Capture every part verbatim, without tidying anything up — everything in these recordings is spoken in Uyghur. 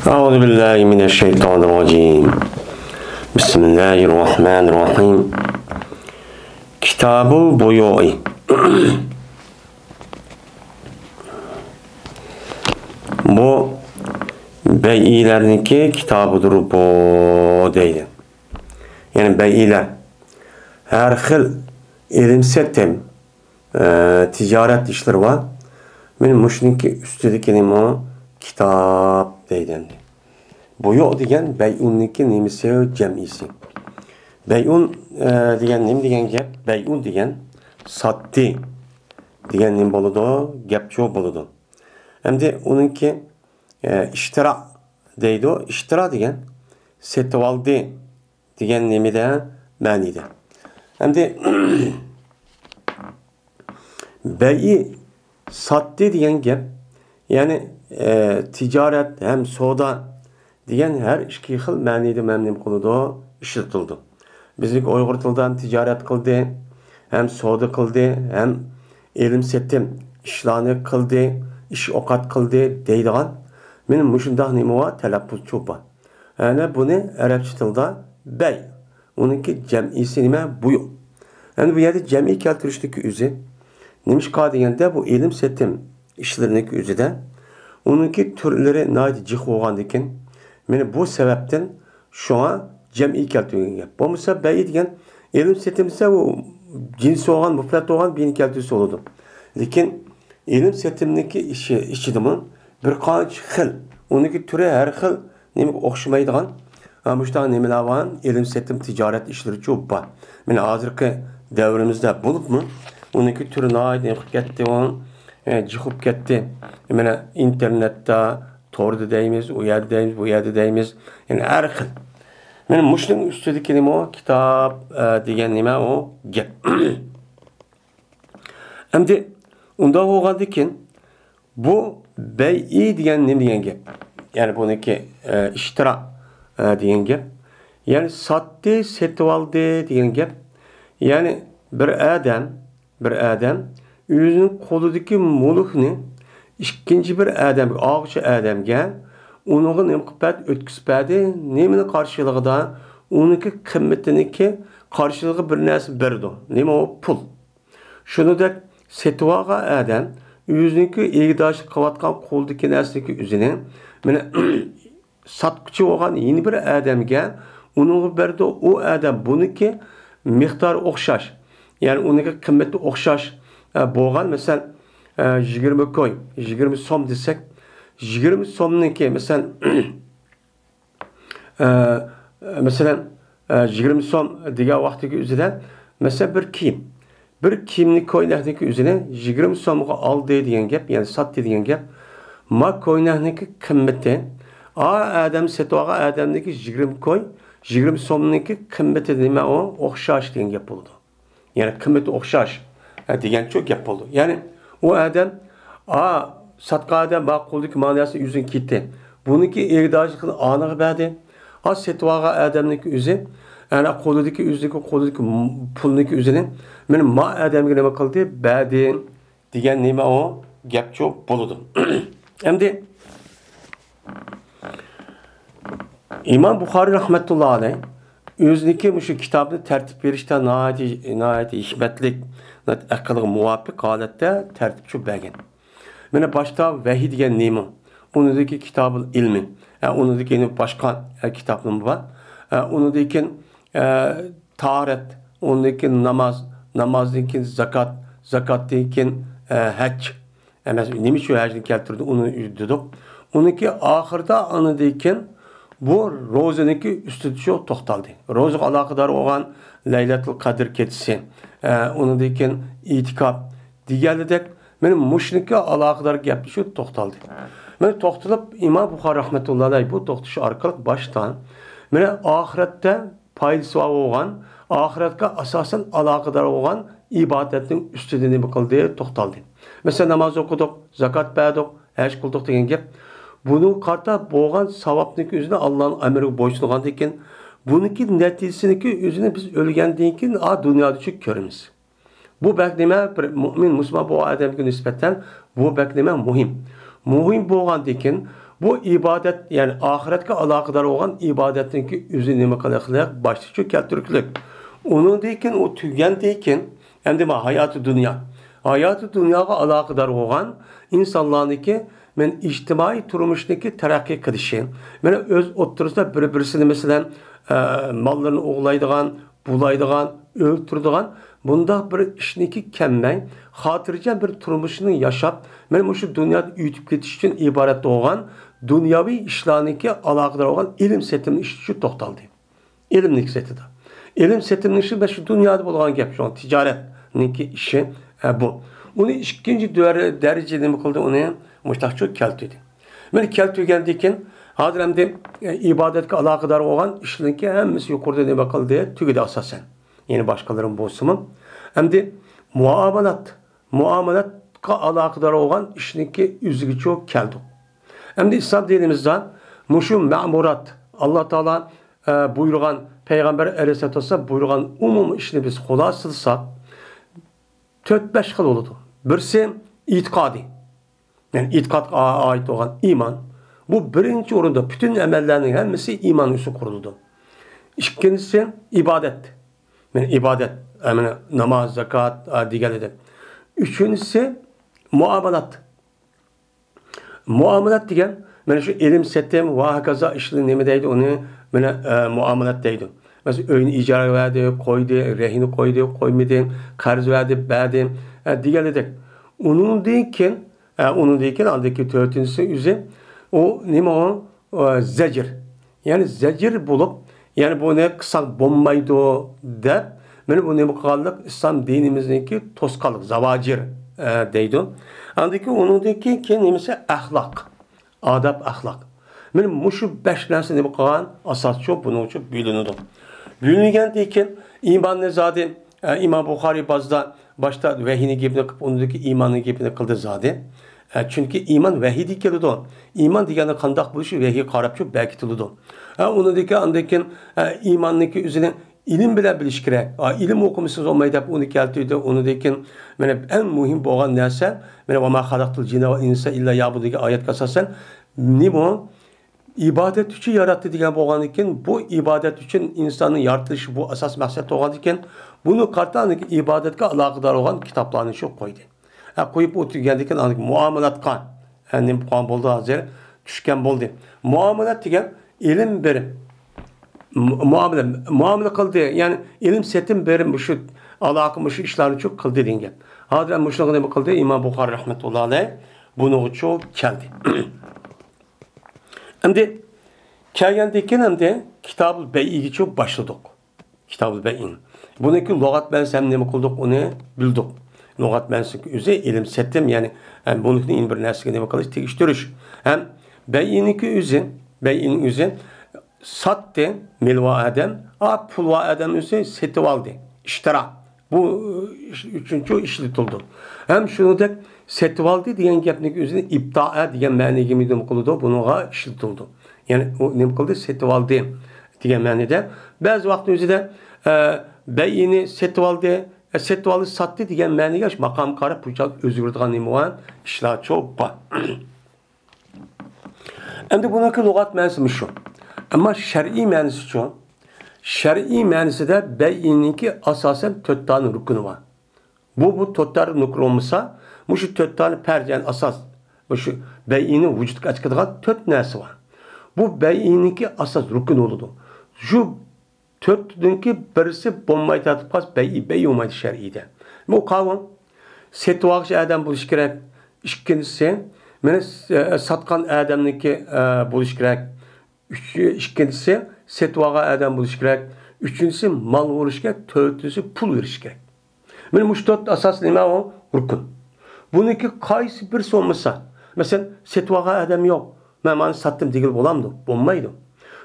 أعوذ بالله من الشيطان الرجيم. بسم الله الرحمن الرحيم. كتاب البيوع. بۇ بەيئىلەرنىڭكى كىتابىدۇر بۇ دەيدۇ. يەنى بەيئىلەر ھەر خىل ئېلىم-سېتىم، ئە، تىجارەت ئىشلىرى بار. مانا مۇشۇنىڭكى ئۈستىدىكىنىمۇ كىتاب دەيدۇ ئەمدى. بۇيۇ دېگەن بەيئۇننىڭكى نېمىسى، جەمئىسى. بەيئۇن، ئە، دېگەن نېمە دېگەن گەپ؟ بەيئۇن دېگەن ساتتى دېگەن نېمە بولىدۇ؟ گەپچۇ بولىدۇ. ئەمدى ئۇنىڭكى، ئە، ئىشتىرا دەيدۇ. ئىشتىرا دېگەن سېتىۋالدى دېگەن نېمىدە مەنىدە. ئەمدى بەيئى ساتتى دېگەن گەپ، يەنى، ئە، تىجارەت ھەم سودا دېگەن ھەر ئىككى خىل مەنىدە ھەم نېمە قىلىدۇ؟ ئىشلىتىلىدۇ. بىزنىڭكى ئۇيغۇر تىلىدا ھەم تىجارەت قىلدى، ھەم سودا قىلدى، ھەم ئېلىم-سېتىم ئىشلارنى قىلدى، ئىش-ئوقەت قىلدى دەيدىغان مانا مۇشۇنداق نېمە بار؟ تەلەپپۇزچۇ بار. ئەنە بۇنى ئەرەبچە تىلدا بەي، ئۇنىڭكى جەمئىسى نېمە؟ بۇيۇ. ئەمدى بۇ يەردە جەمئىي كەلتۈرۈشنىڭكى ئۆزى نېمىشقا دېگەندە، بۇ ئېلىم-سېتىم ئىشلىرىنىڭكى ئۆزىدە ئۇنىڭكى تۈرلىرى ناھايىتى جىق بولغاندىكىن، مانا بۇ سەۋەبتىن شۇڭا جەمئىي كەلتۈرگەن گەپ. بولمىسا بەي دېگەن ئېلىم-سېتىم دېسە، ئۇ جىنسى بولغان، مۇپرەت بولغان بىرنى كەلتۈرسە بولىدۇ. لېكىن ئېلىم-سېتىمنىڭكى ئىشى، ئىچىدىمۇ بىر قانچە خىل، ئۇنىڭكى تۈرى ھەر خىل نېمىگە ئوخشىمايدىغان، ھە، مۇشۇنداق نېمىلەر بار، ئېلىم-سېتىم، تىجارەت ئىشلىرىچۇ بار. مانا ھازىرقى دەۋرىمىزدە بولۇپمۇ ئۇنىڭكى تۈرى ناھايىتى نېمە قىلىپ كەتتى، ئۇ، ئە، جىق بولۇپ كەتتى. مانا ئىنتېرنېتتا، توردا دەيمىز، ئۇ يەردە دەيمىز، بۇ يەردە دەيمىز. يەنى ھەر خىل. مانا مۇشۇنىڭ ئۈستىدىكى نېمە ئۇ؟ كىتاب، ئە، دېگەن نېمە ئۇ؟ گەپ. ئەمدى ئۇنداق بولغاندىكىن، بۇ بەيئى دېگەن نېمە دېگەن گەپ؟ يەنى بۇنىڭكى، ئە، ئىشتىرا، ئە، دېگەن گەپ. يەنى ساتتى، سېتىۋالدى دېگەن گەپ. يەنى بىر ئادەم، بىر ئادەم ئۆزىنىڭ قولىدىكى مۈلۈكنى ئىككىنچى بىر ئادەمگە، ئالغۇچى ئادەمگە، ئۇنىڭغا نېمە قىلىپ بەردى؟ ئۆتكۈزۈپ بەردى. نېمىنىڭ قارشىلىقىدا؟ ئۇنىڭكى قىممىتىنىڭكى قارشىلىقى بىر نەرسە بېرىدۇ. نېمە ئۇ؟ پۇل. شۇنىڭدەك سېتىۋالغان ئادەم ئۆزىنىڭكى ئىگىدارچىلىق قىلىۋاتقان قولىدىكى نەرسىنىڭكى ئۆزىنى، مانا، ساتقۇچى بولغان يەنە بىر ئادەمگە ئۇنىڭغا بەردى. ئۇ ئادەم بۇنىڭكى مىقدارى ئوخشاش، يەنى ئۇنىڭكى قىممىتى ئوخشاش، ئە، بولغان، مەسىلەن، ئە، يىگىرمە كوي، يىگىرمە سوم دېسەك، يىگىرمە سومنىڭكى، مەسىلەن، ئە، مەسىلەن، ئە، يىگىرمە سوم دېگەن ۋاقتىدىكى ئۆزىدە، مەسىلەن، بىر كىيىم. بىر كىيىمنى، كوينەكنىڭكى ئۆزىنى يىگىرمە سومغا ئالدى دېگەن گەپ، يەنى ساتتى دېگەن گەپ. ما كوينەكنىڭكى قىممىتى، ئا ئادەم سېتىۋالغان ئادەمنىڭكى يىگىرمە كوي، يىگىرمە سومنىڭكى قىممىتى نېمە ئۇ؟ ئوخشاش دېگەن گەپ بولىدۇ. يەنى قىممىتى ئوخشاش، ھە، دېگەنچۇ گەپ بولىدۇ. يەنى ئۇ ئادەم، ئا، ساتقان ئادەم بار قولىدىكى مانا نەرسىنى ئۆزىنى كىيدى. بۇنىڭكى ئىگىدارچىلىقىنى ئانىغا بەردى. ئا، سېتىۋالغان ئادەمنىڭكى ئۆزى، ئەنە قولىدىكى ئۆزىنىڭكى، قولىدىكى پۇلنىڭكى ئۆزىنى، مانا ما ئادەمگە نېمە قىلدى؟ بەردى دېگەن نېمە ئۇ؟ گەپچۇ بولىدۇ. ئەمدى ئىمام بۇخارىي رەھمەتۇللا ئەلەيھ ئۆزىنىڭكى مۇشۇ كىتابىنى تەرتىپ بېرىشتە ناھايىتى، ناھايىتى ھېكمەتلىك، ناھايىتى ئەقىلگە مۇۋاپىق ھالەتتە تەرتىپچۇ بەرگەن. مانا باشتا ۋەھىي دېگەن نېمە؟ ئۇنىڭدىكى كىتابۇل ئىلمى، ئە، ئۇنىڭدىكى يەنە باشقا، ئە، كىتابلىرىمۇ بار. ئە، ئۇنىڭدىن كېيىن، ئە، تاھارەت، ئۇنىڭدىن كېيىن ناماز، نامازدىن كېيىن زاكات، زاكاتتىن كېيىن، ئە، ھەج. ئەمەس، نېمە ئۈچۈن ھەجنى كەلتۈردى، ئۇنى دېدۇق. ئۇنىڭكى ئاخىرىدا ئانىدىن كېيىن بۇ روزىنىڭكى ئۈستىدە شۇ توختالدى. روزىغا ئالاقىدار بولغان لەيلەتۇل قەدىر كېچىسى، ئە، ئۇنىڭدىن كېيىن ئېتىكاپ دېگەنلىدەك، مانا مۇشۇنىڭكى ئالاقىدار گەپتە شۇ توختالدى. مانا توختىلىپ، ئىمام بۇخارىي رەھمەتۇللا ئەلەيھ بۇ توختىشى ئارقىلىق باشتا، مانا ئاخىرەتتە پايدىسى بار بولغان، ئاخىرەتكە ئاساسەن ئالاقىدار بولغان ئىبادەتنىڭ ئۈستىدە نېمە قىلدى؟ توختالدى. مەسىلەن، ناماز ئوقۇدۇق، زاكات بەردۇق، ھەج قىلدۇق دېگەن گەپ. بۇنىڭغا قارىتا بولغان ساۋابنىڭكى ئۆزىنى، ئاللانىڭ ئەمرىگە بويسۇنغاندىن كېيىن، بۇنىڭكى نەتىجىسىنىڭكى ئۆزىنى بىز ئۆلگەندىن كېيىن، ئا، دۇنيادا چۈ كۆرىمىز. بۇ بەك نېمە، بىر مۇئمىن، مۇسۇلمان بولغان ئادەمگە نىسبەتەن بۇ بەك نېمە، مۇھىم. مۇھىم بولغاندىن كېيىن، بۇ ئىبادەت، يەنى ئاخىرەتكە ئالاقىدار بولغان ئىبادەتنىڭكى ئۆزى نېمە قىلىقلىق؟ باشتىچۇ كەلتۈرۈكلۈك. ئۇنىڭدىن كېيىن، ئۇ تۈگىگەندىن كېيىن، ئەمدى ما ھاياتى دۇنيا. ھاياتى دۇنياغا ئالاقىدار بولغان ئىنسانلارنىڭكى، مەن ئىجتىمائىي تۇرمۇشنىڭكى تەرەققىي قىلىشى، مەن ئۆز ئوتتۇرىسىدا بىر-، بىرسىنى، مەسىلەن، ئە، ماللىرىنى ئوغرىلايدىغان، بۇلايدىغان، ئۆلتۈرىدىغان بۇنداق بىر ئىشنىڭكى كەلمەي، خاتىرجەم بىر تۇرمۇشنى ياشاپ، مەن مۇشۇ دۇنيادىن ئۆتۈپ كېتىش ئۈچۈن ئىبارەت بولغان دۇنياۋى ئىشلارنىڭكى ئالاقىدار بولغان ئېلىم سېتىم ئىشى شۇ توختالدى. ئېلىمنىڭكى سېتىدۇ. ئېلىم سېتىمنىڭ ئىشى بەس شۇ دۇنيادا بولغان گەپ، شۇڭا تىجارەتنىڭكى ئىشى، ئە، بۇ. ئۇنى ئىككىنچى دەر-، دەرىجە نېمە قىلدى؟ ئۇنى مۇشتاقچۇ كەلتۈردى. مانا كەلتۈرگەندىن كېيىن، ھازىر ئەمدى، ئە، ئىبادەتكە ئالاقىدار بولغان ئىشنىڭكى ھەممىسى يۇقىرىدا نېمە قىلدى؟ تۈگىدى ئاساسەن. يەنە باشقىلىرىمۇ بولسىمۇ. ئەمدى مۇئامىلات، مۇئامىلاتقا ئالاقىدار بولغان ئىشنىڭكى ئۆزىگىچۇ كەلدۇق. ئەمدى ئىسلام دىنىمىزدا مۇشۇ مەمۇرات، ئاللا تائالا، ئە، بۇيرۇغان، پەيغەمبەر ئەلەيھىسسالاتۇ ۋەسسالام بۇيرۇغان ئومۇمىي ئىشنى بىز خۇلاسىلىساق، تۆت-بەش خىل بولىدۇ. بىرسى ئېتىقادىي. يەنى ئېتىقادقا ئائىت بولغان ئىمان. بۇ بىرىنچى ئورۇندا، پۈتۈن ئەمەللەرنىڭ ھەممىسى ئىمان ئۈستىدە قۇرۇلىدۇ. ئىككىنچىسى ئىبادەت. مانا ئىبادەت، ئە، مانا ناماز، زاكات، ئە، دېگەن ئىدى. ئۈچىنچىسى مۇئامىلات. مۇئامىلات دېگەن، مانا شۇ ئېلىم سېتىم ۋە ھاكازا ئىشلىرى نېمە دەيدۇ، ئۇنى مانا، ئە، مۇئامىلات دەيدۇ. مەسىلەن، ئۆينى ئىجارىگە بەردى، قويدى، رەھىنە قويدى، قويمىدى، قەرز بەردى، بەردى، ئە، دېگەنلىدەك. ئۇنىڭدىن كېيىن، ئە، ئۇنىڭدىن كېيىن ئاندىكى تۆتىنچىسى ئۆزى، ئۇ نېمە ئۇ؟ ئە، زەجىر. يەنى زەجىر بولۇپ، يەنى بۇنى قىلساڭ بولمايدۇ دەپ، مانا بۇ نېمە قىلغانلىق؟ ئىسلام دىنىمىزنىڭكى توسقانلىق، زاۋاجىر، ئە، دەيدۇ. ئاندىن كېيىن ئۇنىڭدىن كېيىن، كېيىن نېمىسى؟ ئەخلاق. ئادەپ، ئەخلاق. مانا مۇشۇ بەش نەرسە نېمە قىلغان؟ ئاساسچۇ بۇنىڭ ئۈچۈن بۆلۈنىدۇ. بۆلۈنگەندىن كېيىن ئىماننى زادى، ئە، ئىمام بۇخارىي بازدا باشتا ۋەھىينى گېپىنى قىلىپ، ئۇنىڭدىن كېيىن ئىماننى گېپىنى قىلدى زادى. ئە، چۈنكى ئىمان ۋەھىيدىن كېلىدۇ. ئىمان دېگەندە قانداق بولۇشى؟ ۋەھىيگە قاراپچۇ بەكىتىلىدۇ. ئە، ئۇنىڭدىن كېيىن، ئاندىن كېيىن، ئە، ئىماننىڭكى ئۆزىنى ئىلىم بىلەن بىلىش كېرەك. ئا، ئىلىم ئوقۇمىسىڭىز بولمايدۇ دەپ ئۇنى كەلتۈردى. ئۇنىڭدىن كېيىن، مانا، ئەڭ مۇھىم بولغان نەرسە، مانا، «ۋە ما خەلەقتۇل جىننە ۋەل ئىنسە ئىللا لىيەبۇدۇن» دېگەن ئايەتكە ئاساسەن، نېمە ئۇ؟ ئىبادەت ئۈچۈن ياراتتى دېگەن بولغاندىن كېيىن، بۇ ئىبادەت ئۈچۈن ئىنساننىڭ يارىتىلىشى بۇ ئاساس مەقسەت بولغاندىن كېيىن، بۇنى قارىتا ئىبادەتكە ئالاقىدار بولغان كىتابلارنى شۇ قويدى. ھە، قويۇپ ئولتۇرغاندىن كېيىن ئاندىن مۇئامىلاتقا، ھە، نېمە قىلغان بولدى ھازىر؟ چۈشكەن بولدى. مۇئامىلات دېگەن ئىلىم بېرىپ، مۇ-، مۇئامىلە، مۇئامىلە قىلدى. يەنى ئىلىم سېتىم بېرىپ مۇشۇ ئالاقە، مۇشۇ ئىشلارنى شۇ قىلدى دېگەن گەپ. ھازىر مۇشۇنىڭغا نېمە قىلدى؟ ئىمام بۇخارىي رەھمەتۇللا ئەلەيھ بۇنىڭغىچۇ كەلدى. ئەمدى كەلگەندىن كېيىن ئەمدى كىتابۇل بەيئىگىچۇ باشلىدۇق. كىتابۇل بەيئىن. بۇنىڭكى لۇغەت مەنىسى ھەم نېمە قىلدۇق، ئۇنى بىلدۇق. لۇغەت مەنىسىنىڭ ئۆزى ئېلىم سېتىم، يەنى، ھەم بۇنىڭكى بىر نەرسىگە نېمە قىلىش، تېگىشتۈرۈش. ھەم بەيئىنىڭكى ئۆزى، بەيئىنىڭ ئۆزى ساتتى، مېلىۋا ئادەم، ئا، پۇلۋا ئادەم ئۆزى سېتىۋالدى، ئىشتىرا. بۇ، ئۈچىنچى ئىشلىتىلىدۇ. ھەم شۇنىڭدەك سېتىۋالدى دېگەن گەپنىڭ ئۆزىنى ئىبتائە دېگەن مەنىگە نېمە قىلىدۇ؟ بۇنىڭغا ئىشلىتىلىدۇ. يەنى ئۇ نېمە قىلدى؟ سېتىۋالدى دېگەن مەنىدە. بەزى ۋاقىتنىڭ ئۆزىدە، ئە، بەيئىنى سېتىۋالدى، ئە، سېتىۋالدى، ساتتى دېگەن مەنىگە شۇ ماقام قاراپ بۇ چاغ ئۆزگىرىدىغان نېمە بار؟ ئىشلارچۇ بار. ئەمدى بۇنىڭكى لۇغەت مەنىسى مۇشۇ. ئەمما شەرئىي مەنىسىچۇ؟ شەرئىي مەنىسىدە بەيئىنىڭكى ئاساسەن تۆت دانە رۇكنى بار. بۇ، بۇ تۆت دانە رۇكنى بولمىسا، مۇشۇ تۆت دانە پەرز، يەنى ئاساس، مۇشۇ بەيئىنى ۋۇجۇدقا ئەكىدىغان تۆت نەرسە بار. بۇ بەيئىنىڭكى ئاساس رۇكنى بولىدۇ. شۇ تۆتنىڭكى بىرسى بولماي تارتىپ قالسا، بەيئى بەيئى بولمايدۇ شەرئىيدە. بۇ قاۋۇن، سېتىۋالغۇچى ئادەم بولۇشى كېرەك. ئىككىنچىسى، مېنى س-، ئە، ساتقان ئادەمنىڭكى، ئە، بولۇشى كېرەك. ئۈچ-، ئىككىنچىسى، سېتىۋالغان ئادەم بولۇشى كېرەك. ئۈچىنچىسى، مال بولۇشى كېرەك. تۆتىنچىسى، پۇل بېرىشى كېرەك. مانا مۇشۇ تۆت ئاساس نېمە ئۇ؟ رۇكۇن. بۇنىڭكى قايسى بىرسى بولمىسا، مەسىلەن، سېتىۋالغان ئادەم يوق. مەن مانا ساتتىم دېگىلى بولامدۇ؟ بولمايدۇ.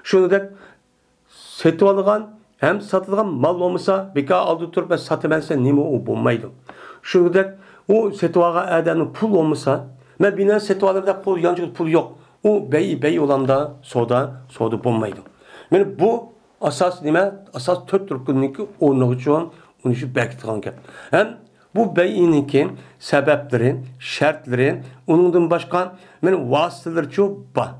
شۇنىڭدەك سېتىۋالىدىغان ھەم ساتىدىغان مال بولمىسا، بىكار ئالدىدا تۇرۇپ مەن ساتىمەن دېسە نېمە ئۇ؟ بولمايدۇ. شۇنىڭدەك ئۇ سېتىۋالغان ئادەمنىڭ پۇل بولمىسا، مەن بىر نەرسە سېتىۋالىمەن دەپ قول يانچۇقىدا پۇل يوق. ئۇ بەي، بەي بولامدا سودا، سودا بولمايدۇ. مانا بۇ ئاساس نېمە؟ ئاساس تۆت رۇكۇننىڭكى ئورنىغىچۇ ئۇنى شۇ بەكىتىدىغان گەپ. ھەم بۇ بەيئنىڭكى سەۋەبلىرى، شەرتلىرى، ئۇنىڭدىن باشقا مانا ۋاسىتىلىرىچۇ بار.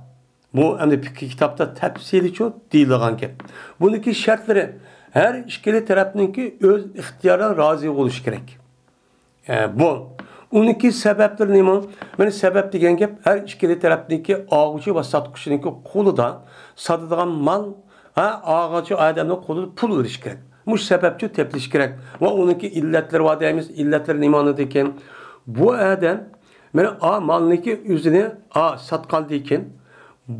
بۇ ئەمدى پىقھىي كىتابتا تەپسىلىيچۇ دېيىلىدىغان گەپ. بۇنىڭكى شەرتلىرى ھەر ئىككىلا تەرەپنىڭكى ئۆز ئىختىيارىدا رازى بولۇشى كېرەك. ئە، بۇ. ئۇنىڭكى سەۋەبلىرى نېمە؟ مانا سەۋەب دېگەن گەپ ھەر ئىككىلا تەرەپنىڭكى ئالغۇچى ۋە ساتقۇچىنىڭكى قولىدا ساتىدىغان مال، ھە، ئالغۇچى ئادەمنىڭ قولىدا پۇل بولۇشى كېرەك. مۇشۇ سەۋەبچۇ تېپىلىشى كېرەك. ۋە ئۇنىڭكى ئىللەتلىرى بار دەيمىز. ئىللەتلىرى نېمە ئاندىكىن؟ بۇ ئادەم مانا ئا مالنىڭكى ئۆزىنى ئا ساتقاندىكىن،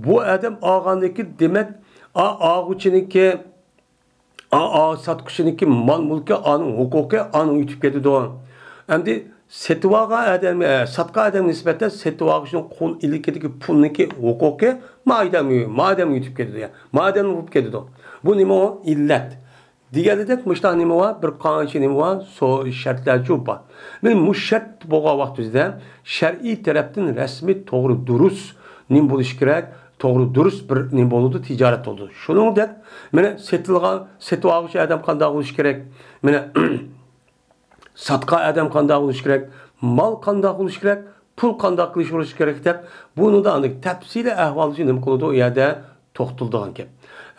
بۇ ئادەم ئالغاندىكىن، دېمەك، ئا ئالغۇچىنىڭكى، ئا، ئا ساتقۇچىنىڭكى مال مۈلكى، ئانىڭ ھوقۇقى ئانىڭ ئۆتۈپ كېتىدۇ. ئەمدى سېتىۋالغان ئادەم، ئە، ساتقان ئادەمگە نىسبەتەن سېتىۋالغۇچىنىڭ قول ئىلكىدىكى پۇلنىڭكى ھوقۇقى ما ئادەمگە، ما ئادەمگە ئۆتۈپ كېتىدۇ، يا ما ئادەمگە بولۇپ كېتىدۇ. بۇ نېمە ئۇ؟ ئىللەت. دېگەندەك، مۇشۇنداق نېمە بار؟ بىر قانچە نېمە بار؟ سو-، شەرتلەرچۇ بار. مانا مۇشۇ شەرت بولغان ۋاقتىمىزدا شەرئىي تەرەپتىن رەسمىي، توغرا، دۇرۇس نېمە بولۇشى كېرەك؟ توغرا، دۇرۇس بىر نېمە بولىدۇ؟ تىجارەت بولىدۇ. شۇنىڭدەك، مانا سېتىلغان، سېتىۋالغۇچى ئادەم قانداق بولۇشى كېرەك؟ مانا ساتقان ئادەم قانداق بولۇشى كېرەك؟ مال قانداق بولۇشى كېرەك؟ پۇل قانداق قىلىش بولۇشى كېرەك دەپ، بۇنىڭدا ئاندىن تەپسىلىي ئەھۋالىچۇ نېمە قىلىدۇ؟ ئۇ يەردە توختىلىدىغان گەپ.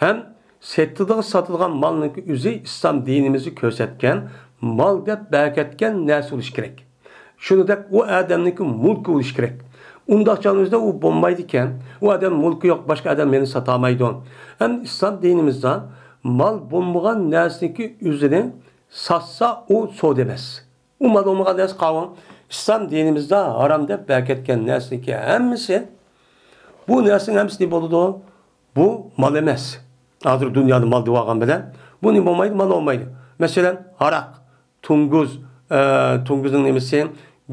ھەم سېتىدىغان، ساتىدىغان مالنىڭكى ئۆزى ئىسلام دىنىمىزدا كۆرسەتكەن مال دەپ بەركەتكەن نەرسە بولۇشى كېرەك. شۇنىڭدەك ئۇ ئادەمنىڭكى مۈلكى بولۇشى كېرەك. ئۇنداق چاغنىڭىزدا ئۇ بولمايدىكەن. ئۇ ئادەم مۈلكى يوق، باشقا ئادەم مېنى ساتالمايدۇ. ئەمدى ئىسلام دىنىمىزدا مال بولمىغان نەرسىنىڭكى ئۆزىنى ساتسا، ئۇ سودا ئەمەس. ئۇ مال بولمىغان نەرسە قاۋۇن. ئىسلام دىنىمىزدا ھارام دەپ بەركەتكەن نەرسىنىڭكى ھەممىسى، بۇ نەرسىنىڭ ھەممىسى نېمە بولىدۇ؟ بۇ مال ئەمەس. ھازىر دۇنيادا مال دەۋالغان بىلەن بۇ نېمە بولمايدۇ؟ مال بولمايدۇ. مەسىلەن، ھاراق، توڭگۇز، ئە، توڭگۇزنىڭ نېمىسى؟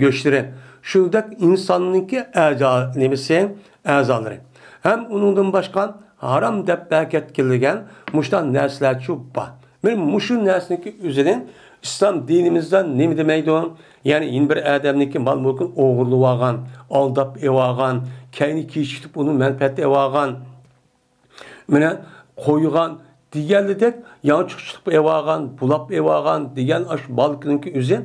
گۆشلىرى. شۇنداق ئىنساننىڭكى ئەزا، نېمىسى؟ ئەزالىرى. ھەم ئۇنىڭدىن باشقا ھارام دەپ بەركەتكىلىگەن مۇشۇنداق نەرسىلەرچۇ بار. مانا مۇشۇ نەرسىنىڭكى ئۆزىنى ئىسلام دىنىمىزدا نېمە دېمەيدۇ؟ يەنى يەنە بىر ئادەمنىڭكى مال مۈلكىنى ئوغرىلىۋالغان، ئالداپ ئېلىۋالغان، كەينى كېچىكتۈرۈپ ئۇنىڭ مەنپەئەتىنى ئېلىۋالغان، مانا قويغان دېگەنلىدەك، يانچۇقچىلىق ئېلىۋالغان، بۇلاپ ئېلىۋالغان دېگەن ئاشۇ مالنىڭكى ئۆزى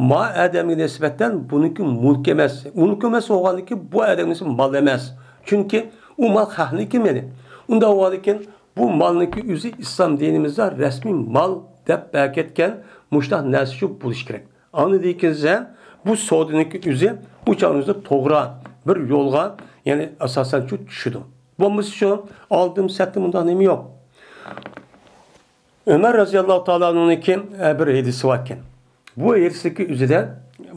ما ئادەمگە نىسبەتەن بۇنىڭكى مۈلكى ئەمەس. مۈلكى ئەمەس بولغاندىكىن بۇ ئادەمگە نىسبەتەن مال ئەمەس. چۈنكى ئۇ مال خەقنىڭكى مېلى. ئۇنداق بولغاندىكىن بۇ مالنىڭكى ئۆزى ئىسلام دىنىمىزدا رەسمىي مال دەپ بەركەتكەن مۇشۇنداق نەرسىچۇ بولۇشى كېرەك. ئاندىن كېيىن بۇ سودىنىڭكى ئۆزى ئۇ چاغنىڭىزدا توغرا بىر يولغا، يەنى ئاساسەنچۇ چۈشىدۇ. بولمىسا شۇ ئالدىم سەتتە مۇنداق نېمە يوق. ئۆمەر رەزىياللاھۇ تائالا ئەنھۇنىڭكى، ئە، بىر ھەدىسى باركەن. بۇ ھەدىسنىڭكى ئۆزىدە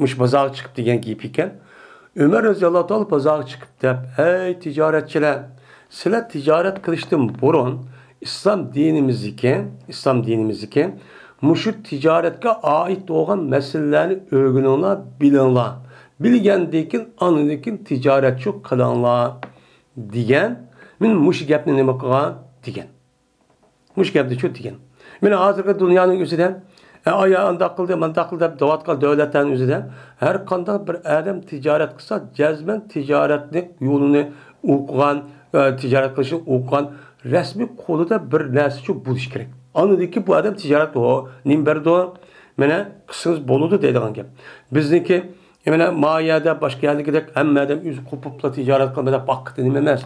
مۇشۇ بازارغا چىقىپ دېگەن گېپى ئىكەن. ئۆمەر رەزىياللاھۇ تائالا بازارغا چىقىپ دەپ، ھەي تىجارەتچىلەر، سىلەر تىجارەت قىلىشتىن بۇرۇن ئىسلام دىنىمىزدىكى، ئىسلام دىنىمىزدىكى مۇشۇ تىجارەتكە ئائىت بولغان مەسىلىلەرنى ئۆگىنىڭلار، بىلىڭلار. بىلگەندىن كېيىن، ئاندىن كېيىن تىجارەتچۇ قىلىڭلار دېگەن. مەن مۇشۇ گەپنى نېمە قىلغان دېگەن. مۇشۇ گەپنىچۇ دېگەن. مانا ھازىرقى دۇنيانىڭ ئۆزىدە، ئە، ئايا ئانداق قىلدى، مانداق قىلدى دەپ دەۋاتقان دۆلەتلەرنىڭ ئۆزىدە ھەر قانداق بىر ئادەم تىجارەت قىلسا، جەزمەن تىجارەتنى يولىنى ئوقۇغان، ئە، تىجارەت قىلىشنى ئوقۇغان رەسمىي قولىدا بىر نەرسىچۇ بولۇشى كېرەك. ئاندىن كېيىن بۇ ئادەم تىجارەت، ھو، نېمە بەردۇ؟ مانا قىلسىڭىز بولىدۇ دەيدىغان گەپ. بىزنىڭكى مانا ما يەردە، باشقا يەردىكىدەك ھەممە ئادەم ئۆزى قوپۇپلا تىجارەت قىلمايدۇ، باققىتى نېمە ئەمەس.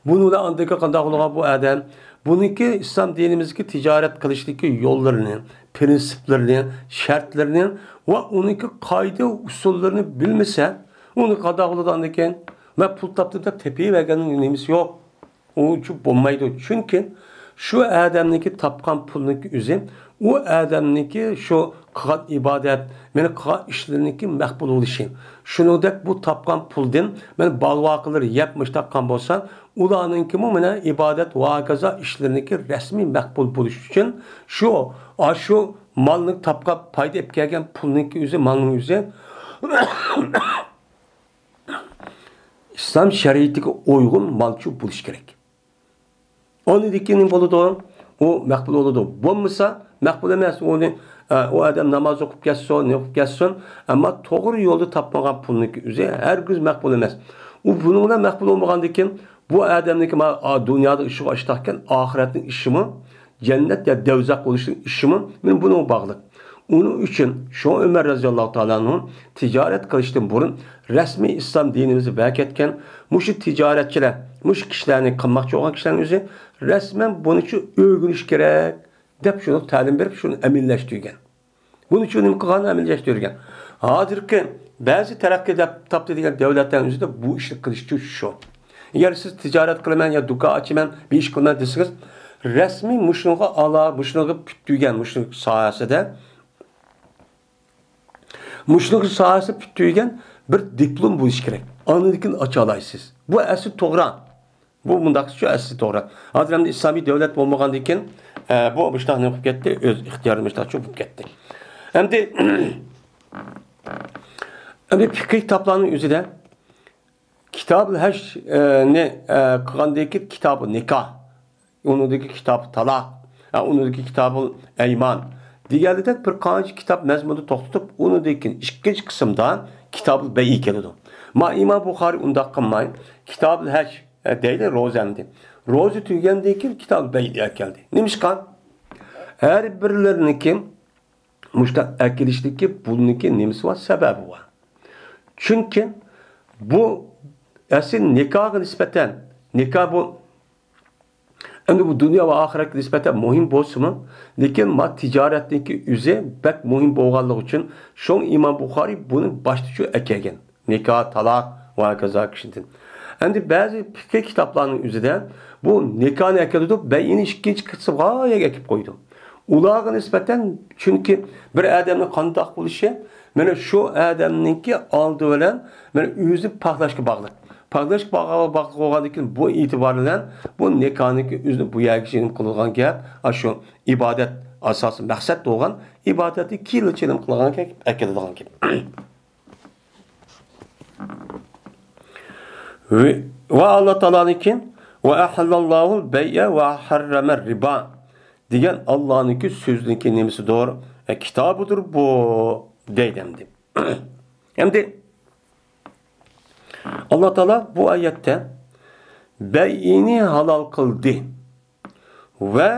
بۇنىڭدا ئاندىكى قانداق بولغان بۇ ئادەم؟ بۇنىڭكى ئىسلام دىنىمىزدىكى تىجارەت قىلىشتىكى يوللىرىنى، پىرىنسىپلىرىنى، شەرتلىرىنى ۋە ئۇنىڭكى قائىدە ئۇسۇللىرىنى بىلمىسە، ئۇنى قانداق بولىدۇ ئاندىن كېيىن؟ مەن پۇل تاپتىم دەپ تېپىۋەرگەننىڭ نېمىسى يوق. ئۇچۇ بولمايدۇ. چۈنكى شۇ ئادەمنىڭكى تاپقان پۇلنىڭكى ئۆزى، ئۇ ئادەمنىڭكى شۇ قىلغان ئىبادەت، مانا قىلغان ئىشلىرىنىڭكى مەقبۇل بولۇشى. شۇنىڭدەك بۇ تاپقان پۇلدىن مانا بالىۋاقىلىرى يەپ مۇشتاق قىلغان بولسا، ئۇلارنىڭكىمۇ مانا ئىبادەت ۋە ھاكازا ئىشلىرىنىڭكى رەسمىي مەقبۇل بولۇشى ئۈچۈن شۇ، ئاشۇ مالنى تاپقان، پايدا ئېلىپ كەلگەن پۇلنىڭكى ئۆزى، مالنىڭ ئۆزى ئىسلام شەرىئىتىگە ئۇيغۇن مالچۇ بولۇشى كېرەك. ئۇنىڭدىن كېيىن نېمە بولىدۇ؟ ئۇ مەقبۇل بولىدۇ. بولمىسا، مەقبۇل ئەمەس. ئۇنى، ئە، ئۇ ئادەم ناماز ئوقۇپ كەتسۇن، نېمە قىلىپ كەتسۇن، ئەمما توغرا يولدا تاپمىغان پۇلنىڭكى ئۆزى ھەرگىز مەقبۇل ئەمەس. ئۇ بۇنىڭ بىلەن مەقبۇل بولمىغاندىن كېيىن، بۇ ئادەمنىڭكى ما-، ئا، دۇنيادا ئىشىغا ئاشتاقكەن، ئاخىرەتنىڭ ئىشىمۇ، جەننەت يا دەۋزەخ بولۇشنىڭ ئىشىمۇ، مانا بۇنىڭغا باغلىق. ئۇنىڭ ئۈچۈن شۇڭا ئۆمەر رەزىياللاھۇ تائالا ئەنھۇ تىجارەت قىلىشتىن بۇرۇن رەسمىي ئىسلام دىنىمىزدا بەركەتكەن مۇشۇ تىجارەتچىلەر، مۇشۇ كىشىلەرنى قىلماقچى بولغان كىشىلەرنىڭ ئۆزى رەسمەن بۇنىچۇ ئۆگىنىش كېرەك دەپ شۇنى تەلىم بېرىپ، شۇنى ئەمەلىيلەشتۈرگەن. بۇنىچۇ نېمە قىلغان؟ ئەمەلىيلەشتۈرگەن. ھازىرقى بەزى تەرەققىي دەپ تاپتى دېگەن دۆلەتلەرنىڭ ئۆزىدە بۇ ئىشنى قىلىشچۇ شۇ. ئەگەر سىز تىجارەت قىلىمەن يا دۇكان ئاچىمەن، بىر ئىش قىلىمەن دېسىڭىز، رەسمىي مۇشۇنىڭغا ئالا، مۇشۇنىڭغا پۈتتۈرگەن، مۇشۇ ساھەسىدە، مۇشۇنىڭ ساھەسىدە پۈتتۈرگەن بىر دىپلوم بولۇشى كېرەك. ئاندىن كېيىن ئاچالايسىز. بۇ ئەسلى توغرا. بۇ مۇنداق شۇ ئەسلى توغرا. ھازىر ئەمدى ئىسلامىي دۆلەت بولمىغاندىن كېيىن، ئە، بۇ مۇشۇنداق نېمە قىلىپ كەتتى؟ ئۆز ئىختىيارى مۇشۇنداق چوڭ بولۇپ كەتتى. ئەمدى، ئەمدى پىقھىي كىتابلارنىڭ ئۆزىدە كىتابۇل ھەج، ئە، نى، ئە، قىلغاندىن كېيىن كىتابۇ نىكاھ، ئۇنىڭدىكى كىتابۇ تالاق، ئە، ئۇنىڭدىكى كىتابۇل ئەيمان دېگەنلىكتە بىر قانچە كىتاب مەزمۇندا توختىتىپ، ئۇنىڭدىن كېيىن ئىككىنچى قىسىمدا كىتابۇل بەي كېلىدۇ. ما ئىمام بۇخارىي ئۇنداق قىلماي، كىتابۇل ھەج، ئە، دەيدۇ روزا ئەمدى. روزا تۈگىگەندىن كېيىن كىتابۇل بەي ئەكەلدى. نېمىشقا؟ ھەر بىرلىرىنىڭكى مۇشۇنداق ئەكېلىشتىكى بۇنىڭكى نېمىسى بار، سەۋەبى بار. چۈنكى بۇ ئەسلى نىكاھقا نىسبەتەن، نىكاھ بۇ ئەمدى بۇ دۇنيا ۋە ئاخىرەتكە نىسبەتەن مۇھىم بولسىمۇ، لېكىن ما تىجارەتنىڭكى ئۆزى بەك مۇھىم بولغانلىقى ئۈچۈن شۇڭا ئىمام بۇخارىي بۇنى باشتىچۇ ئەكەلگەن. نىكاھ، تالاق ۋە ھاكازا كىشىدىن. ئەمدى بەزى پىقھىي كىتابلارنىڭ ئۆزىدە بۇ نىكاھنى ئەكېلىدۇ، بەيئىنى ئىككىنچى قىسىمغا ئەكىلىپ قويىدۇ. ئۇلارغا نىسبەتەن، چۈنكى بىر ئادەمنىڭ قانداق بولۇشى، مانا شۇ ئادەمنىڭكى ئالدى بىلەن مانا ئۆزىنى پاكلاشقا باغلىق. پاكلاشقا باغلىق، باغلىق بولغاندىن كېيىن بۇ ئېتىبار بىلەن بۇ نىكاھنىڭكى ئۆزىنى بۇ يەرگىچە قىلىدىغان گەپ، ئاشۇ ئىبادەت ئاساسىي مەقسەت بولغان ئىبادەتنى كېيىنلىچە قىلىدىغان گەپ، ئەكېلىدىغان گەپ. ۋە، ۋە ئاللا تائالانىڭكى، ۋە ئەھەللەللاھۇل بەيئە ۋە ھەررەمەر رىبا دېگەن ئاللانىڭكى سۆزىنىڭكى نېمىسىدۇر؟ ئە، كىتابىدۇر بۇ، دەيدۇ ئەمدى. ئەمدى ئاللا تائالا بۇ ئايەتتە بەيئىنى ھالال قىلدى ۋە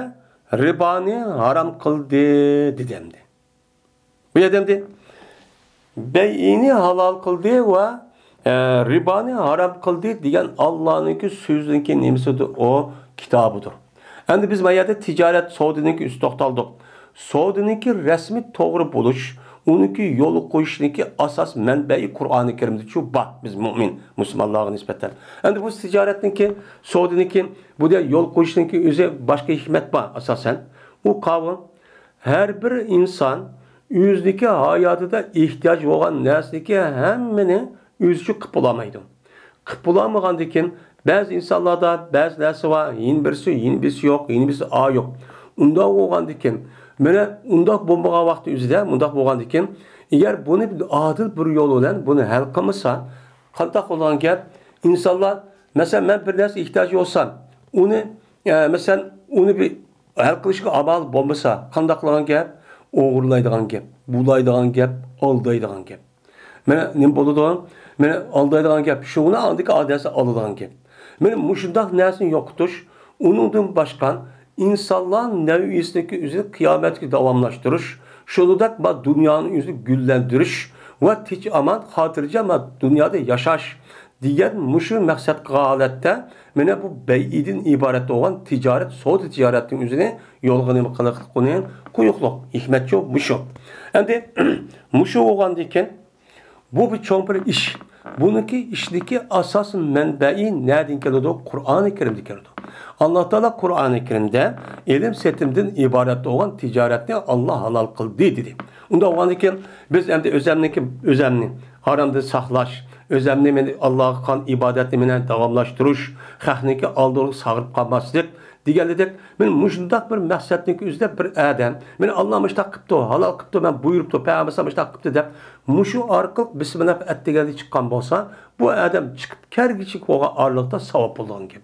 رىبانى ھارام قىلدى، دېدى ئەمدى. بۇ يەردە ئەمدى بەيئىنى ھالال قىلدى ۋە، ئە، رىبانى ھارام قىلدى دېگەن ئاللانىڭكى سۆزىنىڭكى نېمىسىدۇر؟ ئۇ كىتابىدۇر. ئەمدى بىز ما يەردە تىجارەت، سودىنىڭكى ئۈستىدە توختالدۇق. سودىنىڭكى رەسمىي توغرا بولۇش، ئۇنىڭكى يولغا قويۇشنىڭكى ئاساس مەنبەي قۇرئانى كەرىمدىچۇ بار، بىز مۇئمىن مۇسۇلمانلارغا نىسبەتەن. ئەمدى بۇ تىجارەتنىڭكى، سودىنىڭكى، بۇ يول قويۇشنىڭكى ئۆزى باشقا ھېكمەت بار ئاساسەن. ئۇ قاۋۇل. ھەر بىر ئىنسان ئۆزىنىڭكى ھاياتىدا ئېھتىياج بولغان نەرسىنىڭكى ھەممىنى ئۆزىچە قىلىپ بولالمايدۇ. قىلىپ بولالمىغاندىكىن، بەزى ئىنسانلاردا بەزى نەرسە بار، يەنە بىرسى، يەنە بىرسى يوق، يەنە بىرسى ئا يوق. ئۇنداق بولغاندىكىن، مانا ئۇنداق بولمىغان ۋاقتى ئۆزىدە، مۇنداق بولغاندىكىن، ئەگەر بۇنى ئادىل بىر يول بىلەن بۇنى ھەل قىلمىسا، قانداق بولغان گەپ؟ ئىنسانلار، مەسىلەن، مەن بىر نەرسە ئېھتىياج بولسام، ئۇنى، ئە، مەسىلەن، ئۇنى بىر ھەل قىلىشقا ئامال بولمىسا، قانداق قىلغان گەپ؟ ئوغرىلايدىغان گەپ، بۇلايدىغان گەپ، ئالدايدىغان گەپ. مانا نېمە بولىدۇ؟ مانا ئالدايدىغان گەپ، شۇڭا ئاندىكى ئادەمسى ئالىدىغان گەپ. مانا مۇشۇنداق نەرسىنى يوقىتىش، ئۇنىڭدىن باشقا ئىنسانلار نەۋئىيىسىنىڭكى ئۆزىنى قىيامەتكە داۋاملاشتۇرۇش، شۇنىڭدەك ما دۇنيانىڭ ئۆزىنى گۈللەندۈرۈش ۋە تىنچ ئامان خاتىرجەم ما دۇنيادا ياشاش دېگەن مۇشۇ مەقسەت قىلغان ھالەتتە، مانا بۇ بەيئىدىن ئىبارەت بولغان تىجارەت، سودا تىجارەتنىڭ ئۆزىنى يولغا نېمە قىلىقلىقىنى قويۇقلۇق، ھېكمەتچۇ مۇشۇ. ئەمدى مۇشۇ بولغاندىن كېيىن، بۇ بىر چوڭ بىر ئىش. بۇنىڭكى ئىشنىڭكى ئاساسىي مەنبەئى نەدىن كېلىدۇ؟ قۇرئانى كەرىمدىن كېلىدۇ. ئاللا تائالا قۇرئانى كەرىمدە ئېلىم سېتىمدىن ئىبارەت بولغان تىجارەتنى ئاللا ھالال قىلدى دېدى. ئۇنداق بولغاندىن كېيىن بىز ئەمدى ئۆزەمنىڭكى، ئۆزەمنى ھارامدىن ساقلاش، ئۆزەمنى مېنى ئاللاغا قىلغان ئىبادەتنى مېنى داۋاملاشتۇرۇش، خەقنىڭكى ئالدىغا ساغىرىپ قالماسلىق، دېگەنلىدەك، مانا مۇشۇنداق بىر مەقسەتنىڭكى ئۆزىدە بىر ئادەم، مېنى ئاللا مۇشۇنداق قىپتۇ، ھالال قىپتۇ، مەن بۇيرۇپتۇ، پەيغەمبەر مۇشۇنداق قىپتۇ دەپ، مۇشۇ ئارقىلىق بىسمىللا ئەتىگەندە چىققان بولسا، بۇ ئادەم چىقىپ كەلگۈچىلىك بولغان ئارىلىقتا ساۋاب بولىدىغان گەپ.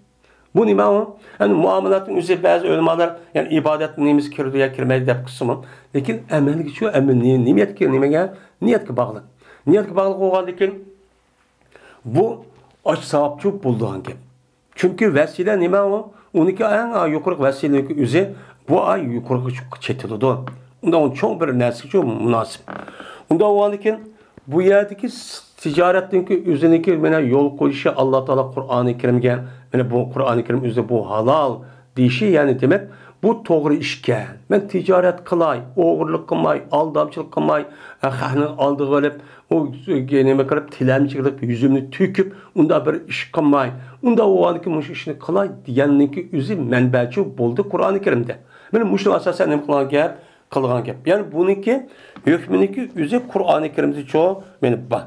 بۇ نېمە ئۇ؟ ئەمدى مۇئامىلاتنىڭ ئۆزى بەزى ئۆلىمالار، يەنى ئىبادەت نېمىسى كىرىدۇ يا كىرمەيدۇ دەپ قىلسىمۇ، لېكىن ئەمەلگىچۇ، ئەمەل نى-، نىيەتكە، نېمىگە؟ نىيەتكە باغلىق. نىيەتكە باغلىق بولغاندىكىن، بۇ ئاچ ساۋابچۇ بولىدىغان گەپ. چۈنكى ۋەسىلە نېمە ئۇ؟ ئۇنىڭكى ئەڭ يۇقىرىقى ۋەسىلىنىڭكى ئۆزى بۇ ئاي يۇقىرىقى چېتىلىدۇ. ئۇنداق چوڭ بىر نەرسىگىچۇ مۇناسىپ. ئۇنداق بولغاندىكىن، بۇ يەردىكى تىجارەتنىڭكى ئۆزىنىڭكى مانا يول قويۇشى، ئاللا تائالا قۇرئانى كەرىمگە، مانا بۇ قۇرئانى كەرىم ئۆزى بۇ ھالال دېيىشى، يەنى دېمەك، بۇ توغرا ئىشكەن. مەن تىجارەت قىلاي، ئوغرىلىق قىلماي، ئالدامچىلىق قىلماي، خەقنىڭ ئالدىغا ئېلىپ، ئۇ نېمە قىلىپ، تىلەمچى قىلىپ، يۈزۈمنى تۆكۈپ، ئۇنداق بىر ئىش قىلماي، ئۇنداق بولغاندىكىن مۇشۇ ئىشنى قىلاي دېگەننىڭكى ئۆزى مەنبەچۇ بولدى قۇرئانى كەرىمدە. مانا مۇشۇنىڭ ئاساسەن نېمە قىلغان گەپ؟ قىلغان گەپ. يەنى بۇنىڭكى ھۆكمىنىڭكى ئۆزى قۇرئانى كەرىمدىچۇ مانا بار.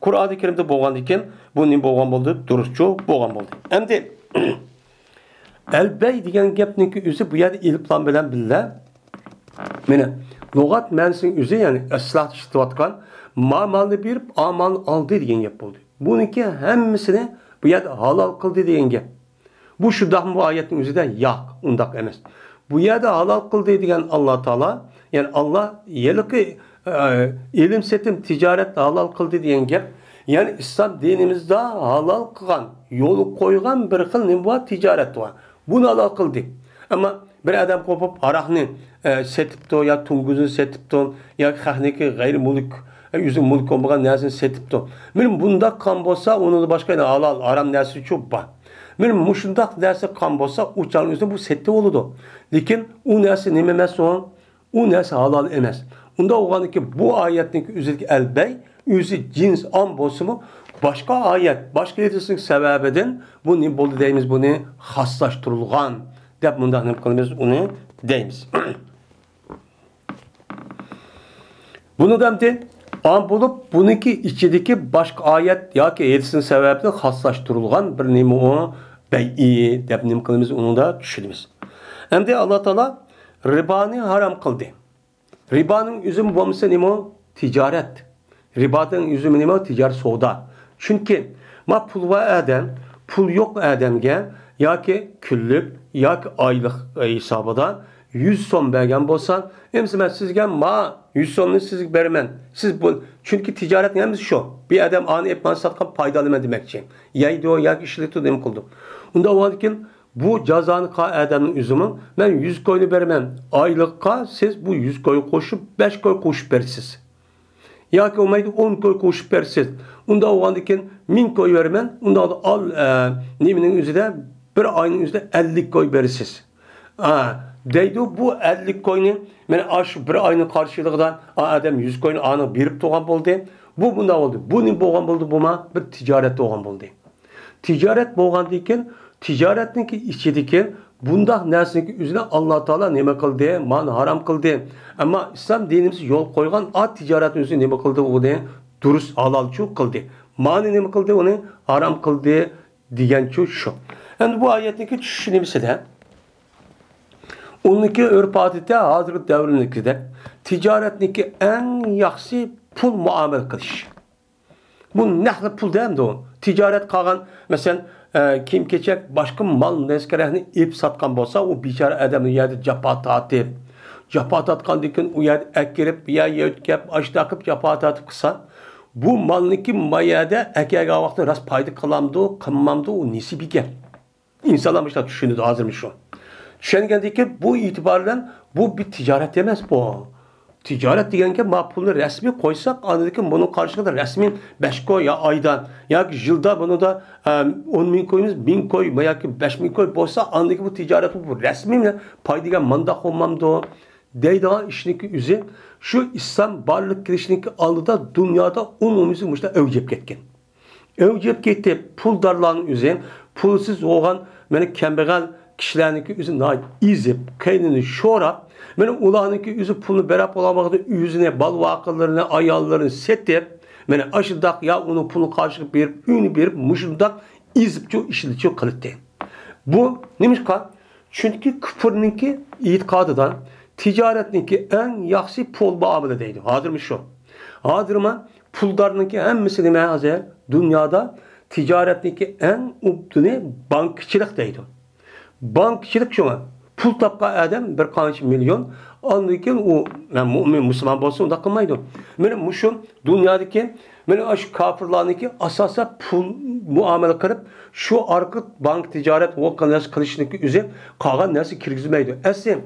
قۇرئانى كەرىمدە بولغاندىكىن، بۇ نېمە بولغان بولدى؟ دۇرۇسچۇ بولغان بولدى. ئەمدى ئەلبەي دېگەن گەپنىڭكى ئۆزى بۇ يەردە ئېلىپلام بىلەن بىللە، مانا، لۇغەت مەنىسىنىڭ ئۆزى، يەنى ئىستىلاھتا ئىشلىتىۋاتقان، ما مالنى بېرىپ، ئا مالنى ئالدى دېگەن گەپ بولدى. بۇنىڭكى ھەممىسىنى بۇ يەردە ھالال قىلدى دېگەن گەپ. بۇ شۇنداقمۇ بۇ ئايەتنىڭ ئۆزىدە؟ ياق، ئۇنداق ئەمەس. بۇ يەردە ھالال قىلدى دېگەن ئاللا تائالا، يەنى ئاللا ھېلىقى، ئە، ئېلىم سېتىم تىجارەتنى ھالال قىلدى دېگەن گەپ. يەنى ئىسلام دىنىمىزدا ھالال قىلغان، يولغا قويغان بىر خىل نېمە بار؟ تىجارەت بار. بۇنى ھالال قىلدى. ئەمما بىر ئادەم قوپۇپ ھاراقنى، ئە، سېتىپتۇ، يا توڭگۇزنى سېتىپتۇ، ياكى خەقنىڭكى غەيرىي مۈلۈك، ئە، ئۆزىنىڭ مۈلكى بولمىغان نەرسىنى سېتىپتۇ. مانا بۇنداق قىلغان بولسا، ئۇنىڭدا باشقا يەنە ھالال، ھارام نەرسىچۇ بار. مانا مۇشۇنداق نەرسە قىلغان بولسا، ئۇ چاغنىڭ ئۆزىدە بۇ سەتتە بولىدۇ. لېكىن ئۇ نەرسە نېمە ئەمەس ئۇ؟ ئۇ نەرسە ھالال ئەمەس. ئۇنداق بولغاندىكىن بۇ ئايەتنىڭكى ئۆزىدىكى ئەلبەي، ئۆزى جىنس ئام بولسىمۇ، باشقا ئايەت، باشقا ھەدىسنىڭ سەۋەبىدىن بۇ نېمە بولدى دەيمىز، بۇنى خاسلاشتۇرۇلغان دەپ مۇنداق نېمە قىلىمىز، ئۇنى دەيمىز. بۇنى دەمدى ئام بولۇپ، بۇنىڭكى ئىچىدىكى باشقا ئايەت ياكى ھەدىسنىڭ سەۋەبىدىن خاسلاشتۇرۇلغان بىر نېمە ئۇ؟ بەيئى دەپ نېمە قىلىمىز، ئۇنىڭدا چۈشىنىمىز. ئەمدى ئاللا تائالا رىبانى ھارام قىلدى. رىبانىڭ ئۆزىمۇ بولمىسا نېمە ئۇ؟ تىجارەت. رىبانىڭ ئۆزىمۇ نېمە ئۇ؟ تىجارەت، سودا. چۈنكى ما پۇل بار ئادەم، پۇل يوق ئادەمگە ياكى كۈنلۈك، ياكى ئايلىق ھېسابىدا يۈز سوم بەرگەن بولسا، ئەمىسە مەن سىزگە ما يۈز سومنى سىزگە بېرىمەن. سىز بۇ، چۈنكى تىجارەتنىڭ ھەممىسى شۇ. بىر ئادەم ئانى ئېلىپ مانا ساتقان پايدا ئالىمەن دېمەكچى. يەيدۇ ياكى ئىشلىتىدۇ، نېمە قىلىدۇ. ئۇنداق بولغاندىكىن بۇ جازانى قىلغان ئادەمنىڭ ئۆزىمۇ، مەن يۈز كوينى بېرىمەن، ئايلىققا سىز بۇ يۈز كوي قوشۇپ، بەش كوي قوشۇپ بېرىسىز. ياكى بولمايدۇ، ئون كوي قوشۇپ بېرىسىز. ئۇنداق بولغاندىكىن مىڭ كوي بېرىمەن، ئۇنداق ئال، ئە، نېمىنىڭ ئۆزىدە، بىر ئاينىڭ ئۆزىدە ئەللىك كوي بېرىسىز. ئا، دەيدۇ، بۇ ئەللىك كوينى، مانا ئاشۇ بىر ئاينىڭ قارشىلىقىدا ئا ئادەم يۈز كوينى ئانىڭ بېرىپ تۇرغان بولدى. بۇ بۇنداق بولدى. بۇ نېمە بولغان بولدى؟ بۇما بىر تىجارەت بولغان بولدى. تىجارەت بولغاندىكىن، تىجارەتنىڭكى ئىچىدىكى بۇنداق نەرسىنىڭكى ئۆزىنى ئاللا تائالا نېمە قىلدى؟ مانا ھارام قىلدى. ئەمما ئىسلام دىنىمىز يول قويغان ئا تىجارەتنىڭ ئۆزىنى نېمە قىلدى؟ ئۇنى دۇرۇس، ھالالچۇ قىلدى. مانا نېمە قىلدى؟ ئۇنى ھارام قىلدى دېگەنچۇ شۇ. ئەمدى بۇ ئايەتنىڭكى چۈشىنىشىدە، ئۇنىڭكى ئۆرپ-ئادىتى ھازىرقى دەۋرنىڭكىدەك تىجارەتنىڭكى ئەڭ ياخشىسى پۇل مۇئامىلە قىلىش. بۇ نەقلى پۇلدا ئەمدى ئۇ. تىجارەت قىلغان، مەسىلەن، ئە، كىيىم-كېچەك، باشقا مال نەرسە-كېرەكنى ئېلىپ ساتقان بولسا، ئۇ بىچارە ئادەم ئۇ يەردە جاپا تارتىپ، جاپا تارتقاندىن كېيىن ئۇ يەردە ئەكىرىپ، بۇ يەر يۆتكەپ، ئاشۇنداق قىلىپ جاپا تارتىپ قىلسا، بۇ مالنىڭكى ما يەردە ئەكەلگەن ۋاقتىدا راست پايدا قىلامدۇ، قىلمامدۇ، ئۇ نېسىپ ئىكەن. ئىنسانلار مۇشۇنداق چۈشىنىدۇ ھازىر مۇشۇ. چۈشەنگەندىكىن بۇ ئېتىبار بىلەن بۇ بىر تىجارەت ئەمەس بۇ. تىجارەت دېگەنگە ما پۇلنى رەسمىي قويساق، ئاندىن كېيىن بۇنىڭ قارشىلىقىدا رەسمىي بەش كوي يا ئايدا ياكى يىلدا بۇنىڭدا، ئە، ئون مىڭ كويمىز، مىڭ كوي ياكى بەش مىڭ كوي بولسا، ئاندىن كېيىن بۇ تىجارەت بۇ رەسمىي بىلەن پايدا دېگەن مانداق بولمامدۇ دەيدىغان ئىشنىڭكى ئۆزى شۇ ئىسلام بارلىققا كېلىشنىڭكى ئالدىدا دۇنيادا ئومۇميۈزلۈك مۇشۇنداق ئەۋج ئېلىپ كەتكەن. ئۆلۈپ كېتىپ، پۇلدارلارنىڭ ئۆزى، پۇلسىز بولغان، مانا، كەمبەغەل كىشىلەرنىڭكى ئۆزى ناھايىتى ئېزىپ، قەينىنى شوراپ، مانا، ئۇلارنىڭكى ئۆزى پۇلنى بېرىپ بولالمىغاندا، ئۆزىنى، بالا-ۋاقىلىرىنى، ئاياللىرىنى سېتىپ، مانا، ئاشۇنداق يا ئۇنىڭ پۇلىنى قارشىلىقى بېرىپ، ئۆينى بېرىپ، مۇشۇنداق ئېزىپچۇ، ئىشلىتىچۇ قىلىتتى. بۇ نېمىشقا؟ چۈنكى كۇپۇرنىڭكى ئېتىقادىدا تىجارەتنىڭكى ئەڭ ياخشىسى پۇل مۇئامىلە دەيدۇ. ھازىرمۇ شۇ. ھازىرمۇ پۇلدارنىڭكى ھەممىسى نېمە ھازىر؟ دۇنيادا تىجارەتنىڭكى ئەڭ ئوبدىنى بانكىچىلىق دەيدۇ. بانكىچىلىق شۇڭا. پۇل تاپقان ئادەم بىر قانچە مىليون، ئاندىن كېيىن ئۇ، مەن مۇئمىن، مۇسۇلمان بولسا ئۇنداق قىلمايدۇ. مانا مۇشۇ دۇنيادىكى مانا شۇ كاپىرلارنىڭكى ئاساسەن پۇل مۇئامىلە قىلىپ، شۇ ئارقىلىق بانك تىجارەت ۋە قىلىش، قىلىشنىڭكى ئۆزى قالغان نەرسە كىرگۈزمەيدۇ. ئەسلى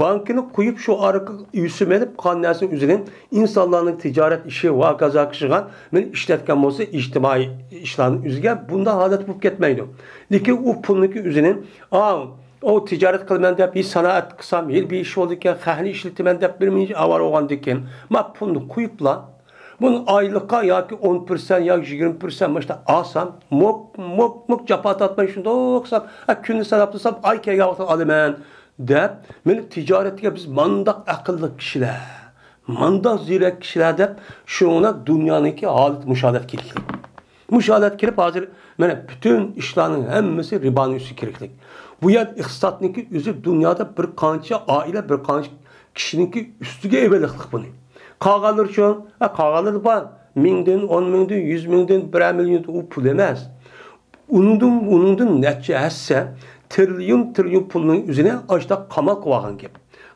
بانكىنى قويۇپ، شۇ ئارقىلىق ئۆسۈم ئېلىپ، قالغان نەرسىنىڭ ئۆزىنى ئىنسانلارنىڭ تىجارەت ئىشى ۋە ھاكازا قىلىشىغا مانا ئىشلەتكەن بولسا، ئىجتىمائىي ئىشلارنىڭ ئۆزىگە بۇنداق ھالەت بولۇپ كەتمەيدۇ. لېكىن ئۇ پۇلنىڭكى ئۆزىنى، ئاۋۇ تىجارەت قىلىمەن دەپ، ھېچ سانائەت قىلسام، ھېلى بىر ئىش بولىدىكەن، خەقنى ئىشلىتىمەن دەپ، بىر مىنچە ئاۋارە بولغاندىكىن، ما پۇلنى قويۇپلا، بۇنى ئايلىققا ياكى ئون پىرسەنت ياكى يىگىرمە پىرسەنت مۇشۇنداق ئالسام، موپ، موپ، موپ جاپا تارتماي شۇنداق قىلسام، ھە، كۈندە ساناپ تۇرسام، ئاي كەلگەن ۋاقىتتا ئالىمەن دەپ، مېنىڭ تىجارەتكە بىز مانداق ئەقىللىق كىشىلەر، مانداق زېرەك كىشىلەر دەپ، شۇڭا دۇنيانىڭكى ھالىتى مۇشۇ ھالەتكە كېلىشلىك. مۇشۇ ھالەتكە كېلىپ، ھازىر مانا پۈتۈن ئىشلارنىڭ ھەممىسى رىبانىڭ ئۈستىگە كىرىكلىك. بۇ يەر ئىقتىسادنىڭكى ئۆزى دۇنيادا بىر قانچە ئائىلە، بىر قانچە كىشىنىڭكى ئۈستىگە ئېۋىلىقلىق بۇنى. قالغانلىرىچۇ؟ ھە، قالغانلىرى بار. مىڭدىن، ئون مىڭدىن، يۈز مىڭدىن، بىرەر مىليون ئۇ پۇل ئەمەس. ئۇنىڭدىن، ئۇنىڭدىن نەچچە ھەسسە، تىرىليون، تىرىليون پۇلنىڭ ئۆزىنى ئاشتا قامال قىلىۋالغان گەپ.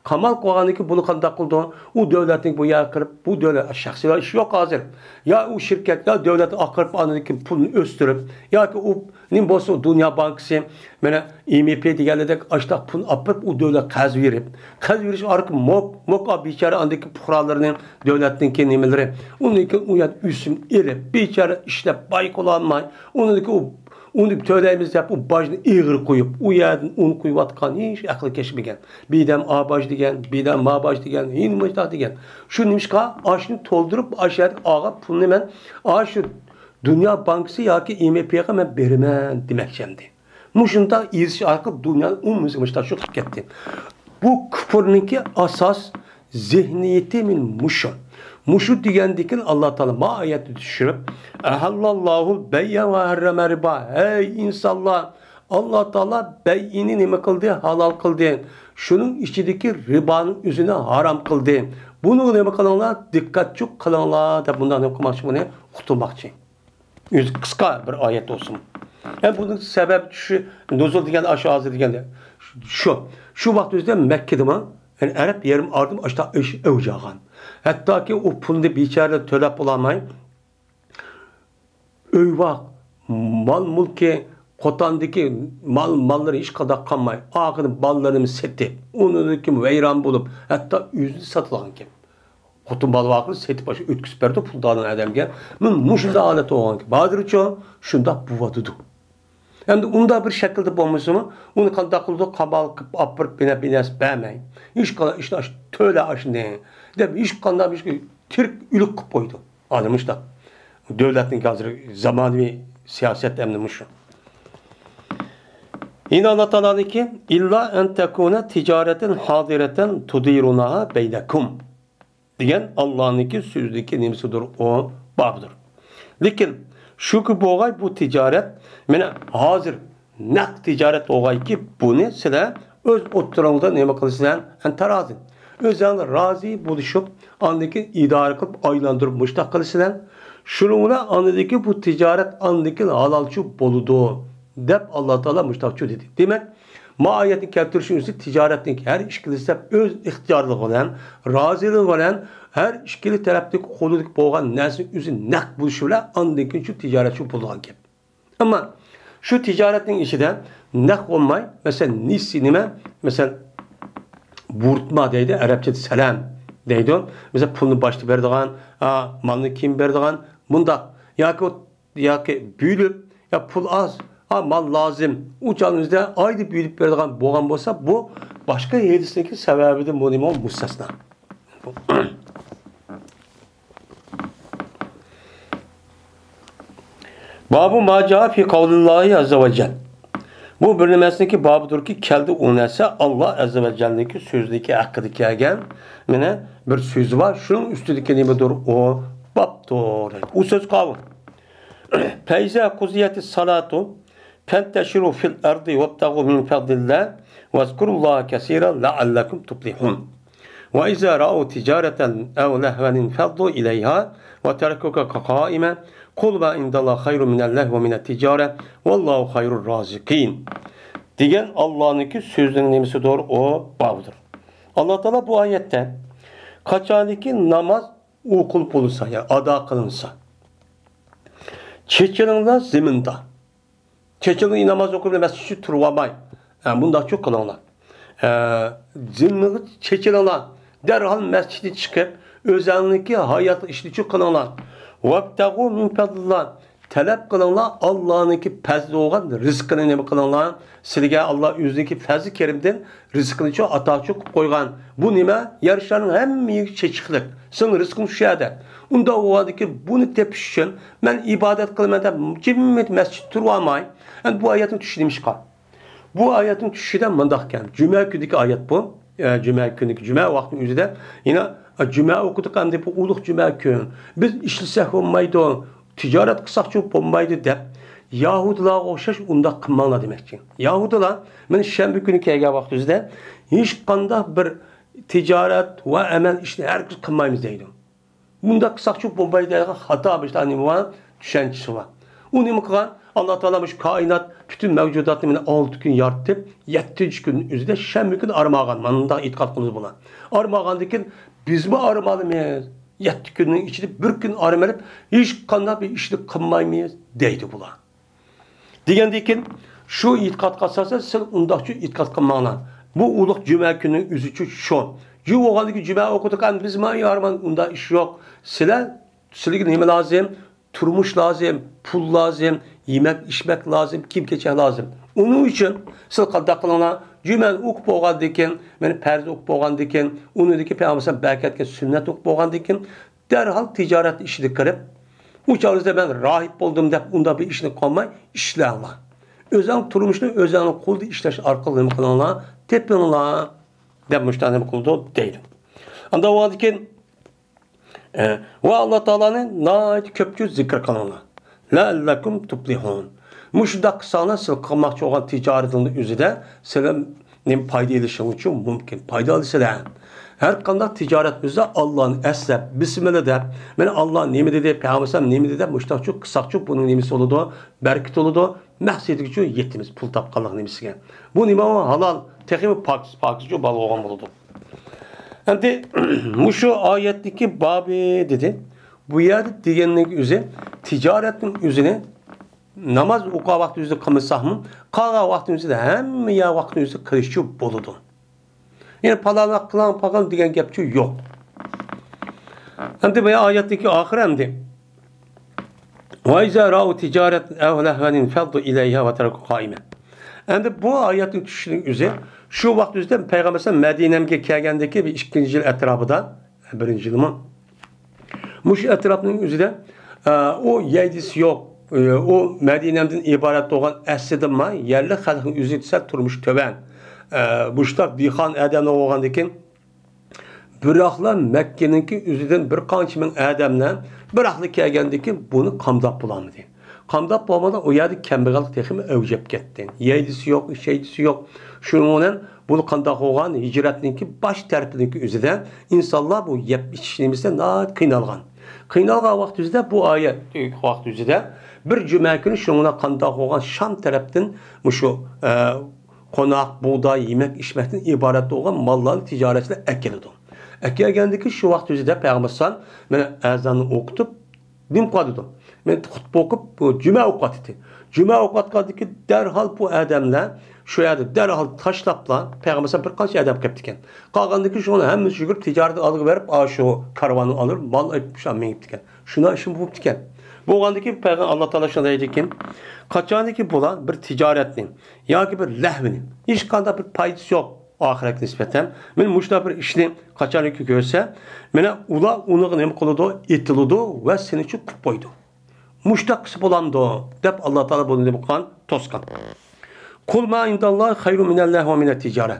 قامال قىلىۋالغاندىن كېيىن بۇنى قانداق قىلىدۇ؟ ئۇ دۆلەتنىڭ بۇ يەرگە كىرىپ، بۇ دۆلەت، شەخسىي ئىش يوق ھازىر. يا ئۇ شىركەت، يا دۆلەت ئاقىرىپ، ئاندىن كېيىن پۇلنى ئۆستۈرۈپ، ياكى ئۇ نېمە بولسا، دۇنيا بانكىسى، مانا، ئاي ئېم ئېف دېگەنلىرىدەك ئاشتاق پۇل ئاپىرىپ، ئۇ دۆلەت قەرز بېرىپ، قەرز بېرىش ئارقىلىق موپ، موپ بىچارە ئاندىكى پۇقرالىرىنىڭ، دۆلەتنىڭكى نېمىلىرى، ئۇندىن كېيىن ئۇ يەردە ئۆسۈم ئېلىپ، بىچارە ئىشلەپ باي قىلالماي، ئۇندىن كېيىن ئۇ، ئۇنى تۆلەيمىز دەپ، ئۇ باجنى ئېغىر قويۇپ، ئۇ يەردىن ئۇنى قويۇۋاتقان ھېچ ئەقلى كەشمىگەن. بىردەم ئا باج دېگەن، بىردەم ما باج دېگەن، ھېلى مۇشتاق دېگەن. شۇ نېمىشقا ئاشۇنى تولدۇرۇپ، ئاشۇ يەردىكى ئالغان پۇلنى مەن ئاشۇ دۇنيا بانكىسى ياكى ئاي ئېم ئېف غا مەن بېرىمەن دېمەكچى ئەمدى. مۇشۇنداق ئېزىش ئارقىلىق دۇنيانى ئومۇميۈزلۈك مۇشۇنداق شۇ قىلىپ كەتتى. بۇ كۇپۇرنىڭكى ئاساس زېھنىيىتى مەن مۇشۇ. مۇشۇ دېگەندىكىن ئاللا تائالا ما ئايەتنى چۈشۈرۈپ، «ئەھەللاللاھۇل بەيئە ۋە ھەررەمە رىبا.» ھەي ئىنسانلار، ئاللا تائالا بەيئىنى نېمە قىلدى؟ ھالال قىلدى. شۇنىڭ ئىچىدىكى رىبانىڭ ئۆزىنى ھارام قىلدى. بۇنىڭغا نېمە قىلىڭلار؟ دىققەتچۇ قىلىڭلار دەپ بۇنداق نېمە قىلماقچى، بۇنى ئۇقتۇرماقچى. ئۆزى قىسقا بىر ئايەت بولسىمۇ. ھەم بۇنىڭ سەۋەب چۈشۈشى، نۇزۇل دېگەن ئاشۇ ھازىر دېگەندە شۇ. شۇ ۋاقىت ئۆزىدە مەككىدىمۇ، يەنى ئەرەب يېرىم ئارىدىمۇ ئاشۇنداق ئىش ئەۋج ئالغان. ھەتتاكى ئۇ پۇلنى بىچارىلەر تۆلەپ بولالماي، ئۆي-ۋاق، مال-مۈلكى، قوتاندىكى مال-ماللىرى ھېچقانداق قالماي، ئاخىرى بالىلىرىنى سېتىپ، ئۇنىڭدىن كېيىن ۋەيران بولۇپ، ھەتتا ئۆزىنى ساتىدىغان گەپ. خوتۇن بالا بارغۇ سېتىپ ئاشۇ ئۆتكۈزۈپ بەردى پۇلدارنىڭ ئادەمگە. مۇ-، مۇشۇنداق ھالەت بولغانكەن. ھازىرچۇ شۇنداق بولۇۋاتىدۇ. ئەمدى ئۇنداق بىر شەكىلدە بولمىسىمۇ، ئۇنى قانداق قىلىدۇ؟ قامال قىلىپ ئاپىرىپ، بىنە-، بىنەسى بەرمەي. ھېچقانداق ئىشنى ئاش-، تۆلە ئاشۇنى دەپ، ھېچقانداق بىر تىرىك ئۆلۈك قىلىپ قويىدۇ. ئادەم مۇشۇنداق. دۆلەتنىڭ ھازىر زامانىۋى سىياسەت ئەمدى مۇشۇ. يەنە ئاللا تائالانىڭكى، «ئىللا ئەن تەكۇنە تىجارەتەن ھازىرەتەن تۇدىرۇنەھا بەينەكۇم» دېگەن ئاللانىڭكى سۆزىدىكى نېمىسىدۇر، ئۇ بابىدۇر. لېكىن شۇكى بولغاي بۇ تىجارەت، مانا ھازىر نەق تىجارەت بولغايكى، بۇنى سىلەر ئۆز ئوتتۇرىڭلاردا نېمە قىلىسىلەر؟ ئەن تارازى. ئۆزۈڭلار رازى بولۇشۇپ، ئاندىن كېيىن ئىدارە قىلىپ، ئايلاندۇرۇپ مۇشتاق قىلىسىلەر. شۇنىڭ بىلەن ئاندىن كېيىن بۇ تىجارەت ئاندىن كېيىن ھالالچۇ بولىدۇ، دەپ ئاللا تائالا مۇشتاقچۇ دېدى. دېمەك، ما ئايەتنى كەلتۈرۈشنىڭ ئۆزى تىجارەتنىڭ ھەر ئىككىلىسى ئۆز ئىختىيارلىقى بىلەن، رازىلىقى بىلەن، ھەر ئىككىلى تەرەپنىڭ قولىدىكى بولغان نەرسىنىڭ ئۆزى نەق بولۇشى بىلەن ئاندىن كېيىن شۇ تىجارەت شۇ بولىدىغان گەپ. ئەمما شۇ تىجارەتنىڭ ئىچىدە نەق بولماي، مەسىلەن، نىسى نېمە؟ مەسىلەن، بۇيرۇتما دەيدۇ، ئەرەبچىدە سەلەم دەيدۇ. مەسىلەن، پۇلنى باشتا بېرىدىغان، ئا، مالنى كېيىن بېرىدىغان، مۇنداق. ياكى، ياكى بۆلۈپ، يا پۇل ئاز، ئا، مال لازىم. ئۇ چاغنىڭىزدا ئايدا بۆلۈپ بېرىدىغان بولغان بولسا، بۇ باشقا ھەدىسنىڭكى سەۋەبىدىن بۇ نېمە؟ مۇستەسنا. بابۇ ما جاء في قول الله عز وجل. بۇ بىر نېمىسىنىڭكى بابىدۇركى، كەلدى ئۇ نەرسە، ئاللا ئەززە ۋە جەللىنىڭكى سۆزىدىكى ھەققىدە كەلگەن، مانا، بىر سۆزى بار، شۇنىڭ ئۈستىدىكى نېمىدۇر؟ ئۇ بابتۇر. ئۇ سۆز قاۋۇ. فإذا قضيت الصلاة فانتشروا في الأرض وابتغوا من فضل الله واذكروا الله كثيرا لعلكم تفلحون. وإذا رأوا تجارة أو لهوا انفضوا إليها وتركوك قائما قل ما عند الله خير من اللهو ومن التجارة والله خير الرازقين. دېگەن ئاللانىڭكى سۆزىنىڭ نېمىسىدۇر؟ ئۇ بابىدۇر. ئاللا تائالا بۇ ئايەتتە قاچانكى ناماز ئوقۇلۇپ بولسا، يا ئادا قىلىنسا، چېچىلىڭلار زېمىندا. چېچىلىڭ، ناماز ئوقۇپ مەسچىتتە تۇرۇۋالماي. ھە، مۇنداقچۇ قىلىڭلار. ھە، زېمىنغا چېچىلىڭلار. دەرھال مەسچىتتىن چىقىپ، ئۆزەڭنىڭكى ھاياتلىق ئىشىنىچۇ قىلىڭلار. «وابتغوا من فضل الله». تەلەپ قىلىڭلار، ئاللانىڭكى پەزلى بولغان رىزقىنى نېمە قىلىڭلار. سىلىگە ئاللا ئۆزىنىڭكى پەزلى كېرىمدىن رىزقىنىچۇ ئاتاچۇ قىلىپ قويغان. بۇ نېمە؟ يەر شارىنىڭ ھەممە يېرىگە چېچىقلىق. سېنىڭ رىزقىڭ شۇ يەردە. ئۇنداق بولغاندىكىن بۇنى تېپىش ئۈچۈن مەن ئىبادەت قىلىمەن دەپ جىممىدە مەسچىتتە تۇرۇۋالماي. ئەمدى بۇ ئايەتنىڭ چۈشى نېمىشقا؟ بۇ ئايەتنىڭ چۈشىدە مۇنداق ئىكەن. جۈمە كۈنىدىكى ئايەت بۇ. ئە، جۈمە كۈنىدىكى، جۈمە ۋاقتىنىڭ ئۆزىدە يەنە، ئە، جۈمە ئوقۇدۇق ئەمدى بۇ ئۇلۇغ جۈمە كۈن. بىز ئىشلىسەك بولمايدۇ، تىجارەت قىلساقچۇ بولمايدۇ دەپ، يەھۇدىيلارغا ئوخشاش ئۇنداق قىلماڭلار دېمەكچى. يەھۇدىيلار مانا شەنبە كۈنى كەلگەن ۋاقتىمىزدا ھېچقانداق بىر تىجارەت ۋە ئەمەل ئىشنى ھەرگىز قىلمايمىز دەيدۇ. بۇنداق قىلساقچۇ بولمايدۇ دەيدىغان خاتا بىر نېمە بار، چۈشەنچىسى بار. ئۇ نېمە قىلغان؟ ئاللا تائالا مۇشۇ كائىنات، پۈتۈن مەۋجۇداتنى مانا ئالتە كۈن يارىتىپ، يەتتىنچى كۈننىڭ ئۆزىدە شەنبە كۈنى ئارام ئالغان. مانداق ئېتىقاد قىلىمىز بۇلار. ئارام ئالغاندىن كېيىن بىزمۇ ئارام ئالىمىز. يەتتە كۈننىڭ ئىچىدە بىر كۈن ئارام ئېلىپ، ھېچقانداق بىر ئىشنى قىلمايمىز دەيدۇ بۇلار. دېگەندىن كېيىن شۇ ئېتىقادقا ئاساسەن سىز ئۇنداقچۇ ئېتىقاد قىلماڭلار. بۇ ئۇلۇغ جۈمە كۈنى ئۆزىچۇ شۇ. جۈمە بولغاندىكىن جۈمە ئوقۇدۇق، ئەمدى بىز مانا ئارمان ئۇنداق ئىش يوق. سىلەر، سىلىگە نېمە لازىم؟ تۇرمۇش لازىم، پۇل لازىم، يېمەك ئىچمەك لازىم، كىيىم كېچەك لازىم. ئۇنىڭ ئۈچۈن سىز قانداق قىلىڭلار؟ جۈمەنى ئوقۇپ بولغاندىن كېيىن، مانا پەرز ئوقۇپ بولغاندىن كېيىن، ئۇنىڭدىن كېيىن پەيغەمبەر ئەلەيھىسسالام بەرىكەتكە سۈننەت ئوقۇپ بولغاندىن كېيىن، دەرھال تىجارەت ئىشىگە كىرىپ، ئۇ چاغىڭىزدا مەن راھىب بولدۇم دەپ ئۇنداق بىر ئىشنى قىلماي ئىشلەڭلار. ئۆزۈڭ تۇرمۇشنى ئۆزۈڭنىڭ قولىدا ئىشلەش ئارقىلىق نېمە قىلىڭلار؟ تېپىڭلار دەپ مۇشۇنداق نېمە قىلىدۇ دەيدۇ. ئاندىن ئۇنىڭدىن كېيىن، ئە، ۋە ئاللا تائالانى ناھايىتى كۆپچۇ زىكىر قىلىڭلار. لەئەللەكۇم تۇپلىھۇن. مۇشۇنداق قىلساڭلار سىلەر قىلماقچى بولغان تىجارىتىڭلار ئۆزىدە سىلەر نېمە پايدا ئېلىشىڭلار ئۈچۈن مۇمكىن. پايدا ئالىسىلەر. ھەر قانداق تىجارەت بولسا ئاللانى ئەسلەپ، بىسمىللا دەپ، مانا ئاللا نېمە دېدى، پەيغەمبەر ئەلەيھىسسالام نېمە دېدى دەپ مۇشۇنداقچۇ قىلساقچۇ بۇنىڭ نېمىسى بولىدۇ؟ بەرىكىتى بولىدۇ. مەقسىتىگىچۇ يېتىمىز پۇل تاپقانلىق نېمىسىگە. بۇ نېمە؟ ھالال، تېخىمۇ پاكىز، پاكىزچۇ بال بولغان بولىدۇ. ئەمدى مۇشۇ ئايەتتىكى بابى دېدى. بۇ يەردە دېگەننىڭ ئۆزى تىجارەتنىڭ ئۆزىنى ناماز ئوقۇغان ۋاقتى ئۆزىدە قىلمىساقمۇ، قالغان ۋاقتىمىزدا ھەممە يەر ۋاقتىنىڭ ئۆزىدە قىلىشچۇ بولىدۇ. يەنى پالانلار قىلىڭ، پالان دېگەن گەپچۇ يوق. ئەمدى بۇ ئايەتتىكى ئاخىرى ئەمدى. وَإِذَا رَأَوْا تِجَارَةً أَوْ لَهْوًا انْفَضُّوا إِلَيْهَا وَتَرَكُوكَ قَائِمًا. ئەمدى بۇ ئايەتنىڭ چۈشۈشىنىڭ ئۆزى شۇ ۋاقىت ئۆزىدە پەيغەمبەر ئەلەيھىسسالام مەدىنەمگە كەلگەندىكى بىر ئىككىنچى يىل ئەتراپىدا، بىرىنچى يىلمۇ؟ مۇشۇ ئەتراپنىڭ ئۆزىدە، ئە، ئۇ يەيدىسى يوق، ئە، ئۇ مەدىنەمدىن ئىبارەت بولغان ئەسلىدىنما يەرلىك خەلقنىڭ ئۆزى دېسە تۇرمۇشى تۆۋەن. ئە، مۇشۇنداق دېھقان ئادەملەر بولغاندىكىن، بىراقلا مەككىنىڭكى ئۆزىدىن بىر قانچە مىڭ ئادەملەر بىراقلا كەلگەندىكىن بۇنى قامداپ بولالمىدى. قامداپ بولمىغان ئۇ يەردە كەمبەغەللىك تېخىمۇ ئەۋجىگە كەتتى. يەيدىسى يوق، ئىچەيدىسى يوق. شۇنىڭ بىلەن بۇ قانداق بولغان؟ ھىجرەتنىڭكى باش تەرىپىنىڭكى ئۆزىدە ئىنسانلار بۇ يەپ ئىچىش نېمىسىدە ناھايىتى قىينالغان. قىينالغان ۋاقتى ئۆزىدە بۇ ئايەت ۋاقتى ئۆزىدە بىر جۈمە كۈنى شۇنىڭ بىلەن قانداق بولغان؟ شام تەرەپتىن مۇشۇ، ئە، قوناق، بۇغداي، يېمەك ئىچمەكتىن ئىبارەت بولغان ماللارنى تىجارەتچىلەر ئەكېلىدۇ. ئەكەلگەندىكى شۇ ۋاقتى ئۆزىدە پەيغەمبەر ئەلەيھىسسالام مانا ئەزاننى ئوقۇتۇپ، نېمە قىلىۋاتىدۇ؟ مەن خۇتبە ئوقۇپ، بۇ جۈمە ئوقۇۋاتقاندىكىن دەرھال بۇ ئادەملەر شۇ يەردە دەرھال تاشلاپلا، پەيغەمبەر بىر قانچە ئادەم قېپتىكەن. قالغاندىكىن شۇنىڭ ھەممىسى يۈگۈرۈپ تىجارەتنى ئالغا بېرىپ، ئاشۇ كارۋاننى ئالىپ، مال ئېلىپ شۇ مېڭىپتىكەن. شۇنداق ئىشمۇ بوپتىكەن. بولغاندىكىن پەيغەمبەر ئاللا تائالا شۇنداق دەيدىكەن، قاچاندىكى بۇلار بىر تىجارەتنى ياكى بىر لەھۋىنى، ھېچقانداق بىر پايدىسى يوق، ئاخىرەتكە نىسبەتەن. مانا مۇشۇنداق بىر ئىشنى قاچانكى كۆرسە، مانا ئۇلار ئۇنىڭغا نېمە قىلىدۇ؟ ئېتىلىدۇ ۋە سېنى چۈ قىلىپ قويىدۇ. مۇشۇنداق قىلسا بولامدۇ؟ دەپ ئاللا تائالا بۇنى نېمە قىلغان؟ توسقان. قُلْ مَا عِنْدَ اللَّهِ خَيْرٌ مِنَ اللَّهْوِ وَمِنَ التِّجَارَةِ.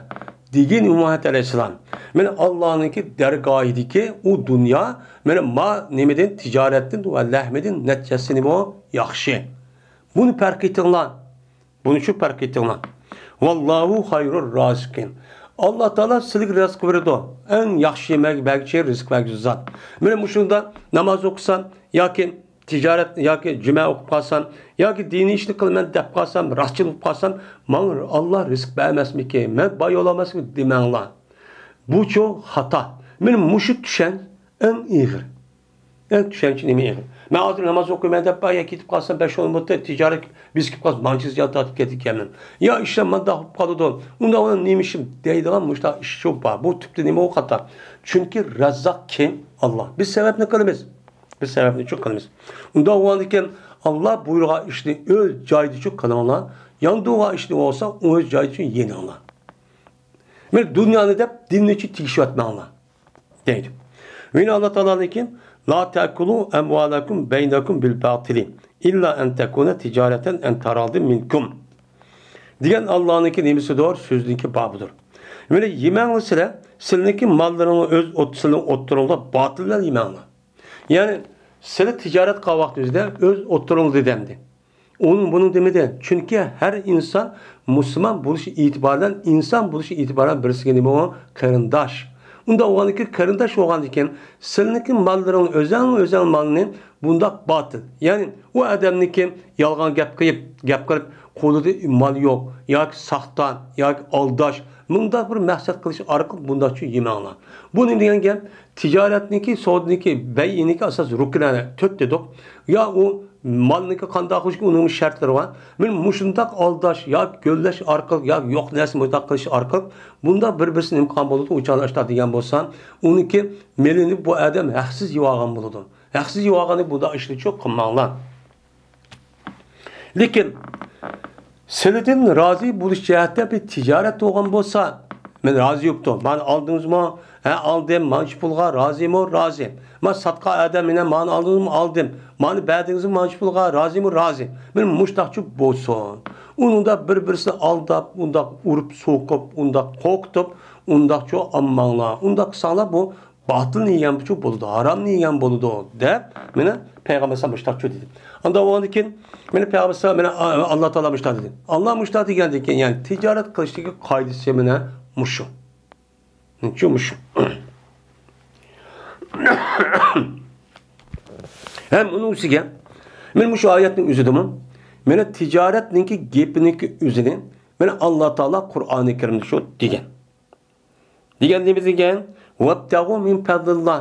دېگىن، مۇھەممەد ئەلەيھىسسالام، مانا ئاللانىڭكى دەرگاھىدىكى ئۇ دۇنيا، مانا ما نېمىدىن، تىجارەتتىن ۋە لەھۋىدىن نەچچىسى نېمە ياخشى؟ بۇنى پەرق ئېتىڭلار. بۇنى شۇ پەرق ئېتىڭلار. وَاللَّهُ خَيْرُ الرَّازِقِينَ. ئاللا تائالا سىلىگە رىزىق بېرىدۇ. ئەڭ ياخشى بەرگۈچى، رىزىق بەرگۈچى زات. مانا مۇشۇندا ناماز ئوقۇسام ياكى تىجارەت ياكى جۈمە ئوقۇپ قالسام ياكى دىنىي ئىشنى قىلىمەن دەپ قالسام، راستچىل بولۇپ قالسام، ماڭا ئاللا رىزىق بەرمەسمىكى، مەن باي بولالماسمىكى دېمەڭلار. بۇچۇ خاتا. مانا مۇشۇ چۈشەنچە ئەڭ ئېغىر. ئەڭ چۈشەنچە نېمە ئېغىر؟ مەن ھازىر ناماز ئوقۇيمەن دەپ، بايا كېتىپ قالسام، بەش ئون مىنۇتتا تىجارەت بېسىكىپ قالسا، مانچە زىيان تارتىپ كېتىدىكەنمەن. يا ئىشلار مانداق بولۇپ قالىدۇ. ئۇنداق ئۇنىڭ نېمە ئىشىم دەيدىغان مۇشۇنداق ئىشچۇ بار. بۇ تۈپتە نېمە بولۇپ قاپتۇ؟ چۈنكى رەززاق كىم؟ ئاللا. بىز سەۋەبنى قىلىمىز. بىز سەۋەبنى چۈ قىلىمىز. ئۇنداق بولغاندىكىن، ئاللا بۇيرۇغان ئىشنى ئۆز جايىدىچۇ قىلىڭلار. ياندۇرغان ئىشنى بولسا ئۆز جايىدىچۇ يېنىڭلار. مەن دۇنيانى دەپ دىننىچۇ تېگىشىۋەتمەڭلار. دەيدۇ. ۋە يەنە ئاللا تائالانىڭكى، لا تاكلوا اموالكم بينكم بالباطل الا ان تكون تجارة عن تراض منكم دېگەن ئاللانىڭكى نېمىسىدۇر؟ سۆزىنىڭكى بابىدۇر. يەنى يېمەڭلار سىلەر، سىلىنىڭكى ماللىرىڭلار ئۆز ئوت-، سىلىنىڭ ئوتتۇرىڭلاردا باتىل بىلەن يېمەڭلار. يەنى سىلى تىجارەت قىلغان ۋاقتىڭىزدا ئۆز ئوتتۇرىڭلاردا دېدى. ئۇنىڭ بۇنىڭ دېمىدى. چۈنكى ھەر ئىنسان مۇسۇلمان بولۇش ئېتىبارى بىلەن، ئىنسان بولۇش ئېتىبارى بىلەن بىرسىگە نېمە بولغان؟ قېرىنداش. ئۇنداق بولغاندىكىن، قېرىنداش بولغاندىكىن، سىلىنىڭكى ماللىرىڭ ئۆزەڭ، ئۆزەڭ مالىنى بۇنداق باتىل. يەنى ئۇ ئادەمنىڭكى يالغان گەپ قىلىپ، گەپ قىلىپ، قولىدا مال يوق، ياكى ساختا، ياكى ئالداش، مۇنداق بىر مەقسەت قىلىش ئارقىلىق بۇنداقچە يېمەڭلار. بۇ نېمە دېگەن گەپ؟ تىجارەتنىڭكى، سودىنىڭكى، بەيئىنىڭكى ئاساسىي رۇكنىنى تۆت دېدۇق. يا ئۇ مالنىڭكى قانداق بولۇشى، ئۇنىڭ شەرتلىرى بار. مەن مۇشۇنداق ئالداش ياكى گۆللەش ئارقىلىق ياكى يوق نەرسە مۇنداق قىلىش ئارقىلىق بۇنداق بىر-بىرسىنى نېمە قىلغان بولىدۇ، ئۇ چاغدا ئاشتا دېگەن بولسا، ئۇنىڭكى مېلىنى بۇ ئادەم ھەقسىز يېۋالغان بولىدۇ. ھەقسىز يېۋالغاننى بۇنداق ئىشلىتىشى قىلماڭلار. لېكىن سىلىدىن رازى بولۇش جەھەتتە بىر تىجارەت بولغان بولسا، مەن رازى بوپتۇ. مانا ئالدىڭىزمۇ؟ ھە، ئالدىم. مانچە پۇلغا رازىمۇ؟ رازى. ما ساتقان ئادەم مېنى مانا ئالدىڭىزمۇ؟ ئالدىم. مانا بەردىڭىزمۇ؟ مانچە پۇلغا رازىمۇ؟ رازى. مەن مۇشتاقچۇ بولسۇن. ئۇنىڭدا بىر-بىرسىنى ئالداپ، ئۇنداق ئۇرۇپ سوقۇپ، ئۇنداق قورقۇتۇپ، ئۇنداقچۇ ئالماڭلار. ئۇنداق قىلساڭلار بۇ باتىلنى يېگەن بولىدۇ، ھارامنى يېگەن بولىدۇ دەپ، مانا پەيغەمبەر ئەلەيھىسسالام مۇشتاقچۇ دېدى. ئاندىن بولغاندىن كېيىن، مانا پەيغەمبەر ئەلەيھىسسالام، مانا ئاللا تائالا مۇشتاق دېدى. ئاللا مۇشتاق دېگەندىن كېيىن، يەنى تىجارەت قىلىشتىكى قائىدىسى مانا مۇشۇ. شۇ مۇشۇ. ھەم ئۇنىڭ ئۈستىگە، مانا مۇشۇ ئايەتنىڭ ئۆزىدىمۇ، مانا تىجارەتنىڭكى گېپىنىڭكى ئۆزىنى، مانا ئاللا تائالا قۇرئانى كەرىمدە شۇ دېگەن. دېگەن نېمە دېگەن؟ «ۋەبتەغۇ مىن پەزلىللا».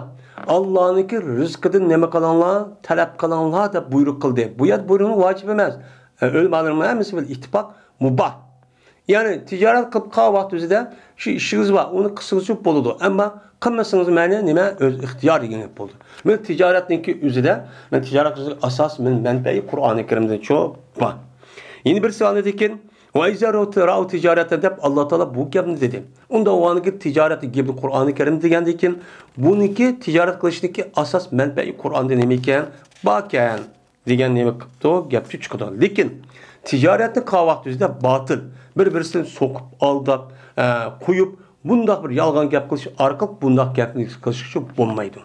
ئاللانىڭكى رىزقىدىن نېمە قىلىڭلار؟ تەلەپ قىلىڭلار دەپ بۇيرۇق قىلدى. بۇ يەردە بۇيرۇقنىڭ ۋاجىپ ئەمەس. ئە، ئۆلىمالىرىمۇ ھەممىسى بىر ئىتتىپاق مۇباھ. يەنى تىجارەت قىلىپ قالغان ۋاقتىڭىزدا شۇ ئىشىڭىز بار، ئۇنى قىلسىڭىزچۇ بولىدۇ. ئەمما قىلمىسىڭىز مەنە نېمە؟ ئۆز ئىختىيار دېگەن گەپ بولدى. مەن تىجارەتنىڭكى ئۆزىدە، مەن تىجارەت قىلىشنىڭ ئاساس، مەن مەنبەي قۇرئانى كەرىمدىنچۇ بار. يەنە بىرسى ئاندىن كېيىن، «ۋە ئىزا رەئۇ تىجارەتەن» دەپ ئاللا تائالا بۇ گەپنى دېدى. ئۇنداق بولغاندىكىن تىجارەت گېپى قۇرئانى كەرىم دېگەندىن كېيىن، بۇنىڭكى تىجارەت قىلىشتىكى ئاساس مەنبەي قۇرئاندا نېمە ئىكەن؟ باركەن دېگەن نېمە قىپتۇ؟ گەپچۇ چىقىدۇ. لېكىن تىجارەتنى قىلغان ۋاقتىڭىزدا باتىل، بىر-بىرسىنى سوقۇپ، ئالداپ، ئە، قويۇپ، بۇنداق بىر يالغان گەپ قىلىش ئارقىلىق بۇنداق گەپنى قىلىشقا بولمايدۇ.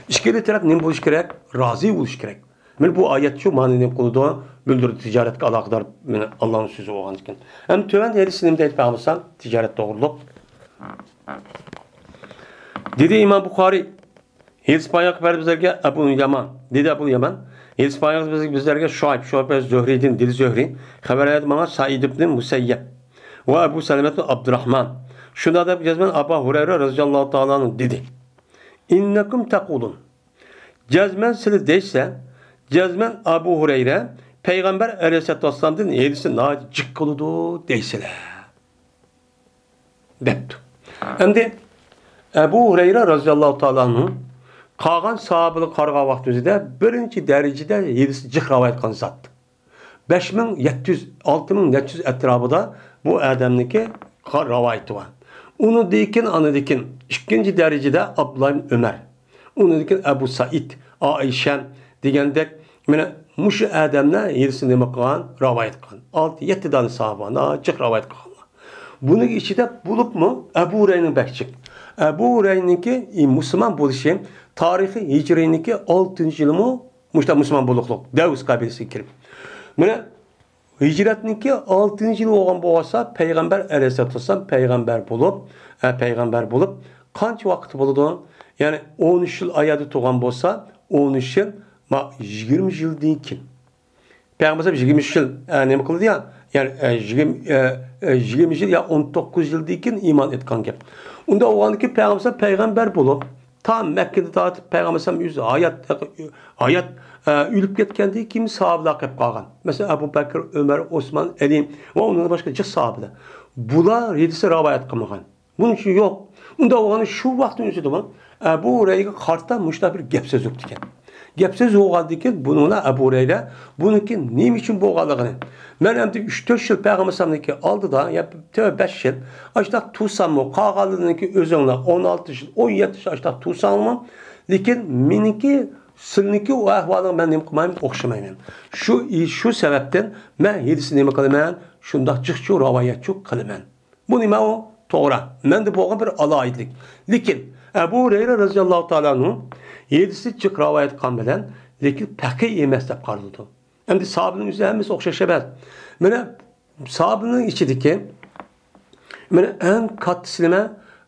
ئىككىلا تەرەپ نېمە بولۇشى كېرەك؟ رازى بولۇشى كېرەك. مانا بۇ ئايەت شۇ مەنىنى نېمە قىلىدۇ؟ بىلدۈرىدۇ، تىجارەتكە ئالاقىدار، مانا، ئاللانىڭ سۆزى بولغاندىكىن. ھەم تۆۋەندە ھەدىسى نېمە دەيدۇ پەيغەمبەر؟ تىجارەت توغرۇلۇق. دېدى ئىمام بۇخارىي، ھەدىس بايان قىلىپ بەرگەن بىزلەرگە ئەبۇ يامان. دېدى ئەبۇ يامان، ھەدىس بايان قىلىپ بىزلەرگە شۇئەيب، شۇئەيب زۆھرىدىن، دېدى زۆھرى، خەۋەر ئەۋەتتى ماڭا سەئىد ئىبن مۇسەييەب ۋە ئەبۇ سەلەمەت ئابدۇراھمان. شۇنداق دەپ جەزمەن ئەبۇ ھۇرەيرە رەزىياللاھۇ تائالا ئەنھۇ دېدى. «ئىننەكۇم تەقۇلۇن». جەزمەن سىلى دەيسە، جەزمەن ئەبۇ ھۇرەيرە پەيغەمبەر ئەلەيھىسسالاتۇ ۋەسسالامدىن ھەدىسى ناھايىتى جىق قىلىدۇ دەيسىلەر، دەپتۇ. ئەمدى ئەبۇ ھۇرەيرە رەزىياللاھۇ تائالا ئەنھۇ قالغان ساھابىلەرگە قارىغان ۋاقتىمىزدا بىرىنچى دەرىجىدە ھەدىسى جىق رىۋايەت قىلغان زات. بەش مىڭ يەتتە يۈز، ئەللىك مىڭ ئەتراپىدا بۇ ئادەمنىڭكى رىۋايىتى بار. ئۇنىڭدىن كېيىن، ئاندىن كېيىن ئىككىنچى دەرىجىدە ئابدۇللا ئىبن ئۆمەر. ئۇنىڭدىن كېيىن ئەبۇ سەئىد، ئائىشە دېگەندەك، مانا مۇشۇ ئادەملەر ھەدىسنى نېمە قىلغان؟ رىۋايەت قىلغان. ئالتە، يەتتە دانە ساھابە ناھايىتى جىق رىۋايەت قىلغانلار. بۇنىڭ ئىچىدە بولۇپمۇ ئەبۇ ھۇرەيرىنىڭ بەك جىق. ئەبۇ ھۇرەيرىنىڭكى، ئى، مۇسۇلمان بولۇشى تارىخى ھىجرىينىڭكى ئالتىنچى يىلىمۇ مۇشۇنداق مۇسۇلمان بولۇقلۇق، دەۋس قەبىلىسىگە كىرىپ. مانا ھىجرەتنىڭكى ئالتىنچى يىلى بولغان بولسا، پەيغەمبەر ئەلەيھىسسالاتۇ ۋەسسالام پەيغەمبەر بولۇپ، ئە، پەيغەمبەر بولۇپ قانچە ۋاقىت بولىدۇ؟ يەنى ئون ئۈچ يىل ئايادا تۇرغان بولسا، ئون ئۈچ يىل، ما، يىگىرمە يىلدىن كېيىن. پەيغەمبەر يىگىرمە ئۈچ يىل، ئە، نېمە قىلدى يا؟ يەنى، ئە، يىگىرمە، ئە، ئە، يىگىرمە يىل يا ئون توققۇز يىلدىن كېيىن ئىمان ئېيتقان گەپ. ئۇنداق بولغاندىكىن پەيغەمبەر پەيغەمبەر بولۇپ، تا مەككىدىن تارتىپ پەيغەمبەر ئەلەيھىسسالام ئۆزى ھايات، ھايات، ئە، ئۆلۈپ كەتكەندىن كېيىن ساھابىلەر قېلىپ قالغان. مەسىلەن، ئەبۇ بەكىر، ئۆمەر، ئوسمان، ئەلى ۋە ئۇنىڭدىن باشقا جىق ساھابىلەر. بۇلار ھېدىسنى رىۋايەت قىلمىغان. بۇنىڭ ئۈچۈن يوق. ئۇنداق بولغاندا شۇ ۋاقىتنىڭ ئۆزىدىمۇ ئەبۇ ھۇرەيرىگە قارىتا مۇشۇنداق بىر گەپ سۆز بوپتىكەن. گەپ سۆز بولغاندىكىن بۇنىڭ بىلەن ئەبۇ ھۇرەيرە بۇنىڭكى نېمە ئۈچۈن بولغانلىقىنى، مەن ئەمدى ئۈچ تۆت يىل پەيغەمبەر ئەلەيھىسسالامنىڭكى ئالدىدا، يا تۆت بەش يىل ئاشۇنداق تۇرساممۇ، قالغانلىرىنىڭكى ئۆزۈڭلار ئون ئالتە يىل، ئون يەتتە يىل ئاشۇنداق تۇرساڭلارمۇ، لېكىن مېنىڭكى، سىلىنىڭكى ئۇ ئەھۋالىڭ مەن نېمە قىلمايمەن، ئوخشىمايمەن. شۇ، شۇ سەۋەبتىن مەن ھېدىسنى نېمە قىلىمەن، شۇنداق جىقچۇ رىۋايەتچۇ قىلىمەن. بۇ نېمە ئۇ؟ توغرا. مەندە بولغان بىر ئالاھىدىلىك. لېكىن ئەبۇ ھۇرەيرە رەزىياللاھۇ تائالا ئەنھۇ ھېدىسنى جىق رىۋايەت قىلغان بىلەن، لېكىن پەقىھ ئەمەس دەپ قارىلىدۇ. ئەمدى ساھابىنىڭ ئۆزى ھەممىسى ئوخشاش ئەمەس. مانا ساھابىنىڭ ئىچىدىكى، مانا ئەڭ كاتتىسى نېمە؟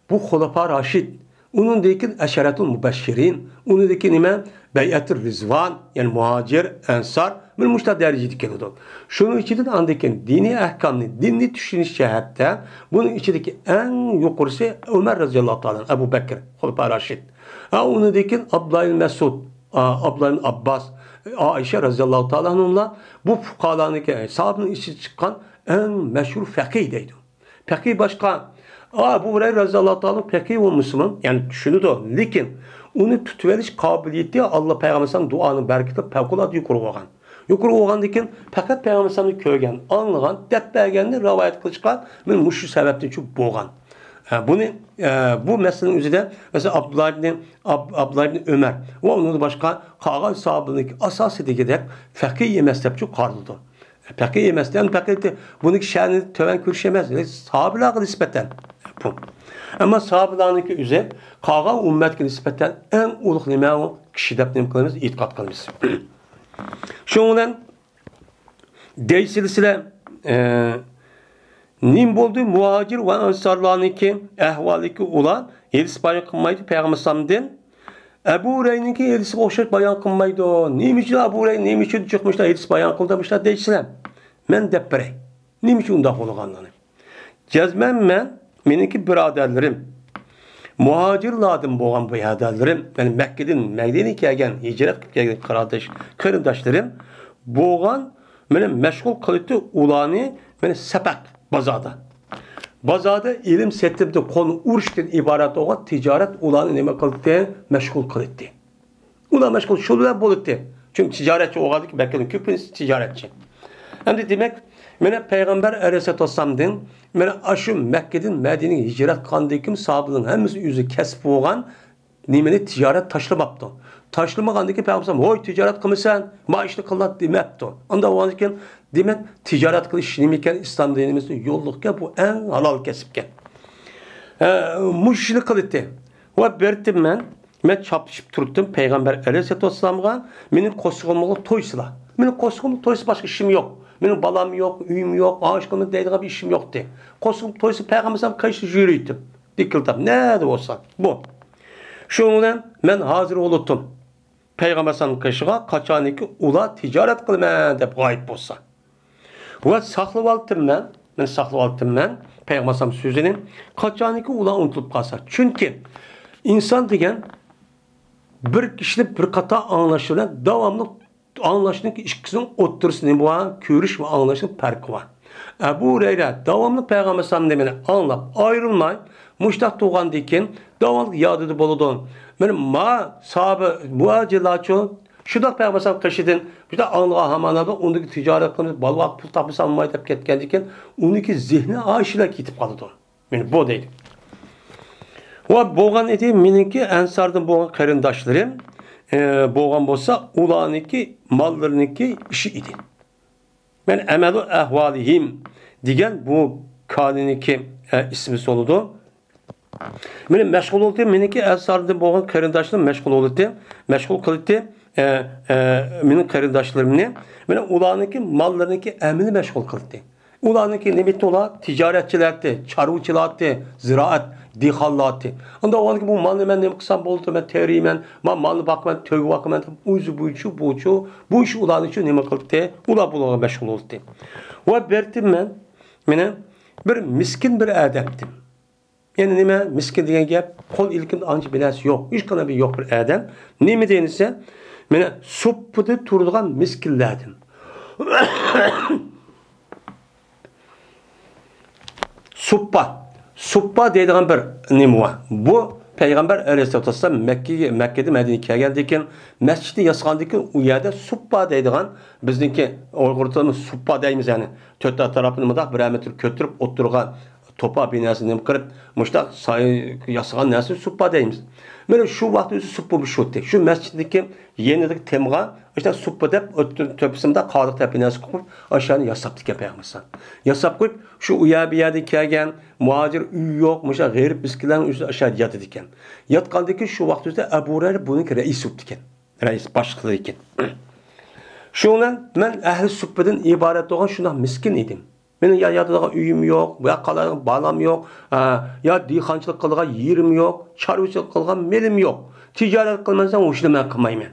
بۇ خۇلەپا راشىد. ئۇنىڭدىن كېيىن ئەشەرەتۇل مۇبەششىرىن، ئۇنىڭدىن كېيىن نېمە؟ بەيئەتۇر رىزۋان، يەنى مۇھاجىر، ئەنسار، مانا مۇشۇنداق دەرىجىگە كېلىدۇ. شۇنىڭ ئىچىدىن ئاندىن كېيىن دىنىي ئەھكامنى، دىننى چۈشىنىش جەھەتتە بۇنىڭ ئىچىدىكى ئەڭ يۇقىرىسى ئۆمەر رەزىياللاھۇ تائالا، ئەبۇ بەكىر، خۇلەپا راشىد. ھە، ئۇنىڭدىن كېيىن ئابدۇللا ئىبن مەسئۇد، ئا، ئابدۇللا ئىبن ئابباس، ئائىشە رەزىياللاھۇ تائالا ئەنھۇملار بۇ پۇقالانىڭكى، ساھابىنىڭ ئىچىدىن چىققان ئەڭ مەشھۇر فەقىھ دەيدۇ. پەقىھ باشقا. ئەبۇ ھۇرەيرە رەزىياللاھۇ تائالا پەقىھ بولمىسىمۇ، يەنى چۈشىنىدۇ، لېكىن ئۇنى تۇتۇۋېلىش قابىلىيىتى ئاللا پەيغەمبەر ئەلەيھىسسالام دۇئانىڭ بەرىكىتى پەۋقۇلئاددە يۇقىرى بولغان. يۇقىرى بولغاندىن كېيىن پەقەت پەيغەمبەر ئەلەيھىسسالامنى كۆرگەن، ئاڭلىغان، دەپ بەرگەننى رىۋايەت قىلىشقا مانا مۇشۇ سەۋەبتىن شۇ بولغان. ھە، بۇنى، ئە، بۇ مەسىلىنىڭ ئۆزىدە، مەسىلەن، ئابدۇللا ئىبنى، ئاب-، ئابدۇللا ئىبنى ئۆمەر ۋە ئۇنىڭدىن باشقا قالغان ساھابىلەرنىڭكى ئاساسىي دېگۈدەك پەقىھ ئەمەس دەپ شۇ قارىلىدۇ. پەقىھ ئەمەس، يەنى پەقىھ بۇنىڭكى شەنى تۆۋەن كۆرۈش ئەمەس، ساھابىلارغا نىسبەتەن بۇ. ئەمما ساھابىلارنىڭكى ئۆزى قالغان ئۈممەتكە نىسبەتەن ئەڭ ئۇلۇغ نېمە ئۇ كىشى دەپ نېمە قىلىمىز؟ ئېتىقاد قىلىمىز. شۇنىڭ بىلەن دەيسىلىسىلە، ئە، نېمە بولدى؟ مۇھاجىر ۋە ئەنسارلارنىڭكى ئەھۋالىكى ئۇلار ھېدىس بايان قىلمايدۇ پەيغەمبەر ئەلەيھىسسالامدىن. ئەبۇ ھۇرەيرىنىڭكى ھېدىسىغا ئوخشاش بايان قىلمايدۇ. نېمە ئۈچۈن ئەبۇ ھۇرەيرە، نېمە ئۈچۈن جىق مۇشۇنداق ھېدىس بايان قىلدى، مۇشۇنداق دەيسىلەر؟ مەن دەپ بېرەي. نېمە ئۈچۈن ئۇنداق بولغانلىقىنى. جەزمەن مەن، مېنىڭكى بۇرادەرلىرىم، مۇھاجىرلاردىن بولغان بۇرادەرلىرىم، يەنى مەككىدىن مەدىنىگە كەلگەن، ھىجرەت قىلىپ كەلگەن قېرىنداش، قېرىنداشلىرىم بولغان، مېنى مەشغۇل قىلىتتى ئۇلارنى، مېنى سەپەق بازاردا. بازاردا ئېلىم سېتىمدىن، قولنى ئۇرۇشتىن ئىبارەت بولغان تىجارەت ئۇلارنى نېمە قىلىتتى؟ مەشغۇل قىلىتتى. ئۇلار مەشغۇل شۇ بىلەن بولاتتى. چۈنكى تىجارەتچى بولغاندىكىن مەككىدىن كۆپىنچىسى تىجارەتچى. ئەمدى دېمەك، مانا پەيغەمبەر ئەلەيھىسسالاتۇ ۋەسسالامدىن، مانا ئاشۇ مەككىدىن مەدىنىگە ھىجرەت قىلغاندىن كېيىن ساھابىلەرنىڭ ھەممىسى ئۆزى كەسىپ بولغان نېمىنى، تىجارەت تاشلىماپتۇ. تاشلىمىغاندىن كېيىن پەيغەمبەر، ھوي، تىجارەت قىلمىسەن، ما ئىشنى قىلغىن دېمەپتۇ. ئۇنداق بولغاندىكىن، دېمەك، تىجارەت قىلىش نېمە ئىكەن، ئىسلام دىنىمىزدا يوللۇقكەن، بۇ ئەڭ ھالال كەسىپكەن. ھە، مۇشۇ ئىشنى قىلىتتى. ۋە بېرىتتىم مەن. مەن چاپلىشىپ تۇرۇپتىم پەيغەمبەر ئەلەيھىسسالاتۇ ۋەسسالامغا، مېنىڭ قورسىقىمغا تويسىلا. مېنىڭ قورسىقىمغا تويسا باشقا ئىشىم يوق. مېنىڭ بالام يوق، ئۆيۈم يوق، ئاشۇ قىلىمەن دەيدىغان بىر ئىشىم يوق دېدى. قورسىقىمغا تويسا پەيغەمبەر ئەلەيھىسسالام قېشىدا يۈرۈيتتىم. دىكىلداپ، نەدە بولسا. بۇ. شۇنىڭ بىلەن مەن ھازىر بولۇپتۇم پەيغەمبەر ئەلەيھىسسالام قېشىغا، قاچانكى ئۇلار تىجارەت قىلىمەن دەپ غايىب بولسا. ۋە ساقلىۋالتىم مەن، مەن ساقلىۋالتىم مەن پەيغەمبەر ئەلەيھىسسالام سۆزىنى، قاچانكى ئۇلار ئۇنتۇلۇپ قالسا. چۈنكى ئىنسان دېگەن بىر كىشىنى بىر قاتار ئاڭلاش بىلەن داۋاملىق ئاڭلاشنىڭ ئىككىسىنىڭ ئوتتۇرىسىدا نېمە بار؟ كۆرۈش ۋە ئاڭلاشنىڭ پەرقى بار. ئەبۇ ھۇرەيرە داۋاملىق پەيغەمبەر ئەلەيھىسسالامنى مېنى ئاڭلاپ ئايرىلماي، مۇشتاق تۇرغاندىن كېيىن داۋاملىق يادىدا بولىدۇ. مانا ما ساھابە مۇھاجىرلارچۇ، شۇنداق پەيغەمبەر ئەلەيھىسسالام قېشىدىن شۇنداق ئاڭلىغان ھاماندا ئۇنىڭدىكى تىجارەت قىلىمىز، بالىغا پۇل تاپمىسام بولماي دەپ كەتكەندىن كېيىن ئۇنىڭكى زېھنى ئاشۇلا كېتىپ قالىدۇ. مانا بۇ دەيدۇ. ۋە بولغان ئىدى، مېنىڭكى ئەنساردىن بولغان قېرىنداشلىرىم، ئى، بولغان بولسا، ئۇلارنىڭكى ماللىرىنىڭكى ئىشى ئىدى. مەن ئەمەلۇ ئەھۋالىھىم دېگەن بۇ كانىنىڭكى، ئە، ئىسمى سولىدۇ. مانا مەشغۇل بولدى، مېنىڭكى ئەنساردىن بولغان قېرىنداشلىرىم مەشغۇل بولدى، مەشغۇل قىلدى، ئە، ئە، مېنىڭ قېرىنداشلىرىمنى. مانا ئۇلارنىڭكى ماللىرىنىڭكى ئەمىلى مەشغۇل قىلدى. ئۇلارنىڭكى نېمە ئىدى ئۇلار؟ تىجارەتچىلەر ئىدى، چارۋىچىلار ئىدى، زىرائەت، دېھقانلار ئىدى. ئۇنداق بولغاندىكىن بۇ مالنى مەن نېمە قىلسام بولىدۇ؟ مەن تېرىيمەن، ما-، مالنى باقىمەن، تۆگە باقىمەن دەپ ئۆزى بويىچە، بويىچە بۇ ئىش ئۇلارنى شۇ نېمە قىلدى؟ ئۇلار بۇلارغا مەشغۇل بولدى. ۋە بېرىتتىم مەن، مانا بىر مىسكىن بىر ئادەمدىن. يەنى نېمە؟ مىسكىن دېگەن گەپ، قول ئىلكىمدە ئانچە بىر نەرسە يوق. ھېچقانداق بىر يوق بىر ئادەم. نېمە دېيىلسە، مانا سۇپىدا تۇرىدىغان مىسكىنلەردىن. سۇپپا. سۇپپا دەيدىغان بىر نېمە بار. بۇ پەيغەمبەر ئەلەيھىسسالاتۇ ۋەسسالام مەككىگە، مەككىدىن مەدىنىگە كەلگەندىن كېيىن، مەسچىتنى ياسىغاندىن كېيىن، ئۇ يەردە سۇپپا دەيدىغان، بىزنىڭكى ئۇيغۇر تىلىمىز سۇپپا دەيمىز، يەنى تۆت تەرەپىنى مۇنداق بىرەر مېتىر كۆتۈرۈپ ئوتتۇرىغا توپا بىناسىنى نېمە قىلىپ، مۇشۇنداق ساي-، ياسىغان نەرسىنى سۇپپا دەيمىز. مانا شۇ ۋاقىت ئۆزى سۇپپا بوشىتى. شۇ مەسچىتنىڭكى يېنىدىكى تېمغا، ئاشۇنداق سۇپپا دەپ، ئۆتتۈ-، تۆپىسىدە قالدۇق دەپ بىناسى قويۇپ، ئاشۇنى ياساپتىكەن پەيغەمبەر ئەلەيھىسسالام. ياساپ قويۇپ، شۇ ئۇ يەر بۇ يەردىن كەلگەن مۇھاجىر ئۆيى يوق، مۇشۇ غېرىب مىسكىنلەرنىڭ ئۆزى ئاشۇ يەردە ياتىدىكەن. ياتقاندىن كېيىن شۇ ۋاقىت ئۆزىدە ئەبۇ ھۇرەيرە بۇنىڭكى رەئىسى بوپتىكەن. رەئىس باشلىقلىرى ئىكەن. شۇنىڭ بىلەن مەن ئەھلى سۇپپىدىن ئىبارەت بولغان شۇنداق مىسكىن ئىدىم. مېنىڭ يا ياتىدىغان ئۆيۈم يوق، يا قالىدىغان بالام يوق، ئا، يا دېھقانچىلىق قىلىدىغان يېرىم يوق، چارۋىچىلىق قىلىدىغان مېلىم يوق. تىجارەت قىلمىسام، ئۇ ئىشنى مەن قىلمايمەن.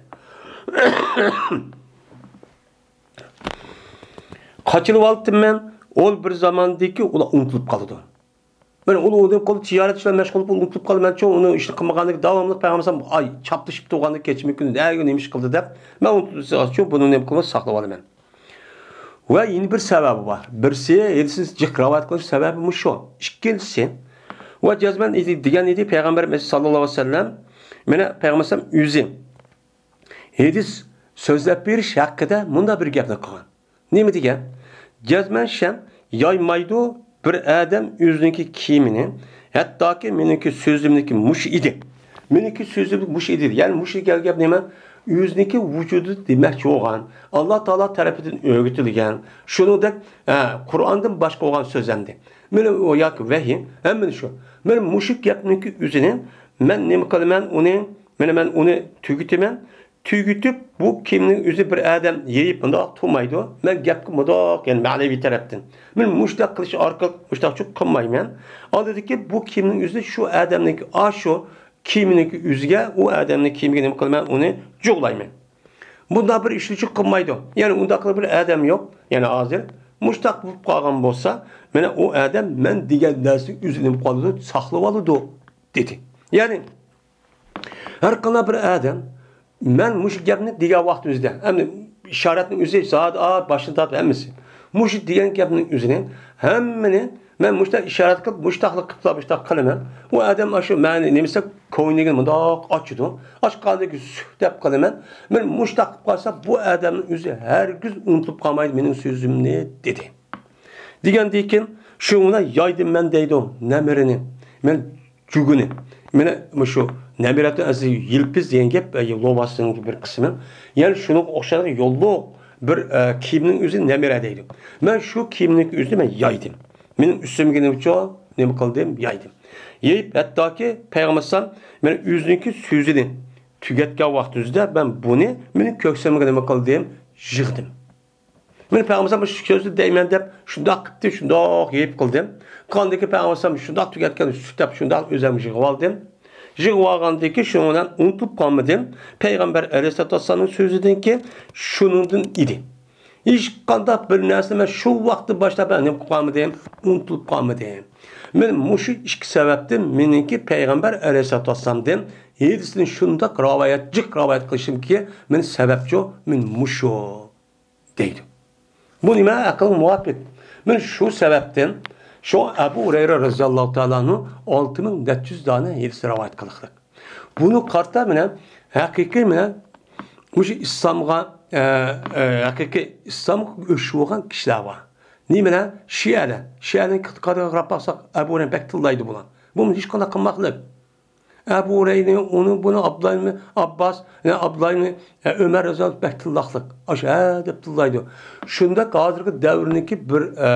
قاچىلىۋالدىم مەن، ئۇ بىر زاماندىكى ئۇلار ئۇنتۇلۇپ قالىدۇ. مانا ئۇنى ئۇنى قىلىپ، تىجارەت بىلەن مەشغۇل بولۇپ ئۇنتۇپ قالىمەنچۇ، ئۇنى ئىشنى قىلمىغاندىكىن داۋاملىق پەيغەمبەر ئاي چاپلىشىپ تۇرغاندا كەچمە كۈندۈز ئەگە نېمە ئىش قىلدى دەپ، مەن ئۇنتۇپسىزچۇ بۇنى نېمە قىلىپ ساقلاپ ئالىمەن. ۋە يەنە بىر سەۋەبى بار. بىرسى، ھەدىسنى جىق رىۋايەت قىلىش سەۋەبى مۇشۇ. ئىككىنچىسى، ۋە جەزمەن ئىدى، دېگەن ئىدى پەيغەمبەرىمىز ساللاللاھۇ ئەلەيھى ۋەسەللەم، مانا پەيغەمبەر ئۆزى ھەدىس سۆزلەپ بېرىش ھەققىدە مۇنداق بىر گەپنى قىلغان. نېمە دېگەن؟ جەزمەن شەم يايمايدۇ بىر ئادەم ئۆزىنىڭكى كىيىمىنى، ھەتتاكى مېنىڭكى سۆزۈمنىڭكى مۇشۇ ئىدى. مېنىڭكى سۆزۈم مۇشۇ ئىدى. يەنى مۇشۇ گەپ نېمە؟ ئۆزىنىڭكى ۋۇجۇدى دېمەكچى بولغان، ئاللا تائالا تەرىپىدىن ئۆگىتىلگەن، شۇنىڭدەك، ھە، قۇرئاندىن باشقا بولغان سۆز ئەمدى. مانا ئۇ ياكى ۋەھىي، ھەممىنى شۇ. مانا مۇشۇ گەپنىڭكى ئۆزىنى مەن نېمە قىلىمەن ئۇنى؟ مانا مەن ئۇنى تۈگىتىمەن. تۈگىتىپ، بۇ كىيىمنىڭ ئۆزى بىر ئادەم يېيىپ مۇنداق تۇرمايدۇ. مەن گەپكە مۇنداق، يەنى مەنىۋى تەرەپتىن. مەن مۇشۇنداق قىلىش ئارقىلىق مۇشۇنداقچۇ قىلمايمەن. ئاندىن كېيىن بۇ كىيىمنىڭ ئۆزى شۇ ئادەمنىڭكى، ئاشۇ كىيىمنىڭكى ئۆزىگە، ئۇ ئادەمنىڭ كىيىمىگە نېمە قىلىمەن؟ ئۇنى جۇغلايمەن. بۇنداق بىر ئىشنى قىلمايدۇ. يەنى ئۇنداق بىر ئادەم يوق. يەنى ھازىر مۇشۇنداق بولۇپ قالغان بولسا، مانا ئۇ ئادەم مەن دېگەن نەرسىنى ئۆزى نېمە قىلىدۇ؟ ساقلىۋالىدۇ، دېدى. يەنى ھەر قانداق بىر ئادەم، مەن مۇشۇ گەپنى دېگەن ۋاقتىمىزدا، ئەمدى ئىشارەتنىڭ ئۆزى زادى، ئا، باشتىن تارتىپ ھەممىسى. مۇشۇ دېگەن گەپنىڭ ئۆزىنى، ھەممىنى مەن مۇشۇنداق ئىشارەت قىلىپ، مۇشۇنداقلا قىلىپلا، مۇشۇنداق قىلىمەن. ئۇ ئادەم ئاشۇ مەنى نېمىسە، كوينىگىنى مۇنداق ئاچىدۇ. ئاچقاندىن كېيىن سۈھ دەپ قىلىمەن. مەن مۇشۇنداق قىلىپ قالسا، بۇ ئادەمنىڭ ئۆزى ھەرگىز ئۇنتۇلۇپ قالمايدۇ مېنىڭ سۆزۈمنى، دېدى. دېگەندىن كېيىن، شۇنىڭ بىلەن يايدىم مەن دەيدۇ، نەمرىنى. مەن جۈگىنى. مانا مۇشۇ نەمرەتۇ ئەزى يىلپىز دېگەن گەپ، ئە، لوۋاسنىڭ بىر قىسمى. يەنى شۇنىڭغا ئوخشاش يوللۇق بىر، ئە، كىيىمنىڭ ئۆزى نەمرە دەيدۇ. مەن شۇ كىيىمنىڭ ئۆزىنى مەن يايدىم. مېنىڭ ئۈستۈمگە نېمە قىلدىم؟ يايدىم. يېيىپ، ھەتتاكى پەيغەمبەر ئەلەيھىسسالام مانا ئۆزىنىڭكى سۆزىنى تۈگەتكەن ۋاقتىمىزدا مەن بۇنى مېنىڭ كۆكسۈمگە نېمە قىلدىم؟ يىغدىم. مەن پەيغەمبەر ئەلەيھىسسالام مۇشۇ سۆزنى دەيمەن دەپ شۇنداق قىپتى، شۇنداق يېيىپ قىلدىم. قاندىكى پەيغەمبەر ئەلەيھىسسالام شۇنداق تۈگەتكەن سۈت دەپ شۇنداق ئۆزۈم يىغىۋالدىم. يىغىۋالغاندىن كېيىن شۇنىڭ بىلەن ئۇنتۇلۇپ قالمىدىم. پەيغەمبەر ئەلەيھىسسالاتۇ ۋەسسالامنىڭ سۆزىدىن كېيىن شۇنىڭدىن ئىدى. ھېچقانداق بىر نەرسىنى مەن شۇ ۋاقىتتىن باشلاپ مەن نېمە قىلىپ قالمىدىم؟ ئۇنتۇلۇپ قالمىدىم. مەن مۇشۇ ئىككى سەۋەبتىن مېنىڭكى پەيغەمبەر ئەلەيھىسسالاتۇ ۋەسسالامدىن ھەدىسنى شۇنداق رىۋايەت، جىق رىۋايەت قىلىشىمكى مەن سەۋەبچۇ، مەن مۇشۇ. دەيدۇ. بۇ نېمە ئەقىلگە مۇۋاپىق؟ مەن شۇ سەۋەبتىن شۇ ئەبۇ ھۇرەيرە رەزىياللاھۇ تائالا ئەنھۇ ئالتە مىڭ نەچچە يۈز دانە ھەدىس رىۋايەت قىلىقلىق. بۇنى قارىتا مانا ھەقىقىي مانا مۇشۇ ئىسلامغا، ئە، ئە، ھەقىقىي ئىسلامغا ئۆچۈپ بولغان كىشىلەر بار. نېمىلەر؟ شىئەلەر. شىئەنىڭ ئېتىقادىغا قاراپ باقساق، ئەبۇ ھۇرەيرە بەك تىللايدۇ بۇلار. بۇ ھېچقانداق قىلماقلىق. ئەبۇ ھۇرەيرىنى، ئۇنى، بۇنى، ئابدۇللا ئىبنى ئابباس، يەنى ئابدۇللا ئىبنى، ئە، ئۆمەر رەزىياللاھۇ بەك تىللاقلىق. ئاشۇ ھە دەپ تىللايدۇ. شۇنداق ھازىرقى دەۋرنىڭكى بىر، ئە،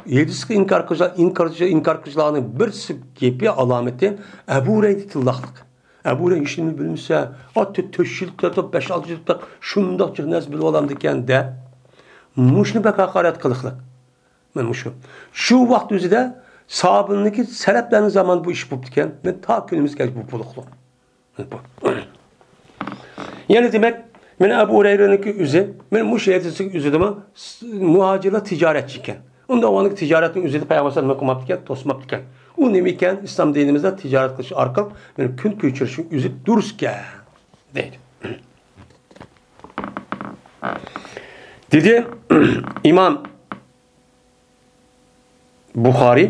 ھەدىسكە ئىنكار قىلىش، ئىنكار، ئىنكار قىلىشلارنىڭ بىرسى گېپى، ئالامىتى ئەبۇ ھۇرەيرە تىللاقلىق. ئەبۇ ھۇرەيرە ھېچنېمە بىلمىسە، ئا، تۆ-، تۆت يىل، تۆت، بەش، ئالتە يىل بەك شۇنداق جىق نەرسە بىلىۋالامدىكەن دەپ، مۇشۇنى بەك ھاقارەت قىلىقلىق. مانا مۇشۇ. شۇ ۋاقىت ئۆزىدە ساھابىلەرنىڭكى، سەلەپلەرنىڭ زامانىدا بۇ ئىش بوپتىكەن. مانا تا كۈنىمىزگە بۇ بولۇقلۇق. يەنى دېمەك، مانا ئەبۇ ھۇرەيرىنىڭكى ئۆزى، مانا مۇشۇ ھەدىسنىڭ ئۆزىدىمۇ مۇھاجىرلار تىجارەتچى ئىكەن. ئۇنداق ۋاقىتتا تىجارەتنىڭ ئۆزىدە پەيغەمبەر ئەلەيھىسسالام نېمە قىلماپتىكەن؟ توسماپتىكەن. ئۇ بۇ نېمە ئىكەن؟ ئىسلام دىنىمىزدا تىجارەت قىلىش ئارقىلىق مېنى كۈن كۆچۈرۈشنىڭ ئۆزى دۇرۇسكەن، دەيدۇ. دېدى ئىمام بۇخارىي،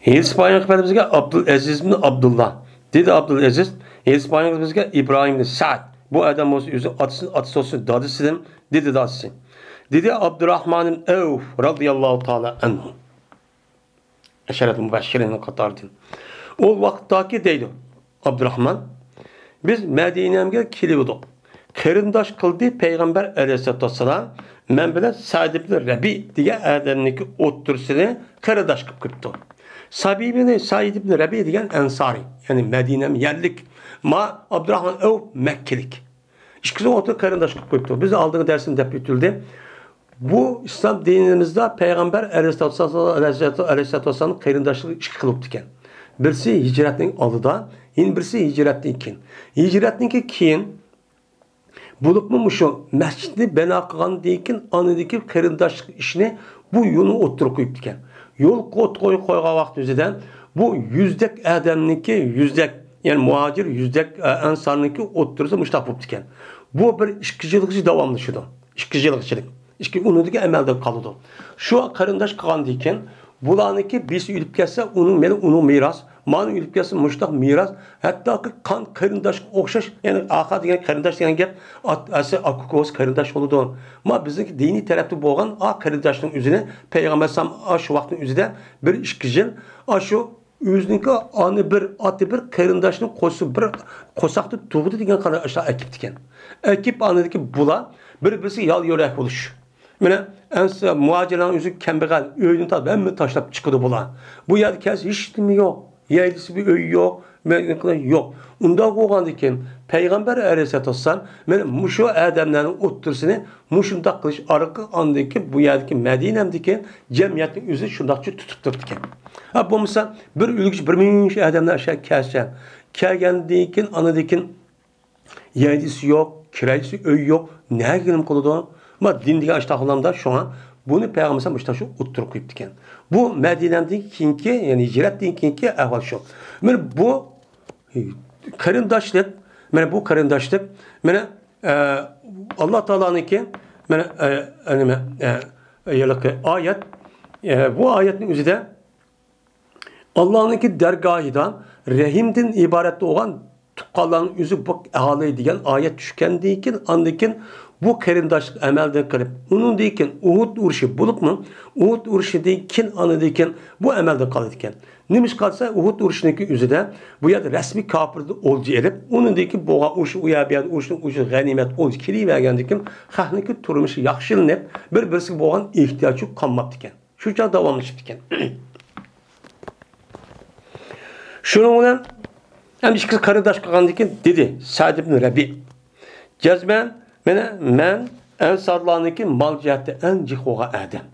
ھەدىس بايان قىلىپ بەرگەن بىزگە ئابدۇلئەزىز ئىبن ئابدۇللا. دېدى ئابدۇلئەزىز، ھەدىس بايان قىلىپ بىزگە ئىبراھىم ئىبن سەئد. بۇ ئادەم بولسا ئۆزى ئاتىسى، ئاتىسى بولسا دادىسىدىن، دېدى دادىسى. دېدى ئابدۇراھمان ئىبن ئەۋف رازىياللاھۇ تائالا ئەنھۇ. ئەشەرەتۇل مۇبەششىرىنىڭ قاتارىدىن. ئۇ ۋاقىتتاكى دەيدۇ ئابدۇراھمان، بىز مەدىنەمگە كېلىۋىدۇق. قېرىنداش قىلدى پەيغەمبەر ئەلەيھىسسالاتۇ ۋەسسالام مەن بىلەن سەئد ئىبن رەبىئ دېگەن ئادەمنىڭكى ئوتتۇرىسىنى قېرىنداش قىلىپ قويۇپتۇ. سەئد ئىبن، سەئد ئىبن رەبىئ دېگەن ئەنسارىي، يەنى مەدىنەم يەرلىك. ما ئابدۇراھمان ئەۋف مەككىلىك. ئىككىسىنى ئوتتۇرىغا قېرىنداش قىلىپ قويۇپتۇ. بىز ئالدىنقى دەرستە دەپ ئۆتۈلدى. بۇ ئىسلام دىنىمىزدا پەيغەمبەر ئەلەيھىسسالاتۇ ۋەسسالام، ئەلەيھىسسالاتۇ ۋەسسالامنىڭ قېرىنداشلىقى ئىككى خىل بوپتىكەن. بىرسى ھىجرەتنىڭ ئالدىدا، يەنە بىرسى ھىجرەتتىن كېيىن. ھىجرەتتىن كېيىن بولۇپمۇ مۇشۇ مەسچىتنى بىنا قىلغاندىن كېيىن، ئاندىكى قېرىنداشلىق ئىشىنى بۇ يولنى ئوتتۇرىغا قويۇپتىكەن. يول قوي-، قويغان ۋاقتى ئۆزىدە بۇ يۈزدەك ئادەمنىڭكى، يۈزدەك، يەنى مۇھاجىر يۈزدەك، ئە، ئەنسارنىڭكى ئوتتۇرىسى مۇشۇنداق بوپتىكەن. بۇ بىر ئىككى يىلغىچە داۋاملىشىدۇ. ئىككى يىلغىچىلىك. ئىككى ئۇنىڭدىكى ئەمەلدىن قالىدۇ. شۇ قېرىنداش قىلغاندىن كېيىن، بۇلارنىڭكى بىرسى ئۆلۈپ كەتسە، ئۇنىڭ مېلى ئۇنىڭ مىراس، مانا ئۆلۈپ كەتسە مۇشۇنداق مىراس، ھەتتاكى قان قېرىنداشقا ئوخشاش، يەنى ئاخا دېگەن قېرىنداش دېگەن گەپ، ئات-، ئەسلى ئاكا ئۇكا بولسا قېرىنداش بولىدۇ. ما بىزنىڭكى دىنىي تەرەپتە بولغان ئا قېرىنداشنىڭ ئۆزىنى پەيغەمبەر ئەلەيھىسسالام ئاشۇ ۋاقىتنىڭ ئۆزىدە بىر ئىككى يىل ئاشۇ ئۆزىنىڭكى ئانا بىر، ئاتا بىر قېرىنداشنىڭ قوشۇسى بىر قورساقتا تۇغدى دېگەن قاراشلار ئەكىپتىكەن. ئەكىپ ئاندىكى بۇلار بىر-بىرسىگە يال-يۆلەك بولۇش. مانا ئەنسا مۇھاجىرلارنىڭ ئۆزى كەمبەغەل، ئۆيىنى تاشلاپ، ھەممىنى تاشلاپ چىقىدۇ بۇلار. بۇ يەردە كەلسە ھېچنېمە يوق. يەيلىسى بىر ئۆي يوق، مەيلى يوق. ئۇنداق بولغاندىكىن پەيغەمبەر ئەلەيھىسسالاتۇ ۋەسسالام مانا مۇشۇ ئادەملەرنىڭ ئوتتۇرىسىنى مۇشۇنداق قىلىش ئارقىلىق ئاندىكى بۇ يەردىكى مەدىنەمدىكى جەمئىيەتنى ئۆزى شۇنداقچە تۇتۇپ تۇرىدىكەن. ھە، بولمىسا بىر ئۆلگۈچە بىر مۇنچە ئادەملەر ئاشۇ يەرگە كەلسە، كەلگەندىن كېيىن ئاندىن كېيىن يەيدىسى يوق، كىرەيدىسى ئۆي يوق، نەگە نېمە قىلىدۇ؟ ما دىن دېگەن ئاشۇنداق ئالامدا، شۇڭا بۇنى پەيغەمبەر ئەلەيھىسسالام مۇشۇنداق شۇ ئوتتۇرىغا قويۇپتىكەن. بۇ مەدىنەدىن كېيىنكى، يەنى ھىجرەتتىن كېيىنكى ئەھۋال شۇ. مانا بۇ قېرىنداشلىق، مانا بۇ قېرىنداشلىق، مانا، ئە، ئاللا تائالانىڭكى، مانا، ئە، ئە، نېمە، ئە، ھېلىقى ئايەت، ئە، بۇ ئايەتنىڭ ئۆزىدە ئاللانىڭكى دەرگاھىدا رەھىمدىن ئىبارەت بولغان تۇغقانلارنىڭ ئۆزى بۇ ئەھالى دېگەن ئايەت چۈشكەندىن كېيىن، ئاندىن كېيىن بۇ قېرىنداشلىق ئەمەلدىن قېلىپ، ئۇنىڭدىن كېيىن ئۇھۇد ئۇرۇشى بولۇپمۇ، ئۇھۇد ئۇرۇشىدىن كېيىن، ئاندىن كېيىن بۇ ئەمەلدىن قالىدىكەن. نېمىشقا دېسە، ئۇھۇد ئۇرۇشىنىڭكى ئۆزىدە بۇ يەردە رەسمىي كاپىردىن ئولجا ئېلىپ، ئۇنىڭدىن كېيىن بولغان ئۇرۇش، ئۇ يەر، بۇ يەردە ئۇرۇشنىڭ ئۇرۇشى غەنىيمەت ئولجا كېلىۋەرگەندىن كېيىن، خەقنىڭكى تۇرمۇشى ياخشىلىنىپ، بىر-بىرسىگە بولغان ئېھتىياجى قالماپتىكەن. شۇ چاغ داۋاملىشىپتىكەن. شۇنىڭ بىلەن ھەم ئىككىسى قېرىنداش قىلغاندىن كېيىن دېدى سەئد ئىبن رەبىئ، جەزمەن مېنى، مەن ئەنسارلارنىڭكى مال جەھەتتە ئەڭ جىق بولغان ئادەم.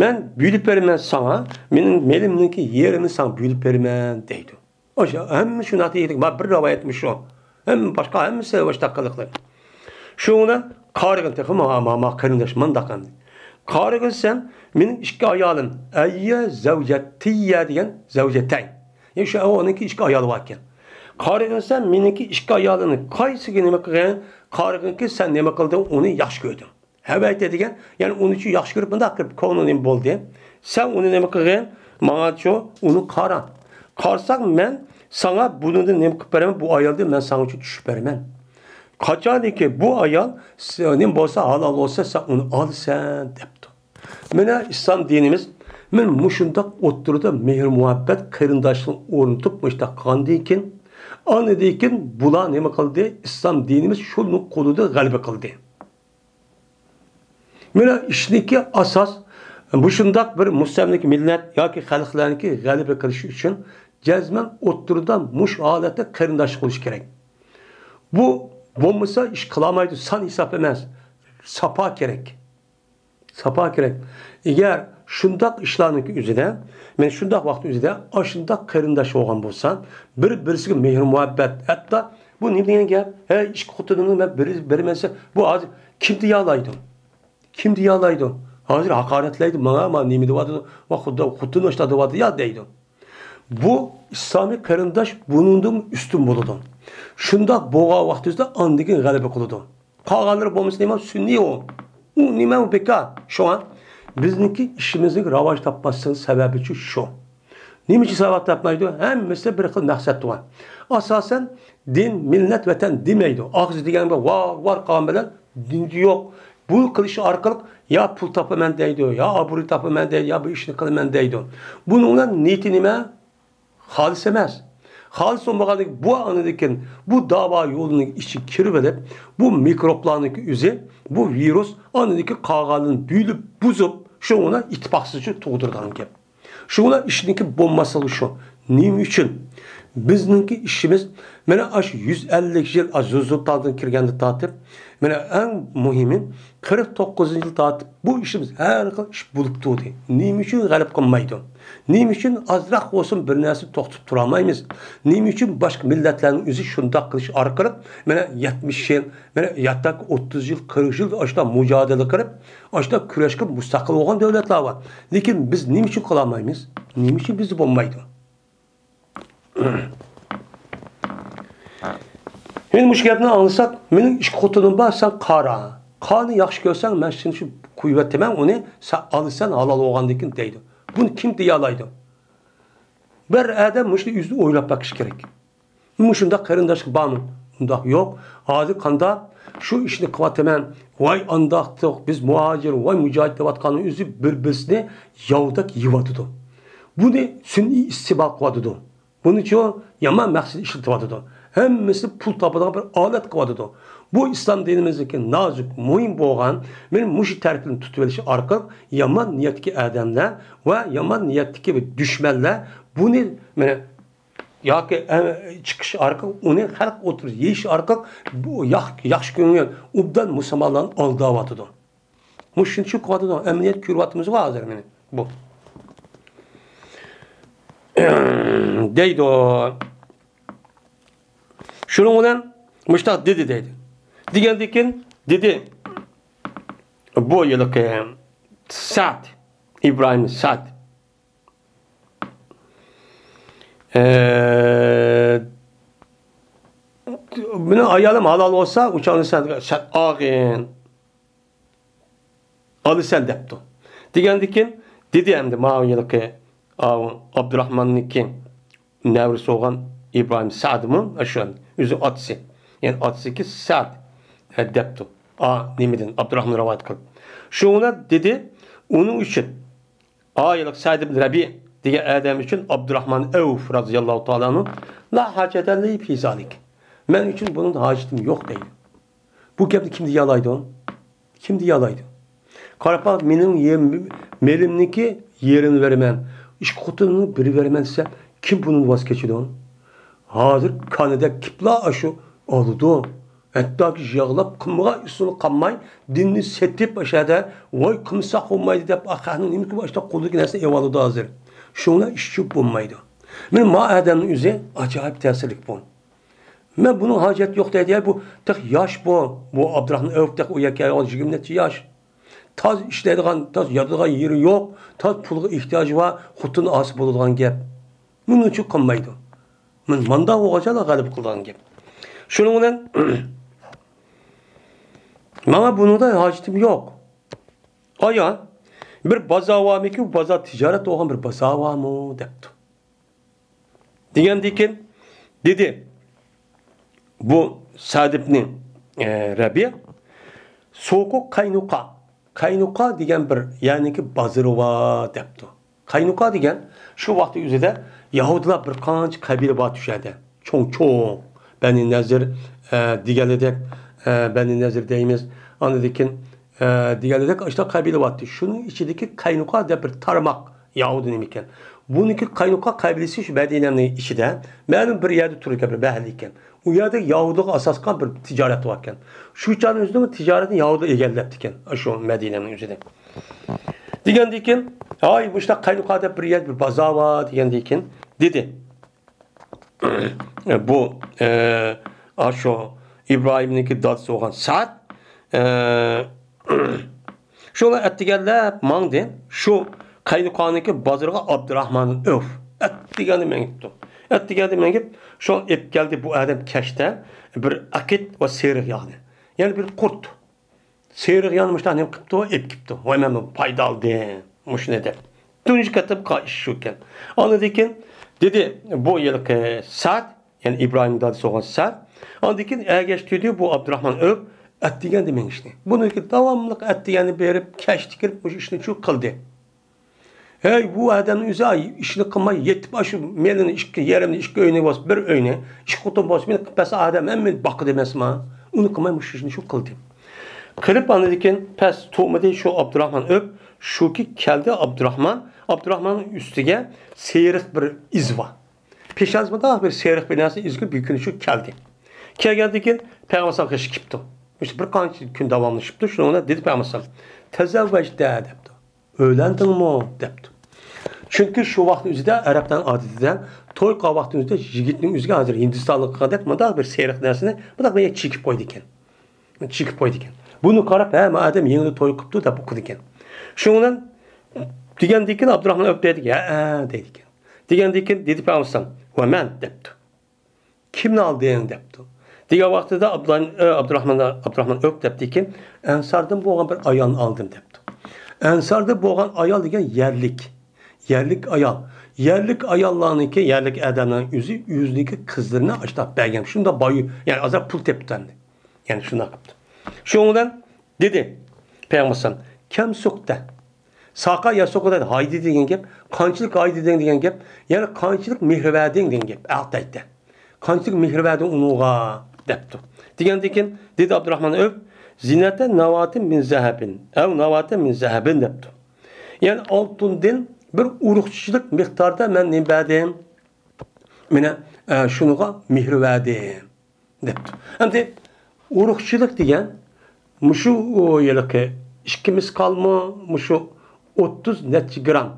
مەن بۆلۈپ بېرىمەن ساڭا، مېنىڭ مېلىمنىڭكى يېرىمىنى ساڭا بۆلۈپ بېرىمەن دەيدۇ. ئاشۇ ھەممە شۇنداق دېيىلگەن. ما بىر رىۋايەتمۇ شۇ. ھەممە باشقا ھەممىسى باشقا قىلىقلار. شۇنىڭ بىلەن قارىغىن تېخى، ما، ما، ما قېرىنداش مۇنداق ئەمدى. قارىغىن سەن مېنىڭ ئىككى ئايالىم، ئەييە زەۋجەتىييە دېگەن زەۋجەتەي. يەنى شۇ ئۇنىڭكى ئىككى ئايالى بار ئىكەن. قارىغىن سەن مېنىڭكى ئىككى ئايالىمنى قايسىغا نېمە قىلغىن، قارىغىنكى سەن نېمە قىلدىڭ، ئۇنى ياخشى كۆردۈڭ. ھەۋەيتە دېگەن، يەنى ئۇنى شۇ ياخشى كۆرۈپ مۇنداق قىلىپ، كۆڭلى نېمە بولدى. سەن ئۇنى نېمە قىلغىن، ماڭا شۇ ئۇنى قارا. قارىساق مەن ساڭا بۇنىڭدىن نېمە قىلىپ بېرىمەن، بۇ ئايالدىن مەن ساڭا شۇ چۈشۈپ بېرىمەن. قاچانكى بۇ ئايال س-، نېمە بولسا، ھالال بولسا، سەن ئۇنى ئالىسەن، دەپتۇ. مانا ئىسلام دىنىمىز، مانا مۇشۇنداق ئوتتۇرىدا مېھىر-مۇھەببەت، قېرىنداشلىقنى ئورنىتىپ مۇشۇنداق قىلغاندىن كېيىن، ئاندىن كېيىن بۇلار نېمە قىلدى؟ ئىسلام دىنىمىز شۇنىڭ قولىدا غەلىبە قىلدى. مانا ئىشنىڭكى ئاساس، مۇشۇنداق بىر مۇستەملىكە مىللەت ياكى خەلقلەرنىڭكى غەلىبە قىلىشى ئۈچۈن جەزمەن ئوتتۇرىدا مۇشۇ ھالەتتە قېرىنداشلىق بولۇشى كېرەك. بۇ بولمىسا ئىش قىلالمايدۇ، سان ھېساب ئەمەس، ساپا كېرەك. ساپا كېرەك. ئەگەر شۇنداق ئىشلارنىڭكى ئۆزىدە، مەن شۇنداق ۋاقىت ئۆزىدە ئاشۇنداق قېرىنداش بولغان بولسا، بىر-بىرسىگە مېھىر-مۇھەببەت، ھەتتا بۇ نېمە دېگەن گەپ؟ ھەي، ئىككى خوتۇنۇمنى مەن بېرىمەن دېسە، بۇ ھازىر كىم دېيالايدۇ؟ كىم دېيالايدۇ؟ ھازىر ھاقارەتلەيدۇ، ماڭا، مانا نېمە دەۋاتىدۇ، ۋە خۇدا خوتۇن ئاشتا دەۋاتىدۇ يا دەيدۇ. بۇ ئىسلامىي قېرىنداش بۇنىڭدىن ئۈستۈن بولىدۇ. شۇنداق بولغان ۋاقتىمىزدا ئاندىن كېيىن غەلىبە قىلىدۇ. قالغانلىرى بولمىسا نېمە، سۈنئىي ئۇ. ئۇ نېمە، ئۇ بىكار. شۇڭا بىزنىڭكى ئىشىمىزنىڭ راۋاج تاپماسلىقىنىڭ سەۋەبى شۇ. نېمە ئۈچۈن ساۋاب تاپمايدۇ؟ ھەممىسىدە بىر خىل مەقسەت بار. ئاساسەن، دىن، مىللەت، ۋەتەن دېمەيدۇ. ئاغزى دېگەن بىلەن ۋار، ۋار قىلغان بىلەن دىنى يوق. بۇ قىلىش ئارقىلىق يا پۇل تاپىمەن دەيدۇ، يا ئابرۇي تاپىمەن دەيدۇ، يا بىر ئىشنى قىلىمەن دەيدۇ. بۇنىڭ بىلەن نىيىتى نېمە؟ خالىس ئەمەس. خالىس بولمىغاندىكىن بۇ ئاندىن كېيىن بۇ داۋا يولىنىڭ ئىچىگە كىرىۋېلىپ، بۇ مىكروبلارنىڭكى ئۆزى، بۇ ۋىرۇس ئاندىن كېيىن قالغانلىرىنى بۆلۈپ بۇزۇپ، شۇنىڭ بىلەن ئىتتىپاقسىزلىق تۇغدۇرىدىغان گەپ. شۇڭا ئىشنىڭكى بولماسلىقى شۇ. نېمە ئۈچۈن؟ بىزنىڭكى ئىشىمىز، مانا، ئاشۇ يۈز ئەللىك يىل، ئاشۇ زۇلزۇلتالدىن كىرگەندىن تارتىپ، مانا، ئەڭ مۇھىمى، قىرىق توققۇزىنچى يىل تارتىپ بۇ ئىشىمىز ھەر خىل ئىش بولۇپ تۇردى. نېمە ئۈچۈن غەلىبە قىلمايدۇ؟ نېمە ئۈچۈن ئازراق بولسۇن بىر نەرسە توختىتىپ تۇرالمايمىز؟ نېمە ئۈچۈن باشقا مىللەتلەرنىڭ ئۆزى شۇنداق قىلىش ئارقىلىق، مانا، يەتمىش يىل، مانا، ياتاك ئوتتۇز يىل، قىرىق يىل ئاشۇنداق مۇجادىلە قىلىپ، ئاشۇنداق كۈرەشكە مۇستەقىل بولغان دۆلەتلەر بار. لېكىن بىز نېمە ئۈچۈن قىلالمايمىز؟ نېمە ئۈچۈن بىزدە بولمايدۇ؟ ئەمدى مۇشۇ گەپنى ئاڭلىساق، مېنىڭ ئىككى خوتۇنۇم بار، سەن قارا. قارىنى ياخشى كۆرسەڭ، مەن سېنى شۇ قويۇۋېتىمەن، ئۇنى سەن ئالىسەن ھالال بولغاندىن كېيىن دەيدۇ. بۇنى كىم دېيەلەيدۇ؟ بىر ئادەم مۇشۇنى ئۆزى ئويلاپ بېقىشى كېرەك. مۇشۇنداق قېرىنداشلىق بارمۇ؟ ئۇنداق يوق. ھازىر قانداق شۇ ئىشنى قىلىۋاتىمەن، ۋاي ئانداقتۇق، بىز مۇھاجىر، ۋاي مۇجاھىد دەۋاتقاننىڭ ئۆزى بىر-بىرسىنى ياۋدەك يېۋاتىدۇ. بۇنى سۈنئىي ئىستېمال قىلىۋاتىدۇ. بۇنىچۇ يامان مەقسەت ئىشلىتىۋاتىدۇ. ھەممىسى پۇل تاپىدىغان بىر ئالەت قىلىۋاتىدۇ. بۇ ئىسلام دىنىمىزدىكى نازۇك، مۇھىم بولغان، مانا مۇشۇ تەرىپىنى تۇتۇۋېلىش ئارقىلىق يامان نىيەتتىكى ئادەملەر ۋە يامان نىيەتتىكى بىر دۈشمەنلەر بۇنى، مانا، ياكى، ئە، چىقىش ئارقىلىق، ئۇنى خەلق ئوتتۇرىسىغا يېيىش ئارقىلىق بۇ ياخ-، ياخشى كۆڭۈل، ئوبدان مۇسۇلمانلارنى ئالداۋاتىدۇ. مۇشۇنى چۈشىنىپ قىلىۋاتىدۇ. ئەمەلىيەت كۆرۈۋاتىمىزغۇ ھازىر مانا بۇ. دەيدۇ. شۇنىڭ بىلەن مۇشۇنداق دېدى دەيدۇ. دېگەندىن كېيىن دېدى، بۇ ھېلىقى سەئد، ئىبراھىم سەئد. ئە، مېنىڭ ئايالىم ھالال بولسا، ئۇ چاغدا سەن، سەن ئالغىن، ئالىسەن دەپتۇ. دېگەندىكىن، دېدى ئەمدى ماۋۇ ھېلىقى، ئاۋۇ ئابدۇراخماننىڭكى نەۋرىسى بولغان ئىبراھىم سەئدمۇ، شۇ ئۆزى ئاتىسى. يەنى ئاتىسىكى سەئد، ئە، دەپتۇ. ئا، نېمىدىن؟ ئابدۇراخمان رىۋايەت قىلىپ. شۇڭا دېدى، ئۇنىڭ ئۈچۈن ئايلىق سەئد ئىبن رەبىئ دېگەن ئادەم ئۈچۈن ئابدۇراخمان ئەۋف رازىياللاھۇ تائالا ئەنھۇ، «لا ھاجەتە لىي فى زالىك.» مەن ئۈچۈن بۇنىڭدا ھاجىتىم يوق دەيدۇ. بۇ گەپنى كىم دېيەلايدۇ؟ كىم دېيەلايدۇ؟ قاراپ باق، مېنىڭ يېرىم-، مېلىمنىڭكى يېرىمىنى بېرىمەن، ئىككى خوتۇنۇمنىڭ بىرى بېرىمەن دېسە، كىم بۇنىڭدىن ۋاز كېچىدۇ؟ ھازىر كانىدەك كىپلا ئاشۇ ئالىدۇ. ھەتتاكى يىغلاپ قىلمىغان ئىشىنى قالماي، دىننى سېتىپ ئاشۇ يەردە، ۋاي قىلمىساق بولمايدۇ دەپ، خەقنىڭ نېمە ئۈچۈن ئاشۇنداق قولىدىكى نەرسىنى ئېلىۋالىدۇ ھازىر. شۇڭا ئىش چۈشۈپ بولمايدۇ. مانا ما ئادەمنىڭ ئۆزى ئاجايىپ تەسىرلىك بۇ. مەن بۇنىڭ ھاجەت يوق دەيدۇ، يا بۇ تېخى ياش بۇ. بۇ ئابدۇراخمان ئەۋف تېخى ئۇ يەرگە كەلگەن يىگىرمە نەچچە ياش. تاز ئىشلەيدىغان، تاز ياتىدىغان يېرى يوق، تاز پۇلغا ئېھتىياجى بار، خوتۇن ئاسا بولىدىغان گەپ. بۇنىڭ ئۈچۈن قىلمايدۇ. مانا مانداق بولغاچقا غەلىبە قىلىدىغان گەپ. شۇنىڭ بىلەن ماڭا بۇنىڭدا ھاجىتىم يوق. ئايا، بىر بازار بارمىكىن؟ بازار تىجارەت بولغان بىر بازار بارمۇ؟ دەپتۇ. دېگەندىكىن دېدى، بۇ سەئد ئىبنى، ئە، رەبىئ، سوقۇ قەينۇقا، قەينۇقا دېگەن بىر يەرنىڭكى بازىرى بار دەپتۇ. قەينۇقا دېگەن شۇ ۋاقىت ئۆزىدە يەھۇدىيلار بىر قانچە قەبىلە بار شۇ يەردە. چوڭ-چوڭ، بەنى نەزىر، ئە، دېگەنلىدەك، ئە، بەنى نەزىر دەيمىز. ئاندىن كېيىن، ئە، دېگەنلىدەك ئاشۇنداق قەبىلە بارتى. شۇنىڭ ئىچىدىكى قەينۇقا دەپ بىر تارماق يەھۇدىي نېمە ئىكەن. بۇنىڭكى قەينۇقا قەبىلىسى شۇ مەدىنەنىڭ ئىچىدە مەلۇم بىر يەردە تۇرىدىكەن، بىر مەھەللە ئىكەن. ئۇ يەردە يەھۇدىيغا ئاساس قىلغان بىر تىجارەت باركەن. شۇ چاغنىڭ ئۆزىدىمۇ تىجارەتنى يەھۇدىيلار ئىگىلەپتىكەن، شۇ مەدىنەنىڭ ئۆزىدە. دېگەندىكىن، ھاي، مۇشۇنداق قەينۇقا دەپ بىر يەر، بىر بازار بار دېگەندىكىن، دېدى. بۇ، ئە، ئاشۇ ئىبراھىمنىڭكى دادىسى بولغان سەئد، ئە، شۇلار ئەتىگەنلەپ ماڭدى. شۇ قەينۇقانىڭكى بازىرىغا ئابدۇراخمان ئەۋف ئەتىگەندە مېڭىپتۇ. ئەتىگەندە مېڭىپ، شۇ ئېلىپ كەلدى. بۇ ئادەم كەچتە بىر ئەقىد ۋە سېرىق ياغنى، يەنى بىر قۇرت سېرىق ياغنى مۇشۇنداق نېمە قىپتۇ، ئېلىپ كېپتۇ. ۋاي، مەن بۇ پايدا ئالدىم مۇشۇنى دەپ. تۇنجى قېتىمقى ئىش شۇكەن. ئاندىن كېيىن دېدى، بۇ ھېلىقى سەئد، يەنى ئىبراھىم دادىسى بولغان سەئد. ئاندىن كېيىن ئەگەشتۈردى بۇ ئابدۇراخمان ئەۋف ئەتىگەندە مېڭىشنى. بۇنىڭكى داۋاملىق ئەتىگەندە بېرىپ، كەچتە كىرىپ مۇشۇ ئىشنى شۇ قىلدى. ھەي، بۇ ئادەمنىڭ ئۆزى ئىشنى قىلماي يېتىپ، ئاشۇ مېلىنى ئىككى يېرىمنى، ئىككى ئۆينى بولسا، بىر ئۆينى، ئىككى خوتۇن بولسا، مېنى قىلىپ بەرسە، ئادەم ھەممىنى باقىدۇ ئەمەسما؟ ئۇنى قىلماي مۇشۇ ئىشنى شۇ قىلدى. قىلىپ، ئاندىن كېيىن پەس تۇرمىدى شۇ ئابدۇراخمان ئەۋف، شۇكى كەلدى ئابدۇراخمان، ئابدۇراخماننىڭ ئۈستىگە سېرىق بىر ئىز بار. پېشانىسى مۇنداق بىر سېرىق بىر نەرسە ئىز كىرىپ، بىر كۈنى شۇ كەلدى. كەلگەندىن كېيىن پەيغەمبەر ئەلەيھىسسالام غېشى كېپتۇ. مۇشۇ بىر قانچە كۈن داۋاملىشىپتۇ. شۇنىڭ بىلەن دېدى پەيغەمبەر ئەلەيھىسسالام، «تەزەۋۋەجتە» دەپتۇ. «ئۆيلەندىڭمۇ؟» دەپتۇ. چۈنكى شۇ ۋاقىتنىڭ ئۆزىدە ئەرەبلەرنىڭ ئادىتىدە توي قىلغان ۋاقىتنىڭ ئۆزىدە يىگىتنىڭ ئۆزىگە ھازىر ھىندىستانلىققا قىلغاندەك مۇنداق بىر سېرىق نەرسىنى مۇنداق بىر چېكىپ قويىدىكەن. چېكىپ قويىدىكەن. بۇنى قاراپ، «ھە، ما ئادەم يېڭىلا توي قىپتۇ» دەپ ئوقۇيدىكەن. شۇنىڭ بىلەن دېگەندىن كېيىن ئابدۇراخمان ئەۋف دەيدىكەن، «ھەئە» دەيدىكەن. دېگەندىن كېيىن دېدى پەيغەمبەر ئەلەيھىسسالام، «ۋە مەن» دەپتۇ. «كىمنى ئالدىڭ؟» دەپتۇ. دېگەن ۋاقتىدا ئابدۇرا-، ئابدۇراخمان، ئابدۇراخمان ئەۋف دەپتىكەن، «ئەنساردىن بولغان بىر ئايالنى ئالدىم» دەپتۇ. ئەنساردىن بولغان ئايال دېگەن يەرلىك. يەرلىك ئايال. يەرلىك ئاياللارنىڭكى، يەرلىك ئادەملەرنىڭ ئۆزى ئۆزىنىڭكى قىزلىرىنى ئاشۇنداق بەرگەن. شۇنداق باي، يەنى ئازراق پۇل تېپىپتۇ ئەمدى. يەنى شۇنداق قىپتۇ. شۇنىڭ بىلەن دېدى پەيغەمبەر ئەلەيھىسسالام، «كەم سۇقتە؟ ساقا يا سۇقتە» دەيدۇ، ھايدى دېگەن گەپ، قانچىلىك ھايدى دېگەن، دېگەن گەپ، يەنى قانچىلىك مېھىر بەردىڭ دېگەن گەپ، ئەتەيتە. «قانچىلىك مېھىر بەردىڭ ئۇنىڭغا؟» دەپتۇ. دېگەندىن كېيىن دېدى ئابدۇراخمان ئەۋف، «زىنەتە ناۋاتىن مىن زەھەبىن، ئەۋ ناۋاتە مىن زەھەبىن» دەپتۇ. يەنى ئالتۇندىن بىر ئۇرۇقچىلىق مىقداردا مەن نېمە بەردىم؟ مانا، ئە، شۇنىڭغا مېھىر بەردىم. دەپتۇ. ئەمدى ئۇرۇقچىلىق دېگەن مۇشۇ، ئۇ، ھېلىقى ئىككى مىسقالمۇ، مۇشۇ ئوتتۇز نەچچە گرام،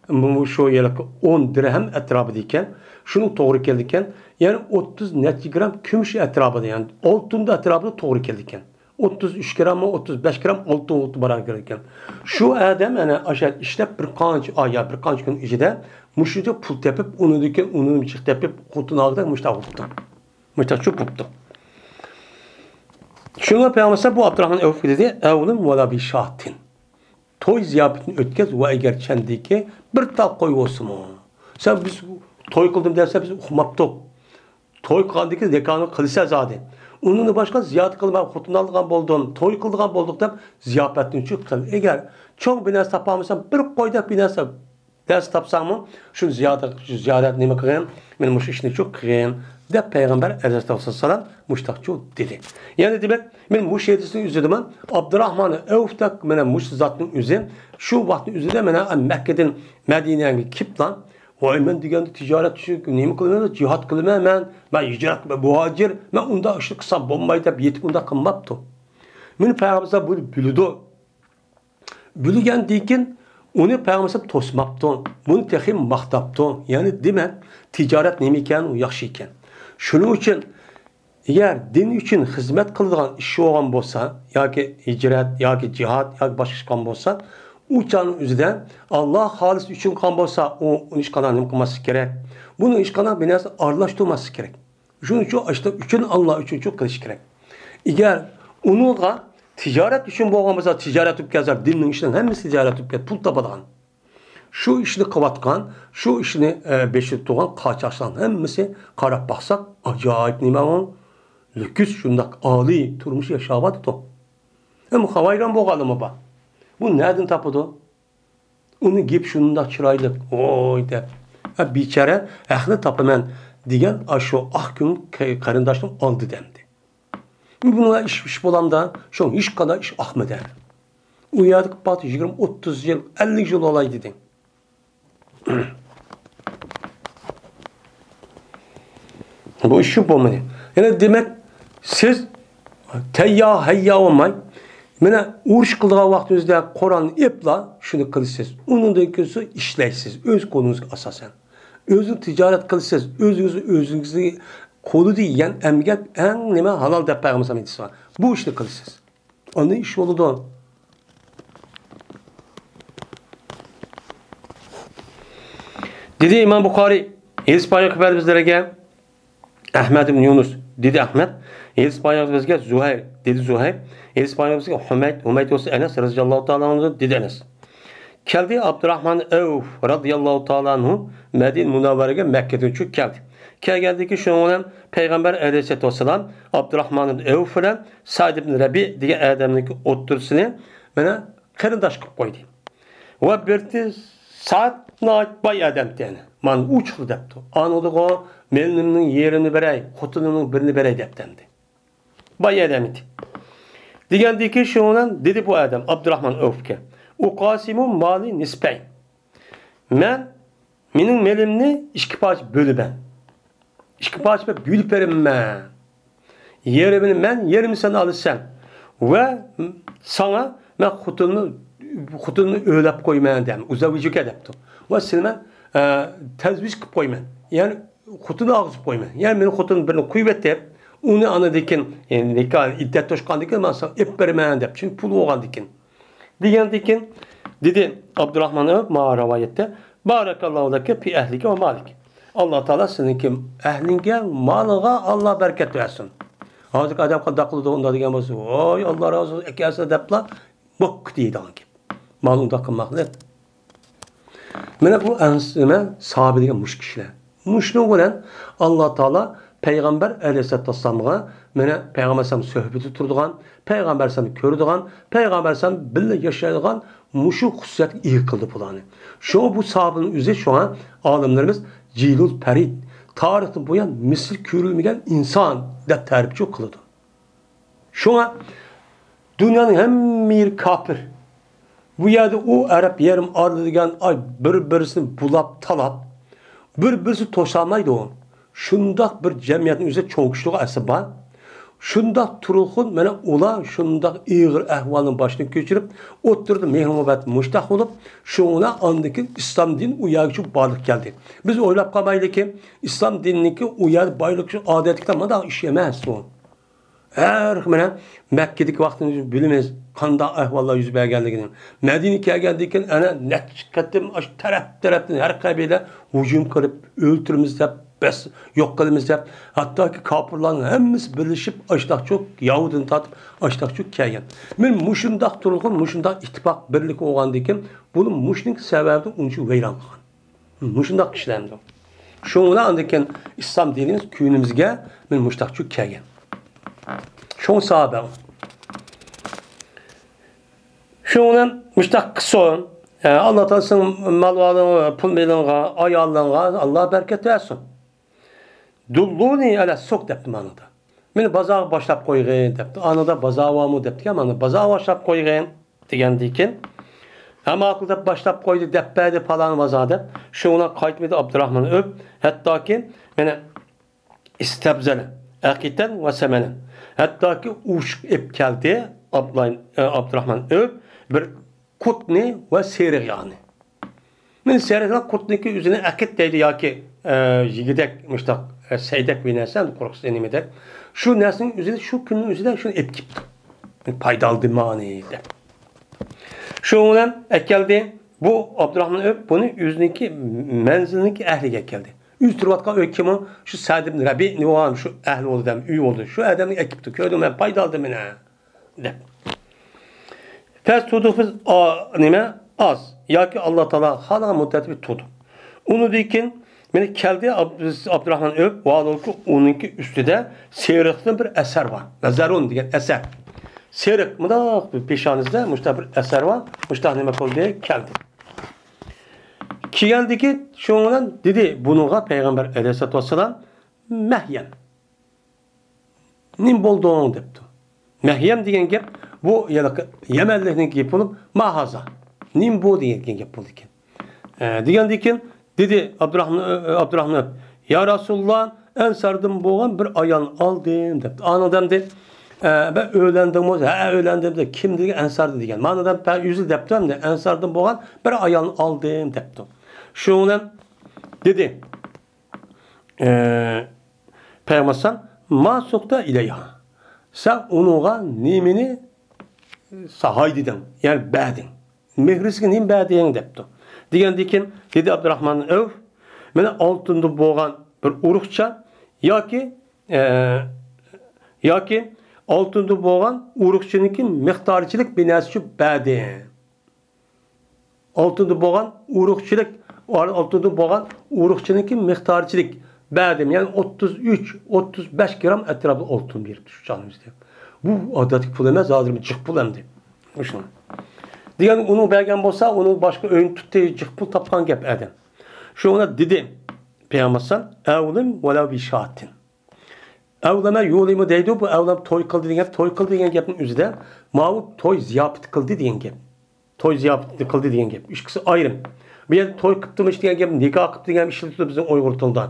مۇشۇ ھېلىقى ئون دىرھەم ئەتراپىدا ئىكەن. شۇنىڭ توغرا كېلىدىكەن. يەنى ئوتتۇز نەچچە گرام كۈمۈش ئەتراپىدا، يەنى ئالتۇندا ئەتراپىدا توغرا كېلىدىكەن. ئوتتۇز ئۈچ گراممۇ، ئوتتۇز بەش گرام ئالتۇن بار ئىكەن. شۇ ئادەم ئەنە ئاشۇ ئىشلەپ بىر قانچە ئاي يا بىر قانچە كۈن ئىچىدە مۇشۇنچە پۇل تېپىپ، ئۇنىڭدىن كېيىن ئۇنىڭ جىق تېپىپ، خوتۇن ئالغۇدەك مۇشۇنداق بوپتۇ. مۇشۇنداق چوپ بوپتۇ. شۇڭا پەيغەمبەر بۇ ئابدۇراخمان ئەۋفقا دېدى، «ئەۋلىم ۋەلا بىشاتىن. توي زىياپىتىنى ئۆتكەز ۋە ئەگەر چەندىكى بىر تال قوي بولسىمۇ. سەن بىز توي قىلدىم دەسە بىز ئۇقماپتۇق. توي قىلغاندىن كېيىن نىكاھنى قىلىسەن زادى. ئۇنىڭدىن باشقا زىيارەت قىلىمەن، خوتۇن ئالىدىغان بولدۇم، توي قىلىدىغان بولدۇق» دەپ زىياپەتنى چوڭ قىل. ئەگەر چوڭ بىر نەرسە تاپالمىسام، بىر قوي دەپ بىر نەرسە نەرسە تاپساڭمۇ، شۇ زىيادە، شۇ زىيادەت نېمە قىلغىن، مېنى مۇشۇ ئىشنى شۇ قىلغىن، دەپ پەيغەمبەر ئەلەيھىسسالام مۇشتاقچۇ دېدى. يەنى دېمەك، مەن مۇشۇ ھەدىسنى ئۈزىدىمەن. ئابدۇراخمان ئەۋفتا مانا مۇشۇ زاتنىڭ ئۆزى شۇ ۋاقىتنىڭ ئۆزىدە مانا مەككىدىن مەدىنەگە كېلىپلا، ۋاي، مەن دېگەندە تىجارەت ئۈچۈن نېمە قىلىمەن، جىھاد قىلىمەن مەن، مەن ھىجرەت، مۇھاجىر، مەن ئۇنداق ئىشنى قىلسام بولمايدۇ دەپ يېتىپ ئۇنداق قىلماپتۇ. مېنى پەيغەمبەر بۇنى بىلىدۇ. بىلگەندىن كېيىن ئۇنى پەيغەمبەر توسماپتۇ. بۇنى تېخى ماختاپتۇ. يەنى دېمەك، تىجارەت نېمە ئىكەن، ئۇ ياخشى ئىكەن. شۇنىڭ ئۈچۈن ئەگەر دىن ئۈچۈن خىزمەت قىلىدىغان ئىش بولغان بولسا، ياكى ھىجرەت، ياكى جىھاد، ياكى باشقا ئىش قىلغان بولسا، ئۇ چاغنىڭ ئۆزىدە ئاللا خالىس ئۈچۈن قىلغان بولسا، ئۇ، ئۇنى ھېچقانداق نېمە قىلماسلىق كېرەك. بۇنى ھېچقانداق بىر نەرسە ئارىلاشتۇرماسلىق كېرەك. شۇنىڭ ئۈچۈن ئاشۇنداق ئۈچۈن، ئاللا ئۈچۈن شۇ قىلىش كېرەك. ئەگەر ئۇنىڭغا تىجارەت ئۈچۈن بولغان بولسا، تىجارەت بولۇپ كەلسە، دىننىڭ ئىشىنىڭ ھەممىسى تىجارەت بولۇپ كەتتى، پۇل تاپىدىغان. شۇ ئىشنى قىلىۋاتقان، شۇ ئىشنى، ئە، بېشىدا تۇرغان قاچاقچىلارنىڭ ھەممىسى قاراپ باقساق، ئاجايىپ نېمە ئۇ؟ لۈكۈس، شۇنداق ئالىي تۇرمۇش ياشاۋاتىدۇ. ھەم ھايران بولغانلىرىمۇ بار. بۇ نەدىن تاپىدۇ؟ ئۇنىڭ گېپى شۇنداق چىرايلىق، ۋوي دەپ، ئە، بىچارە ھەقنى تاپىمەن دېگەن ئاشۇ ئاق كۆڭۈل قېرىنداشنىڭ ئالدىدا ئەمدى. بۇنىڭغا ئىش، ئىش بولامدا، شۇ ھېچقانداق ئىش ئاقمىدى. ئۇ يەردە پات يىگىرمە، ئوتتۇز يىل، ئەللىك يىل بولاي دېدى. بۇ ئىش شۇ بولمىدى. يەنە دېمەك، سىز تەييا، ھەييا بولماي، مانا ئۇرۇش قىلىدىغان ۋاقتىڭىزدا قورالنى ئېپلا شۇنى قىلىسىز. ئۇنىڭدىن كېيىن سىز ئىشلەيسىز، ئۆز قولىڭىزغا ئاساسەن. ئۆزىڭىز تىجارەت قىلىسىز، ئۆزىڭىز، ئۆزىڭىزنى قولىدا يېگەن ئەمگەك ئەڭ نېمە ھالال دەپ پەيغەمبەر ئېيتقان. بۇ ئىشنى قىلىسىز. ئاندىن ئىش بولىدۇ. دېدى ئىمام بۇخارىي، ھېدىس بايان قىلىپ بەردى بىزلەرگە ئەھمەد ئىبن يۇنۇس، دېدى ئەھمەد. ھېدىس بايان بىزگە زۇھەير، دېدى زۇھەير. ھېدىس بايان بىزگە ھۇمەيد، ھۇمەيد بولسا ئەنەس رەزىياللاھۇ تائالا ئەنھۇ، دېدى ئەنەس. كەلدى ئابدۇراھمان ئەۋف رەزىياللاھۇ تائالا ئەنھۇ مەدىنە مۇنەۋۋەرىگە مەككىدىن چۈشۈپ كەلدى. كەلگەندىن كېيىن شۇنىڭ بىلەن پەيغەمبەر ئەلەيھىسسالاتۇ ۋەسسالام ئابدۇراھمان ئەۋف بىلەن سەئد ئىبن رەبىئ دېگەن ئادەمنىڭكى ئوتتۇرىسىنى مانا قېرىنداش قىلىپ قويدى. ۋە بىرسى سەئد ناھايىتى باي ئادەمتى يەنى. مانا ئۇ چىقتى دەپتۇ. ئانىدىغۇ مېلىمنىڭ يېرىمىنى بېرەي، خوتۇنۇمنىڭ بىرىنى بېرەي دەپتىمدى. باي ئادەمتى. دېگەندىكىن شۇنىڭ بىلەن دېدى بۇ ئادەم ئابدۇراھمان ئەۋفكە، ئۇقاسىمۇ مالى نىسپەين. مەن مېنىڭ مېلىمنى ئىككى پارچە بۆلىمەن. ئىككى پارچە بۆلۈپ بېرىمەن. يېرىمىنى مەن، يېرىمىنى سەن ئالىسەن. ۋە ساڭا مەن خوتۇننى، خوتۇننى ئۆيلەپ قويىمەن دەم. ئۇزەۋۋىجۇكە دەپتۇ. ۋە سېنى مەن، ئە، تەزۋىج قىلىپ قويىمەن. يەنى خوتۇن ئالغۇزۇپ قويىمەن. يەنى مېنىڭ خوتۇنۇم بىرنى قويۇۋېتىپ، ئۇنى ئاندىن كېيىن، يەنى نىكاھ ئىددەت توشقاندىن كېيىن مەن ساڭا ئېلىپ بېرىمەن دەپ. چۈنكى پۇل بولغاندىكىن. دېگەندىكىن، دېدى ئابدۇراھمان ئەۋف ماڭا رىۋايەتتە، بارەكاللاھۇ لەكە پى ئەھلىكە ۋە مالىكە. ئاللا تائالا سېنىڭكى ئەھلىڭگە، مالىڭغا ئاللا بەرىكەت بەرسۇن. ھازىرقى ئادەم قانداق قىلىدۇ، ئۇنداق دېگەن بولسا، ۋاي، ئاللا رازى بولسۇن، ئەكەلسە دەپلا، بوككا دەيدىغان گەپ. مانا ئۇنداق قىلماقلىق. مانا بۇ ئەنس-، نېمە، ساھابە دېگەن مۇشۇ كىشىلەر. مۇشۇنىڭ بىلەن ئاللا تائالا پەيغەمبەر ئەلەيھىسسالاتۇ ۋەسسالامغا، مانا، پەيغەمبەر ئەلەيھىسسالام سۆھبىتى تۇرىدىغان، پەيغەمبەر ئەلەيھىسسالامنى كۆرىدىغان، پەيغەمبەر ئەلەيھىسسالام بىللە ياشايدىغان مۇشۇ خۇسۇسىيەتكە ئىگە قىلدى بۇلارنى. شۇڭا بۇ ساھابىنىڭ ئۆزى، شۇڭا ئالىملىرىمىز جىلۇل پەرىد، تارىختىن بۇيان مىسلى كۆرۈلمىگەن ئىنسان دەپ تەرىپچۇ قىلىدۇ. شۇڭا دۇنيانىڭ ھەممە يېرى كاپىر. بۇ يەردە ئۇ ئەرەب يېرىم ئارىلى دېگەن ئاي بىر-بىرسىنى بۇلاپ، تالاپ، بىر-بىرسىنى توسالمايدۇ. شۇنداق بىر جەمئىيەتنىڭ ئۆزىدە چوڭ كىشىلىك ئەسلى بار. شۇنداق تۇرغۇن، مانا ئۇلار شۇنداق ئېغىر ئەھۋالنى باشتىن كۆچۈرۈپ، ئوتتۇرىدا مېھىر-مۇھەببەت مۇشتاق بولۇپ، شۇڭا ئاندىن كېيىن ئىسلام دىنى ئۇ يەرگىچە بارلىققا كەلدى. بىز ئويلاپ قالمايلىكى، ئىسلام دىنىنىڭكى ئۇ يەردە بايلىقى ئادەتتىكى مۇنداق ئىش ئەمەس ئۇ. ھەر مانا مەككىدىكى ۋاقتىنى بىلىمىز، قانداق ئەھۋاللار يۈز بەرگەنلىكىنى. مەدىنىگە كەلگەندىن كېيىن ئەنە نەچچە قېتىم ئاشۇ تەرەپ-تەرەپتىن ھەر قەبىلە ھۇجۇم قىلىپ، ئۆلتۈرىمىز دەپ، بەس، يوق قىلىمىز دەپ، ھەتتاكى كاپىرلارنىڭ ھەممىسى بىرلىشىپ، ئاشتاقچۇ ياھۇدىن تارتىپ، ئاشتاقچۇ كەلگەن. مانا مۇشۇنداق تۇرغۇن، مۇشۇنداق ئىتتىپاق، بىرلىك بولغاندىن كېيىن، بۇنى مۇشۇنىڭ سەۋەبىدىن ئۇنچە ۋەيران قىلغان. مۇشۇنداق كىشىلەردۇر. شۇنىڭ بىلەن ئاندىن كېيىن ئىسلام دىنىمىز كۈنىمىزگە مانا مۇشۇنداقچۇ كەلگەن. شۇڭا ساھابە. شۇنىڭ بىلەن مۇشۇنداق قىلسۇن. ئە، ئاللا تائالا سېنىڭ مال-مالىڭغا، پۇل-مېلىڭغا، ئايالىڭغا ئاللا بەرىكەت بەرسۇن. دۇللۇنى ئەلە سۇق دەپتۇ مانىدا. مېنى بازارغا باشلاپ قويغىن دەپتۇ. ئانىدا بازار بارمۇ دەپتىكەن، مانا بازارغا باشلاپ قويغىن دېگەندىكىن، ھە ماقۇل دەپ باشلاپ قويدى، دەپ بەردى پالان بازار دەپ. شۇنىڭ بىلەن قايتمىدى ئابدۇراھمان ئۆپ، ھەتتاكى مانا ئىستەبزەل ئەقىتەن ۋە سەمەنەن. ھەتتاكى ئوشۇق ئېلىپ كەلدى ئابدۇراھمان ئۆپ بىر قۇتنى ۋە سېرىق ياغنى. مانا سېرىقلار قۇتنىكى ئۆزىنى ئەقىت دەيدۇ ياكى، ئە، يېگۈدەك، مۇشتاق، ئە، سەيدەك بىر نەرسە، قۇرۇقسىز نېمىدەك. شۇ نەرسىنىڭ ئۆزىنى شۇ كۈننىڭ ئۆزىدە شۇنى ئېلىپ كېلىپتۇ. پايدا ئالدىم مانى دەپ. شۇنىڭ بىلەن ئەكەلدى. بۇ ئابدۇراھمان ئۆپ بۇنى ئۆزىنىڭكى مەنزىلىنىڭكى ئەھلىگە ئەكەلدى. ئۆزى تۇرۇۋاتقان ئۆي كىمۇ؟ شۇ سەئد ئىبن رەبىئنى بولغان شۇ ئەھلى بولدى دەم، ئۆي بولدى. شۇ ئادەمنى ئەكىپتۇ. كۆردۈڭ، مەن پايدا ئالدىم مانا. دەپ. پەس تۇردۇق بىز، ئا، نېمە؟ ئاز. ياكى ئاللا تائالا خالىغان مۇددەتتە بىر تۇردۇق. ئۇنىڭدىن كېيىن مانا كەلدى، ئاب-، بىز ئابدۇراھمان ئۆپ، ۋاھالۇكى ئۇنىڭكى ئۈستىدە سېرىقتىن بىر ئەسەر بار. نەزەرۇن دېگەن ئەسەر. سېرىق، مۇنداق بىر پېشانىسىدە مۇشۇنداق بىر ئەسەر بار. مۇشۇنداق نېمە قىلدى؟ كەلدى. كېلگەندىكى شۇنىڭ بىلەن دېدى بۇنىڭغا پەيغەمبەر ئەلەيھىسسالاتۇ ۋەسسالام، مەھيەم. نېمە بولدۇڭ؟ دەپتۇ. مەھيەم دېگەن گەپ بۇ ھېلىقى يەمەنلىكنىڭ گېپى بولۇپ، ماھازا. نېمە بۇ دېگەن گەپ بولىدىكەن. ئە، دېگەندىكىن دېدى ئابدۇراھمان، ئابدۇراھمان، يا رەسۇلاللا، ئەنساردىن بولغان بىر ئايالنى ئالدىم دەپتۇ. ئانا ئادەم دېدى، ئە، بە ئۆيلەندىڭمۇ؟ ھە، ئۆيلەندىم دېدى. كىم دېگەن؟ ئەنساردىن دېگەن. مانا ئادەم پە-، ئۆزى دەپتۇ ئەمدى، ئەنساردىن بولغان بىر ئايالنى ئالدىم دەپتۇ. شۇنىڭ بىلەن دېدى، ئە، پەيغەمبەر ئەلەيھىسسالام، ما سۇقتا ئىلەيھا. سەن ئۇنىڭغا نېمىنى ساھاي دېدىڭ، يەنى بەردىڭ. مېھرىسىگە نېمە بەردىڭ دەپتۇ. دېگەندىكىن دېدى ئابدۇراھمان ئەۋف، مانا ئالتۇندىن بولغان بىر ئۇرۇقچە ياكى، ئە، ياكى ئالتۇندىن بولغان ئۇرۇقچىنىڭكى مىقدارچىلىك بىر نەرسە چۈشۈپ بەردى. ئالتۇندىن بولغان ئۇرۇقچىلىك، ئالتۇندىن بولغان ئۇرۇقچىنىڭكى مىقدارچىلىك بەردى. يەنى ئوتتۇز ئۈچ، ئوتتۇز بەش گرام ئەتراپىدا ئالتۇن بېرىپتۇ شۇ چاغنىڭ ئۆزىدە. بۇ ئادەتتىكى پۇل ئەمەس، ھازىر جىق پۇل ئەمدى. شۇ. دېگەن ئۇنىڭ بەرگەن بولسا، ئۇنىڭ باشقا ئۆينى تۇتتى، جىق پۇل تاپقان گەپ ئادەم. شۇڭا دېدى پەيغەمبەر ئەۋلىم ۋەلەۋ بىشاتىن. ئەۋلەمە يۇلىمۇ دەيدۇ، بۇ ئەۋلەم توي قىلدى دېگەن، توي قىلدى دېگەن گەپنىڭ ئۆزىدە ماۋۇ توي زىياپىتى قىلدى دېگەن گەپ. توي زىياپىتى قىلدى دېگەن گەپ. ئىككىسى ئايرىم. بۇ يەردە توي قىپتىمىش دېگەن گەپ، نىكاھ قىپتۇ دېگەن ئىشلىتىدۇ بىزنىڭ ئۇيغۇر تىلىدا.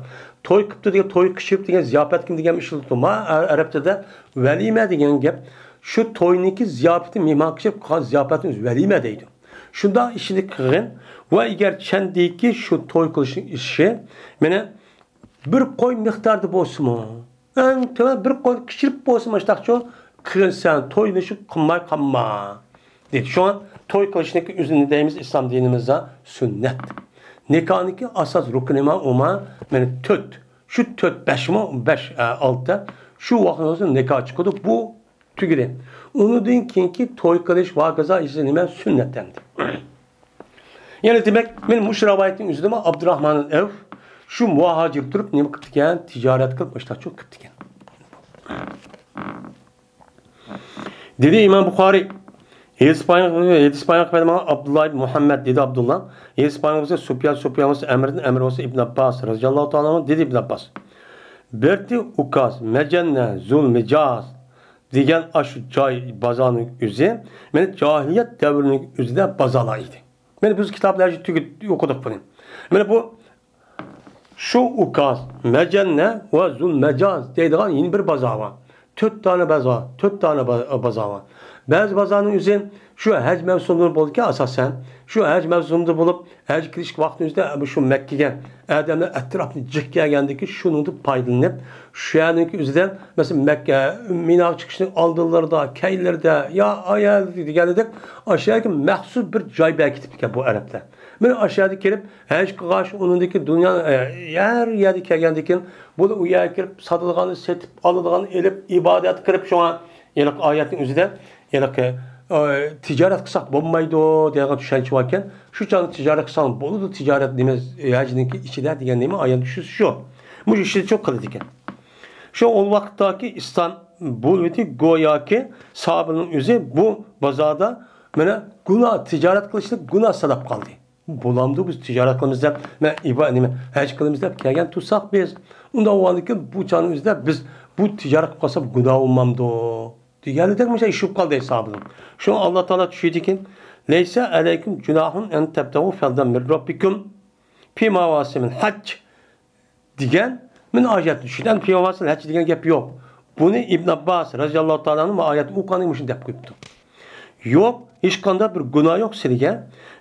توي قىپتۇ دېگەن، توي قىچىرىپ دېگەن، زىياپەتكىمۇ دېگەن ئىشلىتىدۇ. ما، ئە-، ئەرەب تىلىدا ۋەلىمە دېگەن گەپ. شۇ توينىڭكى زىياپىتى، مېھمان قىچىرىپ قىلغان زىياپەتنى ئۆزى ۋەلىمە دەيدۇ. شۇنداق ئىشنى قىلغىن ۋە ئەگەر چەندىكى شۇ توي قىلىشنىڭ ئىشى، مانا، بىر قوي مىقداردا بولسىمۇ، ئەڭ تۆۋەن بىر قوي كىچىرىپ بولسىمۇ، مۇشۇنداقچۇ قىلسەن، تويلىشىپ قىلماي قالما، دېدى. شۇڭا توي قىلىشنىڭكى ئۆزىنى دەيمىز ئىسلام دىنىمىزدا سۈننەت. نىكاھنىڭكى ئاساس رۇكنىما ئۇما، مانا تۆت. شۇ تۆت، بەشمۇ؟ بەش، ئە، ئالتە. شۇ ۋاقىتتا نىكاھ چىقىدۇ. بۇ تۈگىدى. ئۇنىڭدىن كېيىنكى توي قىلىش ۋە ھاكازا ئىشى نېمە؟ سۈننەت ئەمدى. يەنى دېمەك، مانا مۇشۇ رىۋايەتنىڭ ئۆزىدىمۇ ئابدۇراخمان ئەۋف شۇ مۇھاجىر تۇرۇپ نېمە قىپتىكەن؟ تىجارەت قىلىپ، مۇشۇنداقچۇ قىپتىكەن. دېدى ئىمام بۇخارىي، ھەدىس بايان، ھەدىس بايان قىلىپ ماڭا ئابدۇللا ئىبن مۇھەممەد، دېدى ئابدۇللا. ھەدىس بايان قىلسا سۇپيان، سۇپيان بولسا ئەمىردىن، ئەمىر بولسا ئىبن ئابباس رەزىياللاھۇ تائالا ئەنھۇ، دېدى ئىبن ئابباس. بىرتى ئۇكاز، مەجەننە، زۇل مىجاز دېگەن ئاشۇ جاي، بازارنىڭ ئۆزى، مانا جاھىلىيەت دەۋرىنىڭ ئۆزىدە بازارلار ئىدى. مانا بىز كىتابلاردا تۈگۈت ئوقۇدۇق بۇنى. مانا بۇ شۇ ئۇكاز، مەجەننە ۋە زۇل مەجاز دەيدىغان يەنە بىر بازار بار. تۆت دانە بازار، تۆت دانە با-، بازار بار. بەزى بازارنىڭ ئۆزى شۇ ھەج مەۋسۇملىرى بولىدىكەن ئاساسەن. شۇ ھەج مەۋسۇمىدا بولۇپ، ھەج كېلىشلىك ۋاقتىمىزدا شۇ مەككىگە ئادەملەر ئەتراپنى جىق كەلگەندىكىن شۇنىڭدىن پايدىلىنىپ، شۇ يەرنىڭكى ئۆزىدە، مەسىلەن، مەككە، مىناغا چىقىشنىڭ ئالدىلىرىدا، كەينىلىرىدە، يا ئايال دېگەندەك، ئاشۇ يەرگە مەخسۇس بىر جاي بەركىتىپتىكەن بۇ ئەرەبلەر. مانا ئاشۇ يەرگە كېلىپ، ھەج قىلغاچ، ئۇنىڭدىكى دۇنيا، ئە، ھەر يەردە كەلگەندىكىن، بۇ ئۇ يەرگە كىرىپ، ساتىدىغاننى سېتىپ، ئالىدىغاننى ئېلىپ، ئىبادەت قىلىپ، شۇڭا ھېلىقى ئايەتنىڭ ئۆزىدە ھېلىقى، ئە، تىجارەت قىلساق بولمايدۇ دېگەن چۈشەنچە باركەن. شۇ چاغدا تىجارەت قىلساڭ بولىدۇ، تىجارەت نېمە، ھەجنىڭكى ئىچىدە دېگەن نېمە ئايەت چۈشىسى شۇ. مۇشۇ ئىشنى شۇ قىلىدىكەن. شۇ ئۇ ۋاقىتتاكى ئىستانبۇل ۋىتى گوياكى سابىلنىڭ ئۆزى بۇ بازاردا مانا گۇناھ، تىجارەت قىلىشنى گۇناھ ساناپ قالدى. بولامدۇ بىز تىجارەت قىلىمىز دەپ، مەن ئىبا-، نېمە، ھەج قىلىمىز دەپ كەلگەن تۇرساق بىز، ئۇنداق بولغاندىكىن بۇ چاغنىڭ ئۆزىدە بىز بۇ تىجارەت قىلىپ قالساق گۇناھ بولمامدۇ؟ دېگەندەك مۇشۇ ئىش بولۇپ قالدى ھېسابىدىن. شۇڭا ئاللا تائالا چۈشىدىكىن، لەيسە ئەلەيكۇم جۇناھۇن ئەن تەبتەغۇ فەزلەن مىن رەببىكۇم فىما ۋاسىمىل ھەج دېگەن، مەن ئايەتنى چۈشىدىم. پىياۋاسىل ھەج دېگەن گەپ يوق. بۇنى ئىبن ئابباس رەزىياللاھۇ تائالا ئەنھۇ ئايەتنى ئوقۇغاندىن مۇشۇنى دەپ قويۇپتۇ. يوق، ھېچقانداق بىر گۇناھ يوق سىلىگە.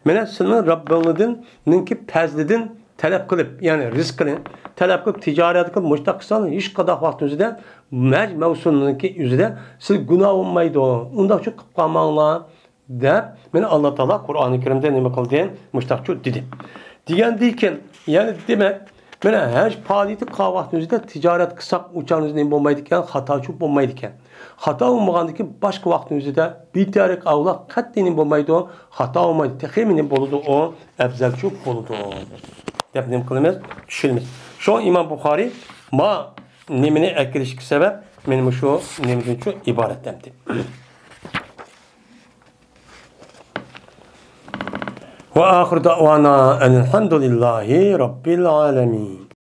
مانا سىلىنىڭ رەببىڭلاردىن، نىڭكى پەزلىدىن تەلەپ قىلىپ، يەنى رىزقىنى تەلەپ قىلىپ، تىجارەت قىلىپ، مۇشۇنداق قىلساڭلار، ھېچقانداق ۋاقىت ئۆزىدە، ھەج مەۋسۇمىنىڭكى ئۆزىدە سىز گۇناھ بولمايدۇ. ئۇنداقچۇ قىلىپ قالماڭلار. دەپ، مانا ئاللا تائالا قۇرئانى كەرىمدە نېمە قىلدى؟ مۇشتاقچۇ دېدى. دېگەندىكىن، يەنى دېمەك، مانا ھەج پائالىيىتى قىلغان ۋاقتىمىزدا تىجارەت قىلساق، ئۇ چاغدا نېمە بولمايدىكەن؟ خاتاچۇ بولمايدىكەن. خاتا بولمىغاندىكىن باشقا ۋاقتىمىزدا بىتەرەك ئاۋلا قەتئىي نېمە بولمايدۇ؟ خاتا بولمايدۇ. تېخىمۇ نېمە بولىدۇ؟ ئۇ ئەپزەلچۇ بولىدۇ. دەپ نېمە قىلىمىز؟ چۈشىنىمىز. شۇڭا ئىمام بۇخارىي ما نېمىنى ئەكىرىشكە سەۋەب؟ مانا مۇشۇ نېمىدىنچۇ ئىبارەت ئەمدى. وآخر دعوانا أن الحمد لله رب العالمين.